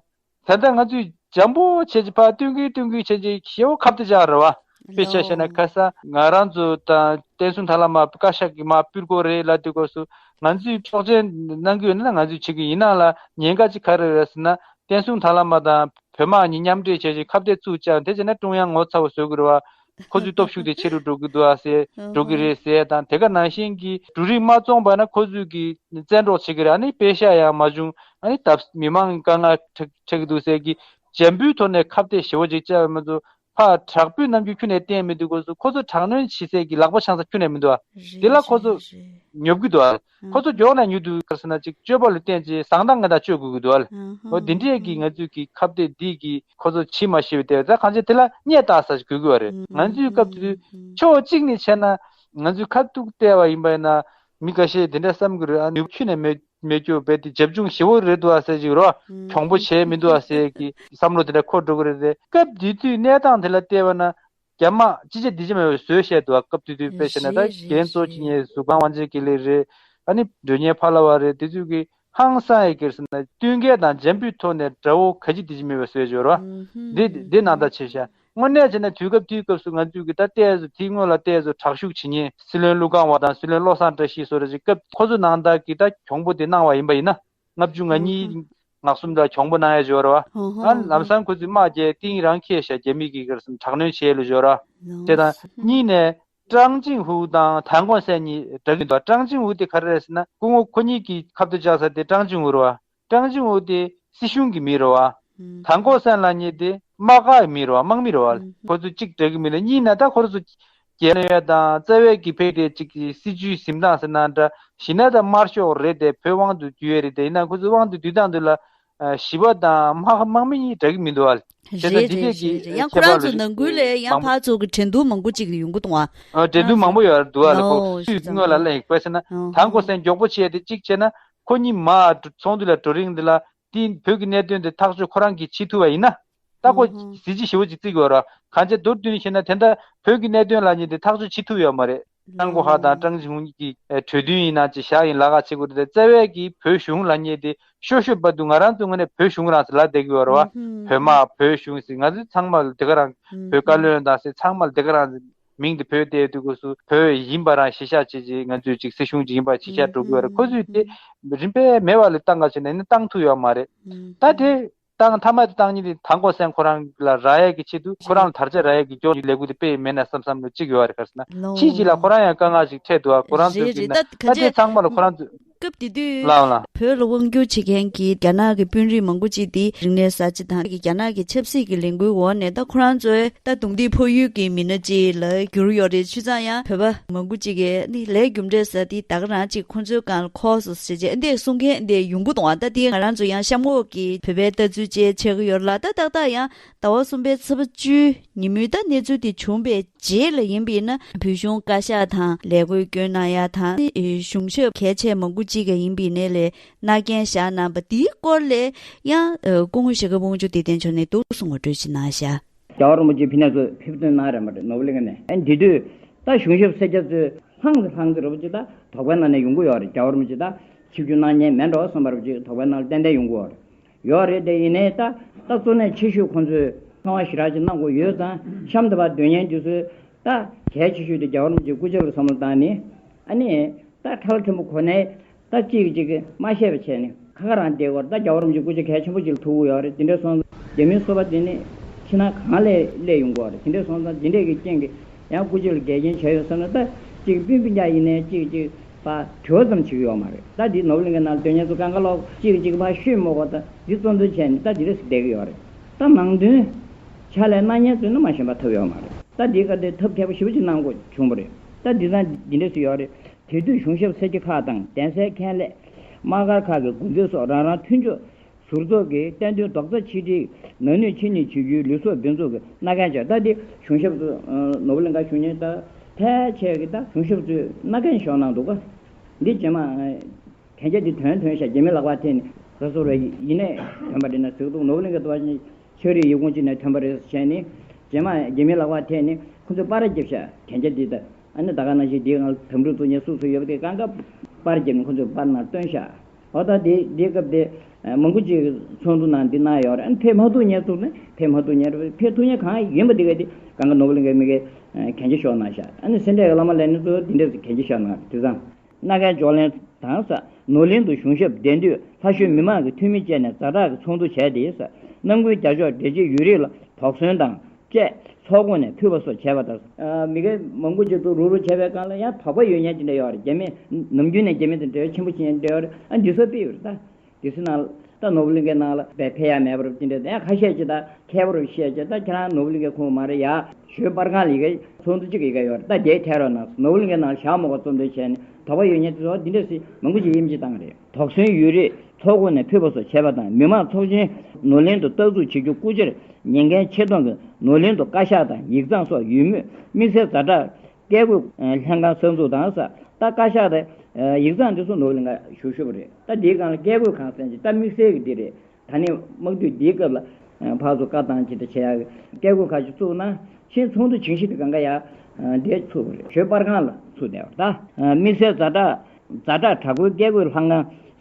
ད་ལྟ་ང་ཚོས་འཇམ་པོ་བྱས་ཀྱི་ཕར་སྟོན་གི་སྟོན་གི་བྱས་ཀྱི་ཞེ་བོ་ཁ་གཏད་བཅག་རེད་བ། དཔེ་ཆ་བཤད་ན་ཁ་ས་ང་རང་ཚོ་དང་བསྟན་སྲུང་ཐར་ལམ་དམག་བཀའ་ཤག་གི་དམག་སྤུས་སྐོར་རེད་ལབ་དུས་སྐབས་སུ་ང་ཚོས་ཆོག་མཆན་གནང་གི་ཡོད་ན་ང་ཚོས་བྱེད་ཀྱི་ཡིན་ནའང་ལ་ཉེན་ཁ་ཅིག་ག་རེ་རེད་ཟེར་ན། བསྟན་སྲུང་ཐར་ལམ་དམག་དང་བོད་དམག་གཉིས་མཉམ་འབྲེལ་བྱས་ཀྱི་ཁ་གཏད་ཚུགས་ཀྱང་དེ་བྱས་ན་ཀྲུང་དབྱང་ངོ་ཚ་བོ་བཟོ་དགོས་རེད་བ། ཁོ་ཚོའི་སྟོབས་ཤུགས་དེ་ཆེ་རུ་འགྲོ་གི་འདུག་ཨ་ཟེར་འགྲོ་གི་རེད་ཟེར་དང་དེ་ག་ནང་བཞིན་གྱི་འབྲུ་རིགས་མ་བཙོངས་པ་ན་ཁོ་ཚོས་ཀྱི་བཙན་འཕྲོག་བྱེད་ཀྱི་རེད། ཨ་ནི་པེ་ཤ་ཡང་མ་བྱུང་། ཨ་ནི་ད་མི་མང་གི་དཀའ་ངལ་འཕྲད་འཕྲད་ཀྱི་འདུག་ཟེར་གྱི་འཇམ་པོའི་ཐོག་ནས་ཁ་གཏད་ཞེ་བོ་ཅིག་བཅག་མི་འདུག་ཕར་དྲག་པོའི་རྣམ་འགྱུར་ཁྱོན་ནས་བསྟན་མི་འདུག་ཁོ་ཚོ་ཁོ་ཚོ་དྲག་གནོན་བྱེད་སའི་གི་ལག་པ་འཆང་ས་ཁྱོན་ནས་མི་འདུག་ཨ། དེ་ལ་ཁོ་ཚོ་ཉོབ་ཀྱི་འདུག་ཨ། ཁོ་ཚོ་མགྱོགས་ནས་མྱུར་དུ་ག་རེ་ཟེར་ན་ཅིག་སྤྱོད་པ་ལ་བརྟེན་ཅིག་བཟང་ཐང་ང་ད་སྤྱོད་དགོས་ཀྱི་འདུག་ཨ། འོ་འདི་འདྲས་ཀྱི་ང་ཚོས་ཀྱི་ཁ་གཏད་འདི་གི་ཁོ་ཚོ་བྱེད་མ་ཤེས་པའི་དེ་ད་གང་ཅི་དེ་ལ་སྙད་བཏགས་ས་ཞིག་དགོས་ཀྱི་ཡོད་རེད། ང་ཚོའི་སྐབས་དེ་དུས་ཕྱོགས་གཅིག་ནས་བྱས་ན་ང་ཚོས་ཁ་ཐུག་བལྟས་པ་ཡིན་པ་ཡིན་ན་མི་འགའ་ཤས་དེ་འདྲ་བསམ་གྱི་རེད། ཨ་ནུས་པ་ཁྱོན་ནས་མེད་མེད་རྒྱུ་བས་དེ་རྒྱབ་ལྗོངས་ཞེ་བོ་རེད་འདུག་ཨ་ཟེར་ཅིག་རོ། གྱོང་པོ་བྱས་མི་འདུག་ཨ་ཟེར་གྱི་བསམ་བློ་དེ་འདྲ་འཁོར་འགྲོ་གི་རེད་དེ། སྐབས་དེ་དུས་གནས་སྟངས་དེ་ལ་བལྟས་པ་ན་རྒྱ་དམག་ཅི་བྱེད་འདི་བྱེད་མེད་པའི་བཟོས་བཤད་འདུག་ཨ། སྐབས་དེ་དུས་དཔེ་བཤད་ན་ད་རེད་རྒན་གཙོ་བྱེད་མཁན་ཟུར་ཁང་དབང་ཆེན་དགེ་ལེགས་རེད། ཨ་ནི་མགྲོན་གཉེར་ཕ་ལ་བ་རེད། དེ་ཚོས་ཀྱི་ཧང་སང་ཡི་གེར་ཟེར་ན་བསྟུན་མཁས་དང་འཇམ་པོའི་ཐོག་ནས་དགྲ་བོ་ག་ཅི་དེ་ཅི་མེད་པ་བཟོས་འབྱོར་བ། འདི་འདི་ནང་ལྟ་ཆེ་ཤ། དངོས་གནས་བྱས་ན་དུས་སྐབས་དུས་སྐབས་སུ་ང་ཚོས་ཀྱི་ད་ལྟའི་བཟོ་དེའི་སྔོན་ལ་ལྟའི་བཟོ་དྲག་ཤུགས་བྱེད་མཁན་སྲིད་བློན་ཀླུ་ཁང་བ་དང་སྲིད་བློན་བློ་བཟང་བཀྲ་ཤིས་སོགས་རེ་ཅིག་སྐབས་ཁོ་ཚོ་ནང་ལྟ་གི་ད་གྱོང་པོ་དེ་གནང་བ་ཡིན་པ་ཡིན་ན། ལྔ་བཅུ་ང་གཉིས་ང་གསུམ་ལ་གྱོང་པོ་གནང་ཡ་འབྱོར་བ། ཨ་ལམ་སང་ཁོ་ཚོས་དམག་རྒྱལ་གཏིང་རང་ཁྱེར་ཤ་རྒྱ་མི་གི་གར་སོང་དྲག་གནོན་བྱས་ལ་འབྱོར་བ། དེ་དང་གཉིས་ནས། ཀྲང་ཅིང་ཧུའུ་དང་ཐན་ཀོང་སན་གཉིས་འདྲ་གི་འདུག་ཀྲང་ཅིང་ཧུའུ་དེ་ག་རེ་རེད་ཟེར་ན་སྐུ་ངོ་ཁོ་གཉིས་ཀྱི་ཁ་གཏད་བཅག་ས་དེ་ཀྲང་ཅིང་ཧུའུ་རེད་བ། ཀྲང་ཅིང་ཧུའུ་དེ་སྲིད་གཞུང་གི་མི་རེད་བ། ཐན་ཀོང་སན་ལགས་གཉིས་དེ་དམག་སྒར་མི་རེད་བ། དམག་མི་རེད་བ། ཁོ་ཚོ་གཅིག་འདྲ་གི་མི་ལ་གཉིས་ན་ད་ཁོ་ཚོ་རྒྱལ་ནང་ཡོད་དང་རྩ་བའི་གི་ཕེབས་དེ་གཅིག་གི་སྲིད་ཇུས་འཛིན་སྟངས་ཟེར་ན་འདྲ་ཞི་ན་ད་དམར་ཤོག་རེད་དེ་བོད་དབང་དུ་བསྡུས་ཡོད་རེད་དེ་ཡིན་ན་ཁོ་ཚོ་དབང་དུ་བསྡུས་སྟངས་དེ་ལ། ཞི་བ་དང་དམག་དམག་མི་གཉིས་འདྲ་གི་མི་འདུག་ཨ། རེད་རེད་རེད་རེད། ཡང་ཁོ་རང་ཚོ་ནང་ཁུལ་ལས་ཡང་ཕར་ཚུར་གྱི་འགྲན་བསྡུར་མང་པོ་ཅིག་ཡོང་གི་འདུག་ཨ། འགྲན་བསྡུར་མང་པོ་ཡོད་རེད་འདུག་ཨ་ལ་ཁོ་སུས་སྔོན་ལ་ལ་ཡིན་པས་ཟེར་ན་ཐང་གོ་སན་མགྱོགས་པོ་བྱས་ཏེ་གཅིག་བྱས་ན་ཁོ་གཉིས་མ་ཚོགས་འདུ་ལ་འགྲོ་རིང་འདི་ལ་དེ་བོད་ཀྱི་གནད་དོན་དེ་ཐག་གཅོད་ཁོ་རང་གིས་བྱེད་ཐུབ་པ་ཡིན་ན་ད་ཁོ་གཟི་བརྗིད་ཞེ་པོ་ཅིག་བརྩི་དགོས་ར་གང་ཅི་མདོར་བསྡུས་ནས་བཤད་ན་དེ་འདྲ་བོད་ཀྱི་གནད་དོན་ལ་ཉིད་དེ་ཐག་གཅོད་བྱེད་ཐུབ་ཡོད་མ་རེད། ཀྲང་གོ་ཧྭ་དང་ཀྲང་ཅིང་ཧུང་གཉིས་ཀྱི་གྲོས་མཐུན་ཡིན་ན་ཅི་བཞག་ཡིན་ལ་ཁ་བྱེད་དགོས་རེད་དེ་རྩ་བའི་གི་བོད་གཞུང་ལ་ཉེ་དེ་ཤོ་ཤོ་བར་དུ་ང་རང་ཚོ་ངོས་ནས་བོད་གཞུང་རང་ཚོ་ལ་བསྡད་ཀྱི་ཡོད་རེད་བ། བོད་དམག་བོད་གཞུང་ཟེར་ང་ཚོ་ཚང་མ་ལ་དེ་ག་རང་བོད་བཀའ་བློན་དང་ཟེར་ཚང་མ་ལ་དེ་ག་རང་མིང་དེ་བོད་དེ་དུས་སྐབས་སུ་བོད་ཡིན་པ་རང་གཞི་བཞག་བྱེད་ཅིག་ང་ཚོས་ཅིག་སྲིད་གཞུང་ཅིག་ཡིན་པ་གཞི་བཞག་འགྲོ་གི་ཡོད་རེད། ཁོ་ཚོས་དེ་རིམ་པས་མེད་པ་ལ་བཏང་ག་བྱས་ནས་ནི་བཏང་ཐུབ་ཡོད་མ་རེད། ད་དེ། བཏང་མཐའ་མ་དེ་བཏང་ཉིན་དེ་ཐང་གོ་སན་ཁོ་རང་ལ་རག་ཡས་ཀྱི་ཆེད་དུ་ཁོ་རང་ལ་དར་ཆ་རག་ཡས་ཀྱི་མགྱོགས་ཀྱི་ལས་འགུལ་དེ་སྤེལ་མེད་ན་བསམ་བསམ་ནོ་གཅིག་ཡོད་རེད་ག་རེ་ཟེར་ན་ཕྱིས་ཀྱི་ལ་ཁོ་རང་ཡང་དཀའ་ངལ་ཞིག་འཕྲད་འདུག་ཨ། ཁོ་རང་ཚོས་རེད་རེད། ད་ག་ད་དེ་ཚང་མ་ལ་ཁོ་རང་ཚོས་སྐབས་དེ་དུས་ལའོ་ལ་བོད་ལ་དབང་བསྒྱུར་བྱེད་མཁན་གྱི་རྒྱ་ནག་གི་དཔོན་རིགས་མང་པོ་ཅིག་དེ་རིག་གནས་གསར་བརྗེ་དང་རྒྱ་ནག་གི་ཆབ་སྲིད་ཀྱི་ལས་འགུལ་འོག་ནས་ད་ཁོ་རང་ཚོའི་ད་དུང་དེའི་ཕ་ཡུལ་གྱི་མི་སྣ་ཅིག་ལ་གྱུར་ཡོད་རེད། བྱས་ཙང་ཡང་བོད་པ་མང་པོ་ཅིག་གིས་ནི་ལས་རྒྱུ་འབྲས་ཟེར་དེ་ད་ག་རང་ཅིག་ཁོང་ཚོའི་སྒང་ལ་འཁོར་སོང་ཟེར་བྱས་འདི་གསུང་མཁན་འདི་ཡོང་གི་འདུག་ཨ། ད་དེ་ང་རང་ཚོ་ཡང་གཤམ་འོག་གི་བོད་པའི་ལྟ་ཚུལ་བཅས་བྱེད་ཀྱི་ཡོད་ལ་ད་ཏག་ཏག་ཡང་ཟླ་བ་གསུམ་པའི་ཚེས་པ་བཅུའི་ཉིན་མོའི་ད་གནས་ཚུལ་དེ་བྱུང་བའི་རྗེས་ལ་ཡིན་པས་ན་བོད་གཞུང་བཀའ་ཤག་དང་ལས་འགུལ་སྐྱོན་གནང་ཡ་དང་གཞུང་ཞབས་གལ་ཆེ་མང་པོ་ཅིག་ག་ཡིན་པའི་ནས་ལས་མནའ་གན་བཞག་གནང་པ་དེའི་སྐོར་ལས་ཡང་སྐུ་ངོ་ཞྭ་སྒབ་དབང་ཕྱུག་བདེ་ལྡན་མཆོག་ནས་འདུག་གསུང་བ་གྲོས་ཅིག་གནང་ཤག་རྒྱལ་བ་རིན་པོ་ཆེ་ཕི་ནས་ཚུར་ཕེབས་ཐོན་གནང་རེད་མ་རེད་ནོར་བུ་གླིང་ནས་ཨ་འདི་དུས་ད་གཞུང་ཞབས་སེར་སྐྱ་ཚོས་ལྷང་ལྷང་ཚེ་རིན་པོ་ཆེ་ད་དོགས་པ་གནང་ནས་ཡོང་གི་ཡོད་རེད། རྒྱལ་བ་རིན་པོ་ཆེ་ད་ཆིབས་བསྒྱུར་གནང་མཁན་མེད་འགྲོ་བསམ་པ་རིན་པོ་ཆེ་དོགས་པ་གནང་ཏན་ཏན་ཡོང་གི་ཡོད་རེད། ཡོད་རེད་དེ་ཡིན་ནའི་ད་ད་གཙོ་གནད་ཆེ་ཤོས་ཁོང་ཚོས་ཚོར་བ་ཞེ་དྲག་ཅིག་གནང་དགོས་ཡོད་ཙང་གཤམ་དུ་བར་སྡོད་མཁན་དེ་ཚོས་ད་གལ་ཆེ་ཤོས་དེ་རྒྱལ་བ་རིན་པོ་ཆེའི་སྐུ་ཕྱྭ་ལ་བསམ་བློ་བཏང་ནས་ཨ་ནི་ད་ཁྲ་ལ་ཕྲན་བུ་གོ་ནས་ད་གཅིག་གཅིག་མ་བཤད་པ་བྱས་ནས་ཁ་ཁ་རང་བསྡད་དགོས་རེད། ད་རྒྱལ་བ་རིན་པོ་ཆེའི་སྐུ་ཕྱྭ་གལ་ཆེན་པོ་ཅིག་ལ་ཐུག་གི་ཡོད་རེད། དེ་འདྲ་སོང་ཙང་རྒྱ་མིའི་སོ་པ་དེ་ནི་ཕྱི་ནང་གང་ལས་སླེབས་ཡོང་གི་ཡོད་རེད། དེ་འདྲ་སོང་ཙང་དེ་འདྲས་ཀྱི་རྐྱེན་གྱིས་ཡང་སྐུ་ཕྱྭ་ལ་འགལ་རྐྱེན་བྱས་ཡོད་བསམ་ན་ད་གཅིག་སྤུན་སྤུན་ཀྱག་ཡིན་ནའི་གཅིག་གཅིག་པ་དྲི་བ་ཙམ་བྱེད་ཀྱི་ཡོད་མ་རེད། ད་འདི་ནོར་བུ་གླིང་གའི་ནང་སྡོད་མཁན་ཚོ་གང་ག་ལོག་གཅིག་གིས་གཅིག་ཕར་ཤོད་མོ་གོ། ད་འདི་གཙོ་འདོན་བྱས་ནས་ད་འདི་འདྲ་ཞིག་བསྡད་ཀྱི་ཡོད་རེད། ད་ནང་དོན་ཕྱག་ལས་གནང་མཁན་ཚོས་ནི་མ་ཞན་པ་ཐོབ་ཡོད་མ་རེད། ད་འདིའི་སྐབས་དེ་ཐབས་མཁས་པོ་ཞེ་པོ་ཅིག་གནང་དགོས་བྱུང་བ་རེད། ད་འདི་ཚང་འདི་འདྲ་ཞིག་ཡོད་རེད། དེ་དུས་གཞུང་ཞབས་གསར་བརྗེ་ཁག་དང་གདན་སའི་མཁན་ལས། དམག་སྒར་ཁག་གི་འགོ་འཛིན་སོགས་རང་རང་མཐུན་ཕྱོགས་ཟུར་ཚོགས་ཀྱིས་བསྟན་དོན་རྡོག་རྩ་ཆིག་སྒྲིལ་ནག་ནུས་ཆེ་ནུས་ཆེ་རྒྱུའི་ལུས་སྲོག་འབུལ་འཛུགས་ཀྱི་མནའ་གན་བཅོལ། ད་འདི་གཞུང་ཞབས་ཚོས་ནོར་བུ་གླིང་ག་བཞུགས་མཁན་ད་ཕལ་ཆེར་གྱིས་ད་གཞུང་ཞབས་ཚོས་མནའ་གན་བཞག་གནང་འདུག་ག། འདི་རྗེས་མ་གན་རྒྱ་འདི་ཐོན་ཐོན་ཤག། རྒྱ་མི་ལག་པར་ཐེབས་ནས་ཟ་སོ་རེ་ཡིན་ནས་ཐོན་པ་རེད་ན་ཟེར་གི་འདུག། ནོར་བུ་གླིང་ག་འདི་བ་ཕྱག་རིས་ཡིག་ཁུངས་ཅིག་ནས་ཐོན་པ་རེད་བྱས་ནས་རྗེས་མ་རྒྱ་མི་ལག་པར་ཐེབས་ནས་ཁོ་ཚོས་པར་བརྒྱབ་ཤག། གན་རྒྱ་འདི་ད། ཨ་ནི་ད་ག་ནང་བཞིན་འདིའི་ནང་དམ་ཕྲུག་ཚོ་ཉེ་སུ་སུ་ཡོད་པ་དེ་གང་ག་པར་བརྒྱབ་ནས་ཁོ་ཚོས་པར་ནང་བཏོན་ཤག། འོ་ད་དེ་དེའི་སྐབས་དེ་མང་པོ་ཅིག་ཚོགས་འདུ་ནང་འདི་གནང་ཡོད་རེད། ཨ་ནི་ཕེབས་མ་ཐུབ་མཁན་ཚོ་ནི་ཕེབས་མ་ཐུབ་མཁན་རེད། ཕེབས་ཐུབ་མཁན་གང་ཡིན་པ་དེ་ག་དེ་གང་ག་ནོར་བུ་གླིང་གའི་མི་གའི་གན་རྒྱ་ཤོར་གནང་ཤག། ཨ་ནི་སེ་འབྲས་ཀྱི་བླ་མ་ལས་སྣེ་ཚོ་དེ་འདྲས་སུ་གན་རྒྱ་ཤོར་གནང་རེད། དེ་ཙང་། མནའ་གན་འབྱོར་ལེན་དང་ས། ནོར་གླིང་དུ་གཞུང་ཞབས་གདན་དུས་ལྷ་ཤོད་མི་མང་གི་འཐུས་མི་བཅས་ནས་ཛ་དྲག་གི་ཚོགས་འདུ་བྱས་ཏེ་ས། ནམ་རྒྱུན་རྒྱ་ཤོག་འགྲེལ་བྱེད་ཡོད་རིགས་ལ་དོགས་ཟོན་དང་བཅས་ཚོགས་ཁོངས་ནས་ཕུད་པ་སོགས་བྱས་པ་དང་། མི་སྒེར་མང་པོ་ཅིག་ཏུ་རུག་རུག་བྱས་པའི་སྒང་ལ་ཡང་དོགས་པ་ཡོད་མཁན་ཅི་འདྲ་ཡོད་རེད། རྒྱ་མི་ནམ་རྒྱུན་ནས་རྒྱ་མི་དང་འབྲེལ་བ་ཆེན་པོ་བྱེད་མཁན་འདྲ་ཡོད་རེད། ཨ་འདི་ཚོ་ཕུད་ཡོད་རེད་ད། དེ་ཚོ་ནང་ད་ནོར་བུ་གླིང་གའི་ནང་ལ་བས་ཕེབས་ཡ་མེད་པ་རུ་ཅི་འདྲ་ཡང་ཁ་ཤས་ཅིག་ད་མཁས་པ་རུ་བཤད་ཅིག་ད་ཁྱེད་རང་ནོར་བུ་གླིང་གའི་ཁོངས་མ་རེད་ཡ། ཞོལ་པར་ཁང་ལ་ཡི་གེ་ཚོགས་འདུ་གཅིག་ཡི་གེ་ཡོད་རེད། ད་དེའི་ཐད་རོགས་གནང་། ནོར་བུ་གླིང་གའི་ནང་ལ་བཞག་མ་དགོས་གཙོ་འདོན་བྱས་ནས་དོགས་པ་ཡོད་མཁན་དེ་ཚོ་འདི་འདྲ་སེ་མང་པོ་ཅིག་ཡིད་མི་བདེ་བཏང་རེད། དོགས་ཟོན་ཡོད་རིགས་ཚོགས་ཁོངས་ནས་ཕུད་པ་སོགས་བྱས་པ་དང་། མི་མང་ཚོགས་ཆེན་ནོར་གླིང་དུ་སྟག་འཛུགས་བྱེད་རྒྱུ་སྐུ་ཕྱིར་ཉེན་འགན་ཆེ་མཐོང་གིས་ནོར་གླིང་དུ་བཀའ་ཤག་དང་ཡིག་ཚང་སོགས་ཡོད་མུས་དམིགས་བསལ་ཛ་དྲག་བཀས་བཀོད་ལྷན་ཁང་གསར་འཛུགས་དང་ས། ད་བཀའ་ཤག་དང་ཡིག་ཚང་འདི་ཚོ་ནོར་གླིང་ག་ཞུ་ཞུ་བ་རེད། ད་འདིའི་སྒང་ལ་བཀས་བཀོད་ཁང་ཟེར་གྱི་ད་དམིགས་བསལ་གྱི་འདི་རེད། ད་ནི་དམག་དུས་འདིའི་སྐབས་ལ་ཕར་ཚུར་བཀའ་བཏང་ཅི་ད་བྱེད་ཡག་བཀས་བཀོད་ཁང་ཞིག་བཙུགས་ན་ཕྱིན་ཚོགས་འདུ་ཇི་བཞིན་དུ་གང་ག་ཡ་འདས་ཚུགས་པ་རེད། ཞོལ་པར་ཁང་ལ་ཚུགས་བསྡད་པ་ད། དམིགས་བསལ་ཛ་དྲག་ཛ་དྲག་དྲག་པོའི་བཀས་བཀོད་ལྷན་ཁང་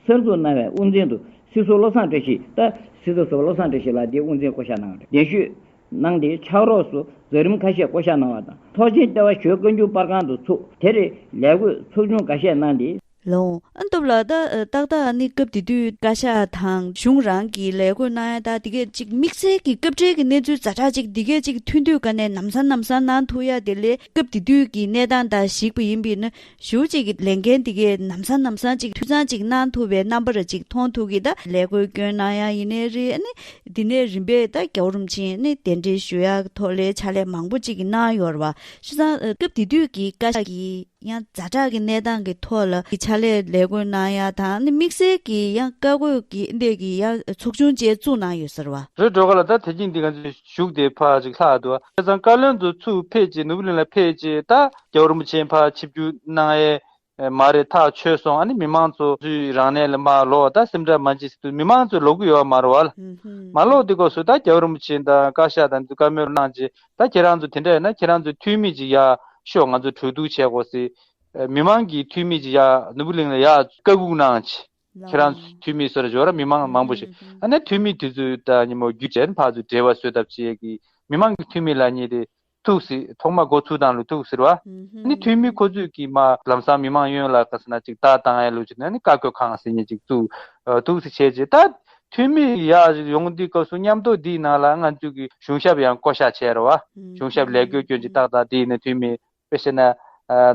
གསར་འཛུགས་གནང་བའི་དབུ་འཛིན་དུ་སྲིད་ཟུར་བློ་བཟང་བཀྲ་ཤིས། ད་སྲིད་ཟུར་ཟུར་པ་བློ་བཟང་བཀྲ་ཤིས་ལགས་འདིའི་དབུ་འཛིན་བསྐོ་བཞག་གནང་བ་རེད། གདན་ཞུས་གནང་སྟེ་ཕྱག་རོགས་སུ་མཛད་རིམ་ཁ་ཤས་བསྐོ་བཞག་གནང་བ་དང་། ཚོགས་ཆེན་ལྟེ་བ་ཞོལ་བཀའ་འགྱུར་པར་ཁང་དུ་ཚུགས། དེར་ལས་བགོས་ཚོགས་ཆུང་འགའ་ཤས་གནང་སྟེ། ལོ། ཨ་སྟོབས་ལགས། ད་ཏག་ཏག་ནི་སྐབས་དེ་དུས་བཀའ་ཤག་དང་གཞུང་རང་གི་ལས་བགོས་གནང་ཡ་ད་དེ་གས་ཅིག་དམིགས་བསལ་གྱི་སྐབས་འབྲེལ་གྱི་གནས་ཚུལ་ཛ་དྲག་ཅིག་དེ་གས་ཅིག་ཐུན་དུས་ག་ནས་ནམ་སང་ནམ་སང་གནང་ཐུབ་ཡ་དེ་ལས་སྐབས་དེ་དུས་ཀྱི་གནས་སྟངས་དང་གཞིགས་པ་ཡིན་པས་ན། ཞུ་གཅིག་གི་ལས་འགན་འདི་གའི་ནམ་སང་ནམ་སང་གཅིག་འཐུས་ཚང་གཅིག་གནང་ཐུབ་པའི་རྣམ་པ་ར་གཅིག་མཐོང་ཐུབ་ཀྱི། ད་ལས་བགོས་སྐྱོན་གནང་ཡ་ཡིན་ནའི་རེད། ཨ་ནི་འདི་ནས་རིམ་པས་ད་རྒྱལ་བ་རིན་པོ་ཆེ་ནི་གདན་འདྲེན་ཞུ་ཡ་ཐོག་ལས་ཕྱག་ལས་མང་པོ་གཅིག་གནང་ཡོད་རེད་བ། བྱས་ཙང་སྐབས་དེ་དུས་ཀྱི་བཀའ་ཤག་གི་ཡང་ཛ་དྲག་གི་གནས་སྟངས་ཀྱི་ཐོག་ལ་ཕྱག་ལས་ལས་བགོས་གནང་ཡ་དང་ནི་དམིགས་བསལ་གྱི་ཡང་བཀའ་བཀོད་ཀྱི་འདི་གི་ཡང་ཚོགས་ཆུང་བཅས་བཙུགས་གནང་ཡོད་ཟེར་བ། རེད་འགྲོ་ག་ལ། ད་དེ་རིང་འདི་ང་ཚོའི་བཞུགས་དེ་ཕར་ཅིག་ལྷག་འདུག། བྱས་ཙང་བཀའ་བློན་དུ་ཚུར་ཕེབས་རྗེས་ནོར་བུ་གླིང་ལ་ཕེབས་རྗེས་ད་རྒྱལ་བ་རིན་པོ་ཆེ་ཕར་ཆིབས་བསྒྱུར་གནང་ཡས་མ་རེད། ཐག་ཆོད་སོང་། ཨ་ནི་མི་མང་ཚོ་ཚུར་རང་གནས་ལ་མར་ལོག། ད་སེམས་ཁྲལ་མ་བྱེད་ཟེར་དུས་མི་མང་ཚོ་ལོག་གི་ཡོད་མ་རེད་བ། ཨུ་ཧུམ། མ་ལོག་དུས་སྐབས་སུ་ད་རྒྱལ་བ་རིན་པོ་ཆེ་དང་བཀའ་ཤག་དང་དུ་བཀའ་མོལ་གནང་རྗེས་ད་ཁྱེད་རང་ཚོ་དེ་འདྲ་ཡིན་ན་ཁྱེད་རང་ཚོ་འཐུས་མི་ཅིག་ཡར་ཤོག། ང་ཚོ་གྲོས་བསྡུར་བྱེད་དགོས་ཟེར། མི་མང་གི་འཐུས་མི་ཅིག་ཡར་ནོར་བུ་གླིང་ལ་ཡར་བཀའ་འགུག་གནང་རྗེས། ཁྱེད་རང་ཚོ་འཐུས་མི་ཚོ་ར་འབྱོར་ར་མི་མང་མང་པོ་ཞིག། ཨ་ནི་འཐུས་མི་དེ་ཚོ་ད་ཉིན་མོ་བརྒྱུད་བྱས་ཕར་ཚུར་འབྲེལ་བ་བཟོ་ཐབས་བྱེད་ཀྱི་མི་མང་གི་འཐུས་མི་ལབ་མཁན་དེ་ཐུག་སྲིད། ཐོག་མ་འགོ་ཚུགས་དང་ལ་ཐུག་ཟེར་བ། ཨ་ནི་འཐུས་མི་ཁོ་ཚོས་ཀྱིས་མར་ལམ་སང་མི་མང་གཡོན་ལ་ག་ཟེར་ན་ཅིག་བརྡ་བཏང་ཡ་ལུགས་ཅིག་ནས་ནི་བཀའ་བཀོད་ཁང་ཟེར་མཁན་ཅིག་བཙུགས། ཨ་ཐུག་སྲིད་བྱས་རྗེས་ད་འཐུས་མི་ཡར་ཡོང་དུས་སྐབས་སུ་མཉམ་དུ་འདིའི་ནང་ལ་ང་ཚོས་ཀྱི་གཞུང་ཞབས་ཡང་བསྐོ་བཞག་བྱས་རེད་བ། གཞུང་ཞབས་ལས་བགོས་སྐྱོན་ཅིག་ཏག་ཏག་འདིའི་ནང་འཐུས་མི། དཔེ་བཤད་ན།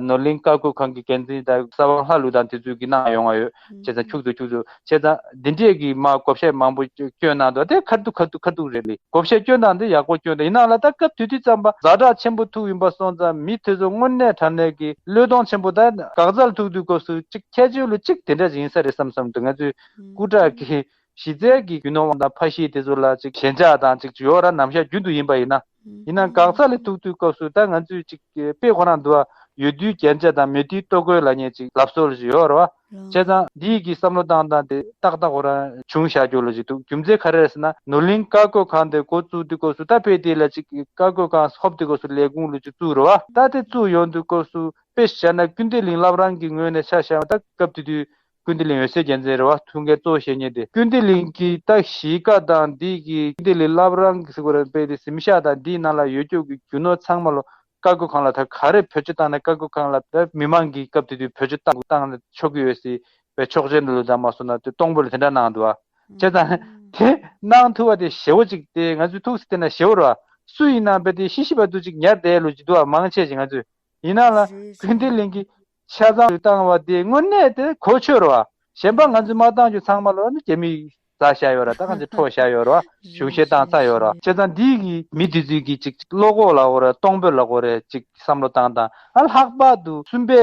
ནོར་གླིང་བཀའ་བཀོད་ཁང་གི་འགན་འཛིན་དང་གསར་པ་ལྷ་ལུགས་དང་དེ་ཚོས་ཀྱི་གནང་ཡོང་བ་ཡོད། བྱས་ཙང་ཁྱུག་ཙམ་ཁྱུག་ཙམ་བྱས་ཙང་འདི་འདྲས་ཀྱི་མར་བགོ་བཤའ་མང་པོ་སྐྱོན་གནང་འདུག། དེ་ཁ་ཐུག་ཁ་ཐུག་ཁ་ཐུག་རེད་ལེ། བགོ་བཤའ་སྐྱོན་དང་དེ་ཡག་པོ་སྐྱོན་དང་ཡིན་ནའང་ལ་ད་སྐབས་དེ་དུས་ཙམ་པ་ཛ་དྲག་ཆེན་པོ་ཐུག་ཡིན་པ་སོང་ཙང་མི་དེ་ཚོ་དངོས་གནས་དྲང་གནས་ཀྱི་བློས་གཏོང་ཆེན་པོ། ད་འགག་རྩ་ལ་ཐུག་དུས་སྐབས་སུ་གཅིག་ཁྱད་ཆོས་ལ་གཅིག་དེ་འདྲ་ཞིག་ཡིན་ས་རེད་བསམ་བསམ་འདུག། ང་ཚོའི་སྐུ་དྲག་གི་གཞི་རྩའི་གི་རྒྱུ་ནོར་དབང་དང་ཕ་གཞིས་དེ་ཚོ་ལ་ཅིག་ཞེན་ཆགས་དང་ཅིག་ཡོད་ར། ནམ་ཞག་རྒྱུན་དུ་ཡིན་པ་ཡིན་ན། ཡིན་ན་འགག་རྩ་ལ་ཐུག་དུས་སྐབས་སུ་ད་ང་ཚོས་ཅིག་དཔེ་ཁོ་རང་འདུག་བ། ཡོད་དུས་རྒྱན་ཆ་དང་མེད་དུས་ལྟོ་གོས་ལབ་མཁན་ཅིག་ལབ་སྲོལ་ཞིག་ཡོད་རེད་བ། བྱས་ཙང་འདིའི་གི་བསམ་བློ་བཏང་སྟངས་དེ་ཏག་ཏག་ཁོ་རང་བྱུང་བཞག་རྒྱུ་ལ་ཅིག་འདུག། རྒྱུ་མཚན་ག་རེ་རེད་ཟེར་ན་ནོར་གླིང་བཀའ་བཀོད་ཁང་དེ་འགོ་བཙུགས་དུས་སྐབས་སུ་ད་དཔེ་དེ་ལ་ཅིག་བཀའ་བཀོད་ཁང་ཧོབ་དུས་སྐབས་སུ་ལས་ཁུངས་ལ་ཅིག་བཙུགས་རེད་བ། ད་དེ་བཙུགས་ཡོང་དུས་སྐབས་སུ་དཔེ་བཞག་ན་ཀུན་བདེ་གླིང་བླ་བྲང་གི་ངོས་ནས་ཆ་བཞག་པ་ད་སྐབས་དེ་དུས། ཀུན་བདེ་གླིང་འོད་ཟེར་རྒྱལ་མཚན་རེད་བ། ཐུགས་འགན་གཙོ་བོ་བཞེས་མཁན་དེ། ཀུན་བདེ་གླིང་གི་ད་གཞིས་ཀ་དང་འདི་གི་ཀུན་བདེ་གླིང་བླ་བྲང་གི་ཟེར་དགོས་རེད་པས། དེ་གཟིམ་ཤག་དང་འདིའི་ནང་ལ་ཡོད་རྒྱུ་གི་རྒྱུ་ནོར་ཚང་མ་ལོ་བཀའ་བཀོད་ཁང་ལ་ད་ག་རེ་བེད་སྤྱོད་བཏང་ནས་བཀའ་བཀོད་ཁང་ལ་ད་མི་མང་གི་སྐབས་དེ་དུས་བེད་སྤྱོད་བཏང་བཏང་ནས་ཆོག་གི་ཡོད་སྲིད་པའི་ཆོག་མཆན་ལོ་དང་མ་སོང་ན་དེ་གཏོང་ཕོད་ལ་དེ་འདྲ་གནང་འདུག་བ། བྱས་ཙང་དེ་གནང་ཐུབ་པ་དེ་ཞེ་བོ་ཅིག་དེ་ང་ཚོའི་ཐུགས་སུ་བལྟས་ན་ཞེ་བོ་རེད་བ། སུ་ཡིན་ནའང་དཔེ་དེ་ཤི་ཤི་བར་དུ་ཅིག་ཉར་བསྡད་ལོ་ཅིག་འདུག་བ། མང་ཆེ་ཅིག་ང་ཚོས། ཡིན་ན་ལ་རེད། ཀུན་བདེ་གླིང་གི་ ཆ་ཚང་བཏང་བ་དེ་དངོས་གནས་དེ་གོ་ཆོད་རེད་བ། གཞན་པ་ང་ཚོས་མ་བཏང་རྒྱུ་ཚང་མ་ལོ་ནི་རྒྱ་མིས་ཟ་བཞག་ཡོད་ར། ད་ང་ཚོས་འཕྲོག་བཞག་ཡོད་ར། གཞུང་བཞེས་བཏང་ཚར་ཡོད་ར། བྱས་ཙང་འདི་གི་མི་དེ་ཚོས་ཀྱི་ཅིག་བློ་ཁོག་ལ་གོ་རེད། གཏོང་ཕོད་ལ་གོ་རེད། ཅིག་བསམ་བློ་བཏང་དང་། ཨ་ལྷག་པར་དུ་གསུམ་པའི་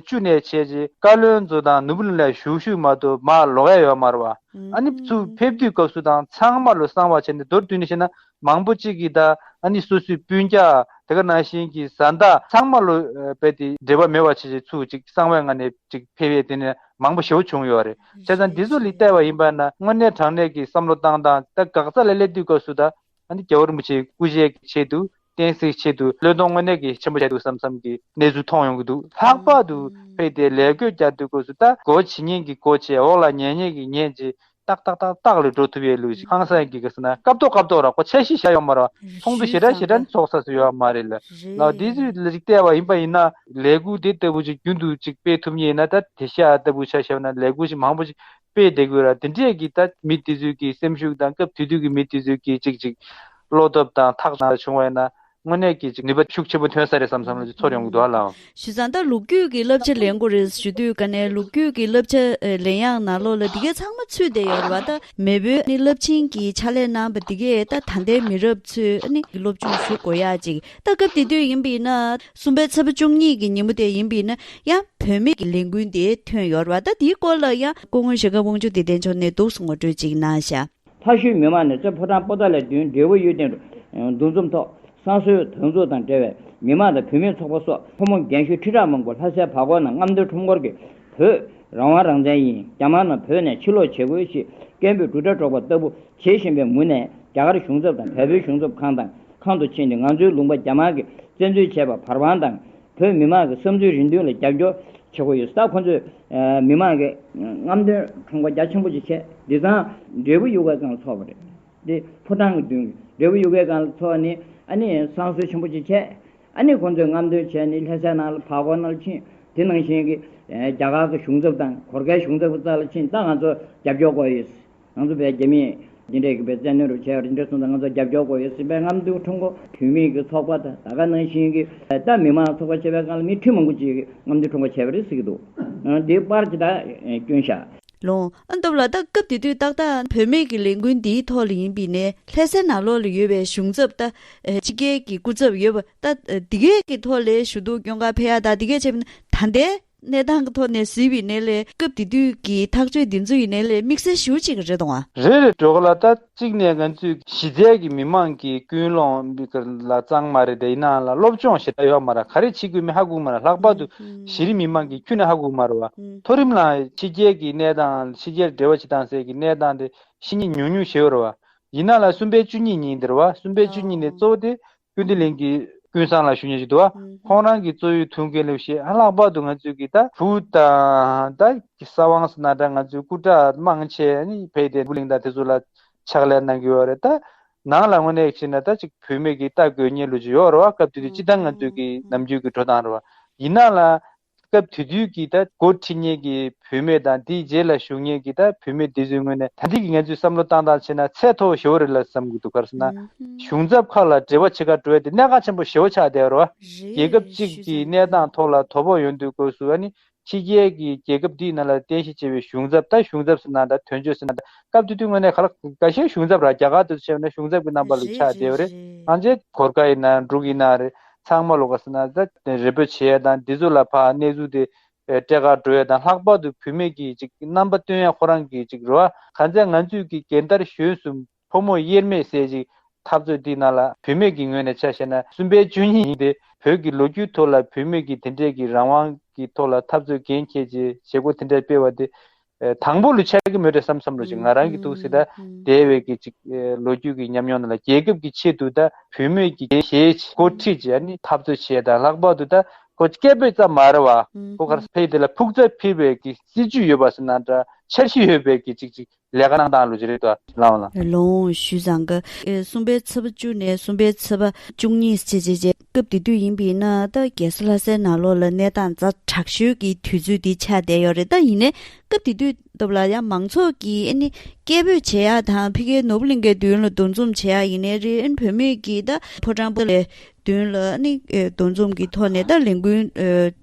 བཅུ་ནས་བྱས་རྗེས་བཀའ་བློན་ཚོ་དང་ནོར་བུ་གླིང་ལ་བཞུགས་བཞུགས་མ་གཏོགས་མར་ལོག་ཡ་ཡོད་མ་རེད་བ། ཨ་ནི་ཚུར་ཕེབས་དུས་སྐབས་སུ་དང་ཚང་མ་ལོ་གསང་བ་བྱས་ནས། མདོར་བསྡུས་ནས་བཤད་ན་མང་པོ་ཅིག་གིས་ད་ཨ་ནི་སོ་སོའི་སྤུན་ཀྱག་དེ་ག་ནང་བཞིན་གྱི་བཟའ་ཟླ་ཚང་མ་ལོ་རྦད་དེ་འབྲེལ་བ་མེད་པ་བྱས་བྱས་ཚུར་ཅིག་གསང་བའི་ངང་ནས་ཅིག་ཕེབས་ཡས་དེ་ནས་མང་པོ་ཞེ་པོ་བྱུང་ཡོད་རེད། བྱས་ཙང་འདི་ཚོ་ལ་བལྟས་པ་ཡིན་པ་ན་དངོས་གནས་དྲང་གནས་ཀྱི་བསམ་བློ་བཏང་སྟངས། ད་འགག་རྩ་ལ་སླེབས་དུས་སྐབས་སུ་ད་ཨ་ནི་རྒྱལ་བ་རིན་པོ་ཆེའི་སྐུ་ཕྱྭའི་ཆེད་དུ། བསྟན་སྲིད་ཆེད་དུ་བློས་གཏོང་དངོས་གནས་ཀྱི་ཆེན་པོ་བྱས་འདུག་བསམ་བསམ་གྱི་གནས་ཚུལ་མཐོང་ཡོང་གི་འདུག་ལྷག་པར་དུ་ཕེབས་ཏེ་ལས་བགོས་རྒྱག་དུས་སྐབས་སུ་ད་སྒོ་ཕྱེ་མཁན་གྱི་སྒོ་ཕྱེ། འོག་ལ་ཉལ་མཁན་གྱི་ཉལ་བྱས། ཏག་ཏག་ཏག་ཏག་ལ་འགྲོ་ཐུབ་ཡས་ལུགས་ཤིག་ཧང་སང་གི་ག་ཟེར་ན་སྐབས་ཐོག་སྐབས་ཐོག་ར་ཁོ་འཆར་གཞི་བཞག་ཡོད་མ་རེད། ཚོགས་འདུ་ཞེ་དྲག་ཞེ་དྲག་ནི་ཚོགས་ས་སུ་ཡོད་མ་རེད་ལ། ལ་འདི་ཚོའི་ལ་རིགས་བལྟས་པ་ཡིན་པ་ཡིན་ན་ལས་འགུལ་འདི་ལྟ་བུ་ཅིག་རྒྱུན་དུ་ཅིག་སྤེལ་ཐུབ་མཁན་ཡིན་ན། ད་དེ་ཤ་ལྟ་བུ་ཆ་བཞག་ན་ལས་འགུལ་ཞིག་མང་པོ་ཞིག་སྤེལ་བསྡད་དགོས་ར། དེ་འདྲས་ཀྱི་ད་མི་དེ་ཚོའི་གི་སེམས་ཤུགས་དང་སྐབས་དེ་དུས་ཀྱི་མི་དེ་ཚོའི་གི་ཅིག་ཅིག་བློ་སྟོབས་དང་ཐག་ཆོད་བྱུང་བ་ཡིན་ན་དངོས་གནས་ཀྱི་ཅིག་ནུས་པ་ཤུགས་ཆེན་པོ་ཐོན་ས་རེད་བསམ་བསམ་ལ་ཅིག་ཚོར་ཡོང་གི་འདུག་ཨ་ལགས། བྱས་ཙང་ད་ལོ་རྒྱུས་ཀྱི་བསླབ་བྱ་ལེན་དགོས་རེད་ཞུ་དུས་ཀ་ནས་ལོ་རྒྱུས་ཀྱི་བསླབ་བྱ་ལེན་ཡག་ནང་ལོགས་ལ་དེ་གས་ཚང་མ་ཚུད་བསྡད་ཡོད་རེད་བ། ད་མེས་པོའི་ནི་རླབས་ཆེན་གྱི་ཕྱག་ལས་གནང་བ་དེ་གས་ད་ད་ལྟའི་མི་རབས་ཚོས་ནི་སློབ་སྦྱོང་ཞུ་དགོས་ཡག་ཅིག་ད་སྐབས་དེ་དུས་ཡིན་པ་ཡིན་ན་གསུམ་པའི་ཚེས་པ་བཅུ་གཉིས་ཀྱི་ཉིན་མོ་དེ་ཡིན་པ་ཡིན་ན་ཡང་བུད་མེད་ཀྱི་ལས་འགུལ་འདི་ཐོན་ཡོད་རེད་བ། ད་དེའི་སྐོར་ལ་ཡང་སྐུ་ངོ་ཞྭ་སྒབ་དབང་ཕྱུག་བདེ་ལྡན་མཆོག་ནས་འདུག་སེ་ངོ་སྤྲོད་ཅིག་གནང་ཤག་ལྷ་ཤོད་མི་མང་ནས་རྩེ་ཕོ་བྲང་པོ་ཏཱ་ལའི་མདུན་འབྲས་བུ་གཡུ་ལྡན་དུ་འདུ་འཛོམས་ཐོག་བསང་གསོལ་དམ་བཙུགས་དང་འབྲེལ་བའི་མི་མང་དང་བུད་མེད་ཚོགས་པ་སོགས་ཕོ་མོ་རྒན་གཞོན་ཁྲི་ཕྲག་མང་པོ་ལྷ་སའི་བར་སྐོར་ནང་རྔམ་སྟོན་ཁྲོམ་སྐོར་གྱི་བོད་རང་དབང་རང་བཙན་ཡིན། རྒྱ་དམར་རྣམས་བོད་ནས་ཕྱིར་ལོག་བྱེད་དགོས་ཞེས་སྐད་འབོད་དུག་སྒྲ་སྒྲོག་པ་ལྟ་བུ་བྱེད་བཞིན་པའི་མུ་ནས། རྒྱ་གར་གཞུང་ཚབ་དང་བལ་པོའི་གཞུང་ཚབ་ཁང་དང་ཁང་དུ་ཕྱིན་ཏེ་ང་ཚོའི་ལུང་པ་རྒྱ་དམར་གྱིས་བཙན་འཛུལ་བྱས་པར་བར་དཔང་དང་། བོད་མི་མང་གི་བསམ་ཚུལ་རེ་འདུན་ལ་རྒྱབ་སྐྱོར་བྱེད་དགོས་ཡོད། ད་ཁོ་ཚོས་མི་མང་གི་རྔམ་སྟོན་ཁྲོམ་སྐོར་རྒྱ་ཆེན་པོ་ཅིག་བྱས། དེང་སང་འབྲས་བུ་གཡུ་སྒང་ལ་ཚོགས་པ་རེད། དེ་ཕོ་བྲང་གི་མདུན་གྱི་འབྲས་བུ་གཡུ་སྒང་ལ་ཚོགས་ནི། ཨ་ནི་བསང་གསོལ་ཆེན་པོ་ཅིག་བྱས། ཨ་ནི་ཁོ་ཚོས་རྔམ་སྟོན་བྱས་ནི་ལྷ་སའི་ནང་ལ་བར་སྐོར་ནང་ལ་ཕྱིན། དེ་ནང་བཞིན་གྱི་རྒྱ་གར་གྱི་གཞུང་ཚབ་དང་གོར་ཁའི་གཞུང་ཚབ་ཀྱི་རྩ་ལ་ཕྱིན། ད་ང་ཚོ་རྒྱབ་སྐྱོར་དགོས་ཡོད། ང་ཚོ་བས་རྒྱ་མིས་འདི་འདྲས་ཀྱི་བས་བཙན་གནོན་རུ་བྱས་པ་རེད། འདི་འདྲས་སོང་ཙང་ང་ཚོ་རྒྱབ་སྐྱོར་དགོས་ཡོད་ཟེར་བའི་རྔམ་སྟོན་ཁྲོམ་སྐོར། བུད་མེད་ཀྱི་ཚོགས་པ་དང་ད་ག་ནང་བཞིན་གྱི་ད་མི་མང་ཚོགས་པ་བྱས་པའི་སྒང་ལ་མི་ཁྲི་མང་པོ་ཅིག་གིས་རྔམ་སྟོན་ཁྲོམ་སྐོར་བྱས་པ་རེད་ཟེར་གྱི་འདུག་འདིའི་པར་ཅིག་ད་བསྐྱོན་ཤག་ལོང་ཨ་འདབ་ལ་ད་སྐབས་དེ་དུས་ཏག་ཏག་བུད་མེད་ཀྱི་ལས་འགུལ་འདིའི་ཐོག་ལ་ཡིན་པའི་ནས་ལྷ་སའི་ནང་ལོགས་ལ་ཡོད་པའི་གཞུང་ཚབ་ད་ཕྱི་རྒྱལ་གྱི་སྐུ་ཚབ་ཡོད་པ་ད་འདི་གས་ཀྱི་ཐོག་ལ་ཞུ་གཏུག་སྐྱོན་ག་ཕེ་ཡ་ད་འདི་གས་བྱས་པ་ན་ད་ལྟའི་གནས་སྟངས་ཀྱི་ཐོག་ནས་གཟིགས་པའི་ནས་ལས་སྐབས་དེ་དུས་ཀྱི་ཐག་གཅོད་འདི་ཚོ་ཡི་ནས་ལས་དམིགས་བསལ་ཞུ་གཅིག་རེད་འདུག་ཨ། རེད་རེད། འགྲོ་ག་ལ་ད་གཅིག་ནས་ང་ཚོས་གཞི་རྩའི་གི་མི་མང་གི་ཀུན་སློང་ལ་གཙང་མ་རེད། དེ་ཡིན་ནའང་ལ་སློབ་སྦྱོང་ཞེ་དྲག་ཡོད་མ་རེད། ག་རེ་བྱེད་དགོས་མིན་ཧ་གོ་མ་རེད། ལྷག་པར་དུ་གཞི་རིམ་མི་མང་གི་ཁྱོན་ནས་ཧ་གོ་མ་རེད་བ། མཐོ་རིམ་ལ་ཕྱི་རྒྱལ་གྱི་གནས་སྟངས་ཕྱི་རྒྱལ་འབྲེལ་བ་བྱེད་སྟངས་ཟེར་གི་གནས་སྟངས་དེ་ཤེས་མཁན་ཉུང་ཉུང་ཞིག་ཡོད་རེད་བ། ཡིན་ནའང་ལ་གསུམ་པའི་བཅུ་གཉིས་ཉིན་དེ་རེད་བ། གསུམ་པའི་བཅུ་གཉིས་ནས་གཙོ་བོ་དེ་ཀུན་བདེ་གླིང་གི་ཀུན་བཟང་ལགས་ཞུ་མཁན་ཞིག་འདུག་བ། ཁོང་རང་གི་གཙོ་བོའི་ཐུགས་འགན་ལས་བྱེད། ཨ་ལྷག་པར་དུ་ང་ཚོའི་གི་ད་བུ་དང་ད་གི་ས་དབང་ཟེར་ན་འདྲ། ང་ཚོའི་སྐུ་དྲག་དམངས་ཆེ་ནི་ཕེབས་ཏེ་བུ་གླིང་དང་དེ་ཚོ་ལ་ཕྱག་ལས་གནང་གི་ཡོད་རེད། ད་ནང་ལ་དངོས་གནས་བྱས་ན་ད་ཅིག་བུད་མེད་ཀྱི་ལྟ་དགོས་མཁན་ལོ་ཅིག་ཡོད་རེད་བ། སྐབས་དེ་དུས་སྤྱིར་བཏང་ང་ཚོའི་གི་ནམ་རྒྱུན་གི་འགྲོ་སྟངས་རེད་བ། ཡིན་ནའང་ལ་སྐབས་དེ་དུས་ཀྱི་ད་འགོ་ཁྲིད་མཁན་གྱི་བུད་མེད་དང་དེའི་རྗེས་ལ་ཞུགས་མཁན་གྱི་ད་བུད་མེད་དེ་ཚོའི་ངོས་ནས་ད་ལྟའི་གི་ང་ཚོས་བསམ་བློ་བཏང་སྟངས་བྱས་ན་ཚད་མཐོ་པོ་ཞེ་པོ་རེད་ལ་བསམ་གྱི་འདུག་ག་རེ་ཟེར་ན། གཞུང་ཚབ་ཁག་ལ་འབྲེལ་བ་བྱེད་ག་འགྲོ་ཡ་དེ་གནད་འགག་ཆེན་པོ་ཞེ་པོ་ཆགས་བསྡད་ཡོད་རེད་བ། རྒྱལ་ཁབ་གཅིག་གི་གནས་སྟངས་ཐོག་ལ་དོ་ཕོག་ཡོང་དུས་སྐབས་སུ་ཨ་ནི་ཕྱི་རྒྱལ་གྱི་རྒྱལ་ཁབ་འདིའི་ནང་ལ་རྟེན་གཞི་བྱས་པའི་གཞུང་ཚབ་ད་གཞུང་ཚབ་ཟེར་ན་ད་དོན་གཅོད་ཟེར་ན་ད་སྐབས་དེ་དུས་དངོས་གནས་ཁ་ལག་འགའ་ཤས་གཞུང་ཚབ་ར་རྒྱ་གར་དུ་བྱས་ན་གཞུང་ཚབ་ཀྱི་རྣམ་པ་ལ་ཆགས་བསྡད་ཡོད་རེད། ཨང་ཅེ་གོར་ཁ་ཡིན་ན་འབྲུག་ཡིན་ན་རེད། ཚང་མ་ལོ་ག་ཟེར་ན་ད་རེ་འབོད་བྱེད་ཡ་དང་འདི་ཚོ་ལ་ཕར་གནས་ཚུལ་དེ་སྤྲད་ག་འགྲོ་ཡ་དང་། ལྷག་པར་དུ་བུད་མེད་ཀྱི་ཅིག་རྣམ་པ་སྟོན་ཡ་ཁོ་རང་གི་ཅིག་རེད་བ། གང་ཚེ་ང་ཚོས་ཀྱི་རྒན་དར་གཞོན་གསུམ་ཕོ་མོ་དབྱེར་མེད་ཟེར་ཅིག་འཐབ་རྩོད་འདི་ནང་ལ་བུད་མེད་ཀྱི་ངོས་ནས་ཆ་བཞག་ན་གསུམ་པའི་བཅུ་གཉིས་ཡིན་ཏེ། བོད་ཀྱི་ལོ་རྒྱུས་ཐོག་ལ་བུད་མེད་ཀྱི་དེ་འདྲས་ཀྱི་རང་དབང་གི་ཐོག་ལ་འཐབ་རྩོད་འགན་འཁྱེར་བྱས་བྱེད་སྒོ་དེ་འདྲས་སྤེལ་བ་དེ་དང་པོ་ལ་ཆགས་ཀྱི་མེད་རེད་བསམ་བསམ་རོ་ཅིག་ང་རང་གི་ཐུགས་སྲས་ད་འདས་པའི་གི་ཅིག་ལོ་རྒྱུས་ཀྱི་ཉམས་མྱོང་ནང་ལ་རྒྱལ་ཁབ་ཀྱི་ཆེད་དུ་ད་བུད་མེད་ཀྱི་འགན་བཞེས་འགོ་ཁྲིད་བྱས་ནི་འཐབ་རྩོད་བྱས་དང་། ལྷག་པར་དུ་ད་ཁོ་སྐད་འབོད་ཙམ་མ་རེད་བ། ཁོ་གར་ཕེབས་དེ་ལ་ཕུགས་རྩ་འཁྱེར་བའི་གི་སྲིད་ཇུས་ཡོད་པ་ཟེར་ན་འདྲ། འཆར་གཞི་ཡོད་པའི་གི་ཅིག་ཅིག་ལས་ཀ་གནང་སྟངས་ལོ་ཅིག་རེད་དོ་ལགས་ལ། ལོང་ཞུས་ཙང་གི་ཨེ་གསུམ་པའི་ཚེས་པ་བཅུ་ནས་གསུམ་པའི་ཚེས་པ་བཅུ་གཉིས་བྱས་བྱས་བྱས་སྐབས་དེ་དུས་ཡིན་པས་ན་ད་རྒྱལ་ས་ལྷ་སའི་ནང་ལོགས་ལ་གནས་སྟངས་ཛ་དྲག་ཤོས་ཀྱི་དུས་ཚོད་འདི་ཆགས་བསྡད་ཡོད་རེད། ད་ཡིན་ནའི་སྐབས་དེ་དུས་ སྟབས་ལ་ཡང་མང་ཚོགས་ཀྱིས་ཨ་ནི་སྐད་འབོད་བྱེད་ཡ་དང་ཕ་གིའི་ནོར་བུ་གླིང་གའི་མདུན་ལ་འདུ་འཛོམས་བྱེད་ཡ་ཡིན་ནའི་རེད། ཨ་ནི་བུད་མེད་ཀྱིས་ད་ཕོ་བྲང་པོ་ལའི་མདུན་ལ་ཨ་ནི་འདུ་འཛོམས་ཀྱི་ཐོག་ནས་ད་ལས་འགུལ་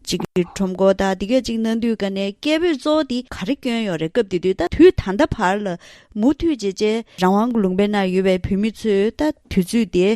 ཅིག་གི་ཁྲོམ་སྐོར་དང་དེ་གས་ཅིག་གནང་དུས་ཀ་ནས་སྐད་འབོད་གཙོ་བོ་དེ་ག་རེ་བསྐྱོན་ཡོད་རེད། སྐབས་དེ་དུས་ད་དུས་ད་ལྟ་བར་ལ་མུ་མཐུད་བྱས་བྱས་རང་དབང་གི་ལུང་པའི་ནང་ཡོད་པའི་བོད་མི་ཚོས་ད་དུས་ཚོད་དེ་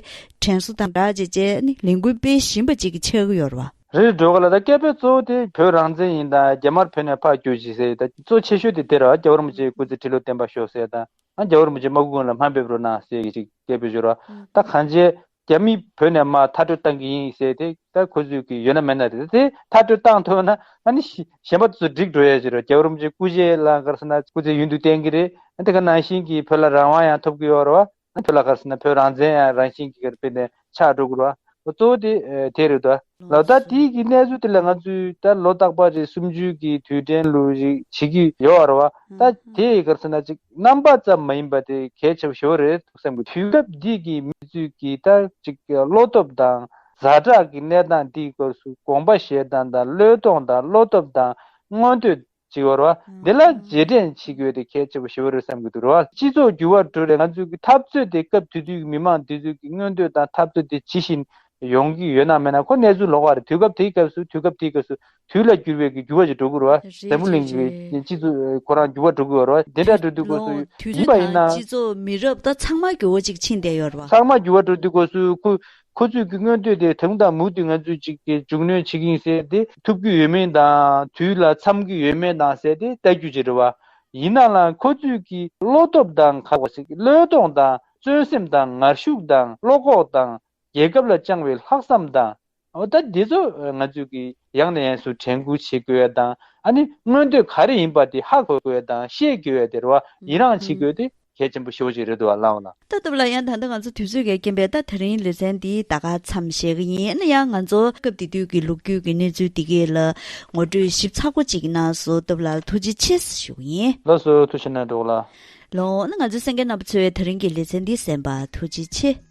དྲན་གསོ་དང་སྦྲགས་བྱས་བྱས་ཨ་ནི་ལས་འགུལ་སྤེལ་བཞིན་པ་ཅིག་གི་ཆགས་ཀྱི་ཡོད་རེད་བ། རེད་འགྲོ་ག་ལ། ད་སྐད་འབོད་གཙོ་བོ་དེ་བོད་རང་བཙན་ཡིན་ད་རྒྱ་དམར་བོད་ནས་ཕར་རྒྱུགས་ཤིག་ཟེར་ད་གཙོ་ཆེ་ཤོས་དེ་དེ་རེད། རྒྱལ་བ་རིན་པོ་ཆེའི་སྐུ་ཚེ་ཁྲི་ལོ་བརྟན་པར་ཤོག་ཟེར་ད་ཨ་རྒྱལ་བ་རིན་པོ་ཆེ་དམག་དཔུང་ལ་དམའ་འབེབས་རོགས་གནང་ཟེར་གྱི་ཅིག་སྐད་འབོད་ཞུ་རོགས། ད་གང་ཅི་རྒྱ་མི་བོད་ནས་མར་མཐར་སྐྲོད་བཏང་གི་ཡིན་ཟེར་དེ་ད་ཁོ་ཚོས་ཀྱི་ཡོད་ན་མེད་ན་རེད། དེ་མཐར་སྐྲོད་བཏང་ཐུབ་ན་ཨ་ནི་གཞན་པ་ཚོ་འགྲིག་འགྲོ་ཡ་ཅིག་རེད། རྒྱལ་བ་རིན་པོ་ཆེ་སྐུ་ཕྱྭ་ལ་ག་རེ་ཟེར་ན་སྐུ་ཚེ་ཡུན་དུ་བརྟན་གྱི་རེད། དེ་ག་ནང་བཞིན་གྱི་བོད་ལ་རང་དབང་ཡང་ཐོབ་ཀྱི་ཡོད་རེད་བ། བོད་ལ་ག་རེ་ཟེར་ན་བོད་རང་བཙན་ཡང་རང་བཞིན་གྱིས་ག་རེ་དཔེ་ནས་ཆགས་འགྲོ་གི་རེད་བ། གཙོ་བོ་དེ་དེ་རེད་དོ། ལོ་ལགས་ད་དེའི་གི་གནས་ཚུལ་དེ་ལ་ང་ཚོས་ད་ལོ་རྟག་པར་རེ་གསུམ་བཅུའི་གི་དུས་དྲན་ལུ་རེ་བྱེད་ཀྱི་ཡོད་རེད་བ། ད་དེ་ག་རེ་ཟེར་ན་ཅིག་རྣམ་པ་ཙམ་མ་ཡིན་པ་དེ་གལ་ཆེ་བ་ཞེ་པོ་རེད་བསམ་གི། དུས་སྐབས་འདི་གི་མི་ཚོས་ཀྱི་ད་ཅིག་བློ་སྟོབས་དང་ཛ་དྲག་གི་གནས་སྟངས་འདིའི་སྐབས་སུ་དགོངས་པ་བཞེས་སྟངས་དང་བློས་གཏོང་དང་བློ་སྟོབས་དང་མངོན་འདོད་ཅིག་ཡོད་རེད་བ། འདི་ལ་རྗེས་དྲན་བྱེད་དགོས་དེ་གལ་ཆེ་པོ་ཞེ་པོ་རེད་བསམ་གྱི་འདུག་རེད་བ། སྤྱི་ཚོགས་འགྱུར་བ་འགྲོ་རེད། ང་ཚོའི་གི་འཐབ་རྩོད་དེ་སྐབས་དེ་དུས་ཀྱི་མི་མང་དེ་ཚོའི་གི་མངོན་འདོད་དང་འཐབ་རྩོད་དེ་ཇི་བཞིན་ཡོང་གི་ཡོད་ན་མེད་ན་ཁོ་གནས་ཚུལ་ལོགས་ཀ་རེད། དུས་སྐབས་དེའི་སྐབས་སུ་དུས་སྐབས་དེའི་སྐབས་སུ་དུས་ལ་འགྱུར་བའི་གི་འགྱུར་བ་ཞིག་འགྲོ་གི་རེད་བ། རེད་འཛམ་བུ་གླིང་རེད་གི་རེད། སྤྱི་ཚོགས་ཁོ་རང་འགྱུར་བ་འགྲོ་གི་ཡོད་རེད་བ། དེ་འདྲ་འགྲོ་དུས་སྐབས་སུ་ཡིན་པ་ཡིན་ན་སྤྱི་ཚོགས་མི་རབས་ད་ཚང་མ་འགྱུར་བ་ཅིག་ཕྱིན་བསྡད་ཡོད་རེད་བ། ཚང་མ་འགྱུར་བ་འགྲོ་དུས་སྐབས་སུ་ཁོ་ཁོ་ཚོས་ཀྱི་མངོན་འདོད་དེ་དང་དང་མུ་མཐུད་ང་ཚོས་ཅིག་གི་མཇུག་གནོན་བྱེད་ཀྱི་ཡིན་ཟེར་ཏེ་ཐུབ་ཀྱི་ཡོད་མེད་དང་དུས་ལ་འཚམ་གྱི་ཡོད་མེད་དང་ཟེར་ཏེ་ལྟ་རྒྱུ་ཅིག་རེད་བ། ཡིན་ན་ལ་ཁོ་ཚོས་ཀྱི་བློ་སྟོབས་དང་ཁ་བ་ཞིག་བློས་གཏོང་དང་བརྩོན་སེམས་དང་ངར་ཤུགས་དང་བློ་ཁོག་དང་རྒྱལ་ཁབ་ལ་བཅངས་པའི་ལྷག་བསམ་དང་འོ་ད་འདི་ཚོ་ང་ཚོས་ཀྱི་ཡང་ནས་ཡང་དུ་དྲན་སྐུལ་བྱེད་དགོས་ཡ་དང་ཨ་ནི་མངོན་འདོད་ག་རེ་ཡིན་པ་དེ་ཧ་གོ་དགོས་ཡ་དང་ཤེས་དགོས་ཡ་དེ་རེད་བ། ཡི་རངས་བྱེད་དགོས་དེ། གལ་ཆེན་པོ་ཞེ་པོ་ཅིག་རེད་འདུག་བ་ལགས་འོ་ན། ད་སྟབས་ལ་ཡང་ད་ལྟ་ང་ཚོ་དུས་ཚོད་ཀྱི་རྐྱེན་པས་ད་དེ་རིང་ལེ་ཚན་འདི་ད་ག་མཚམས་བཞག་གི་ཡིན། ཨ་ནི་ཡང་ང་ཚོ་སྐབས་དེ་དུས་ཀྱི་ལོ་རྒྱུས་ཀྱི་གནས་ཚུལ་འདི་གས་ལ་ངོ་སྤྲོད་ཞིབ་ཚགས་པོ་ཅིག་གནང་སོང་། སྟབས་ལ་ཐུགས་རྗེ་ཆེ་ཞུ་གི་ཡིན། ལགས་སོ་ཐུགས་རྗེ་གནང་འགྲོ་ལ། ལགས་འོ་ན་ང་ཚོའི་གསན་མཁན་རྣམ་པ་ཚོས་དེ་རིང་གི་ལེ་ཚན་འདི་གསན་པ་ཐུགས་རྗེ་ཆེ།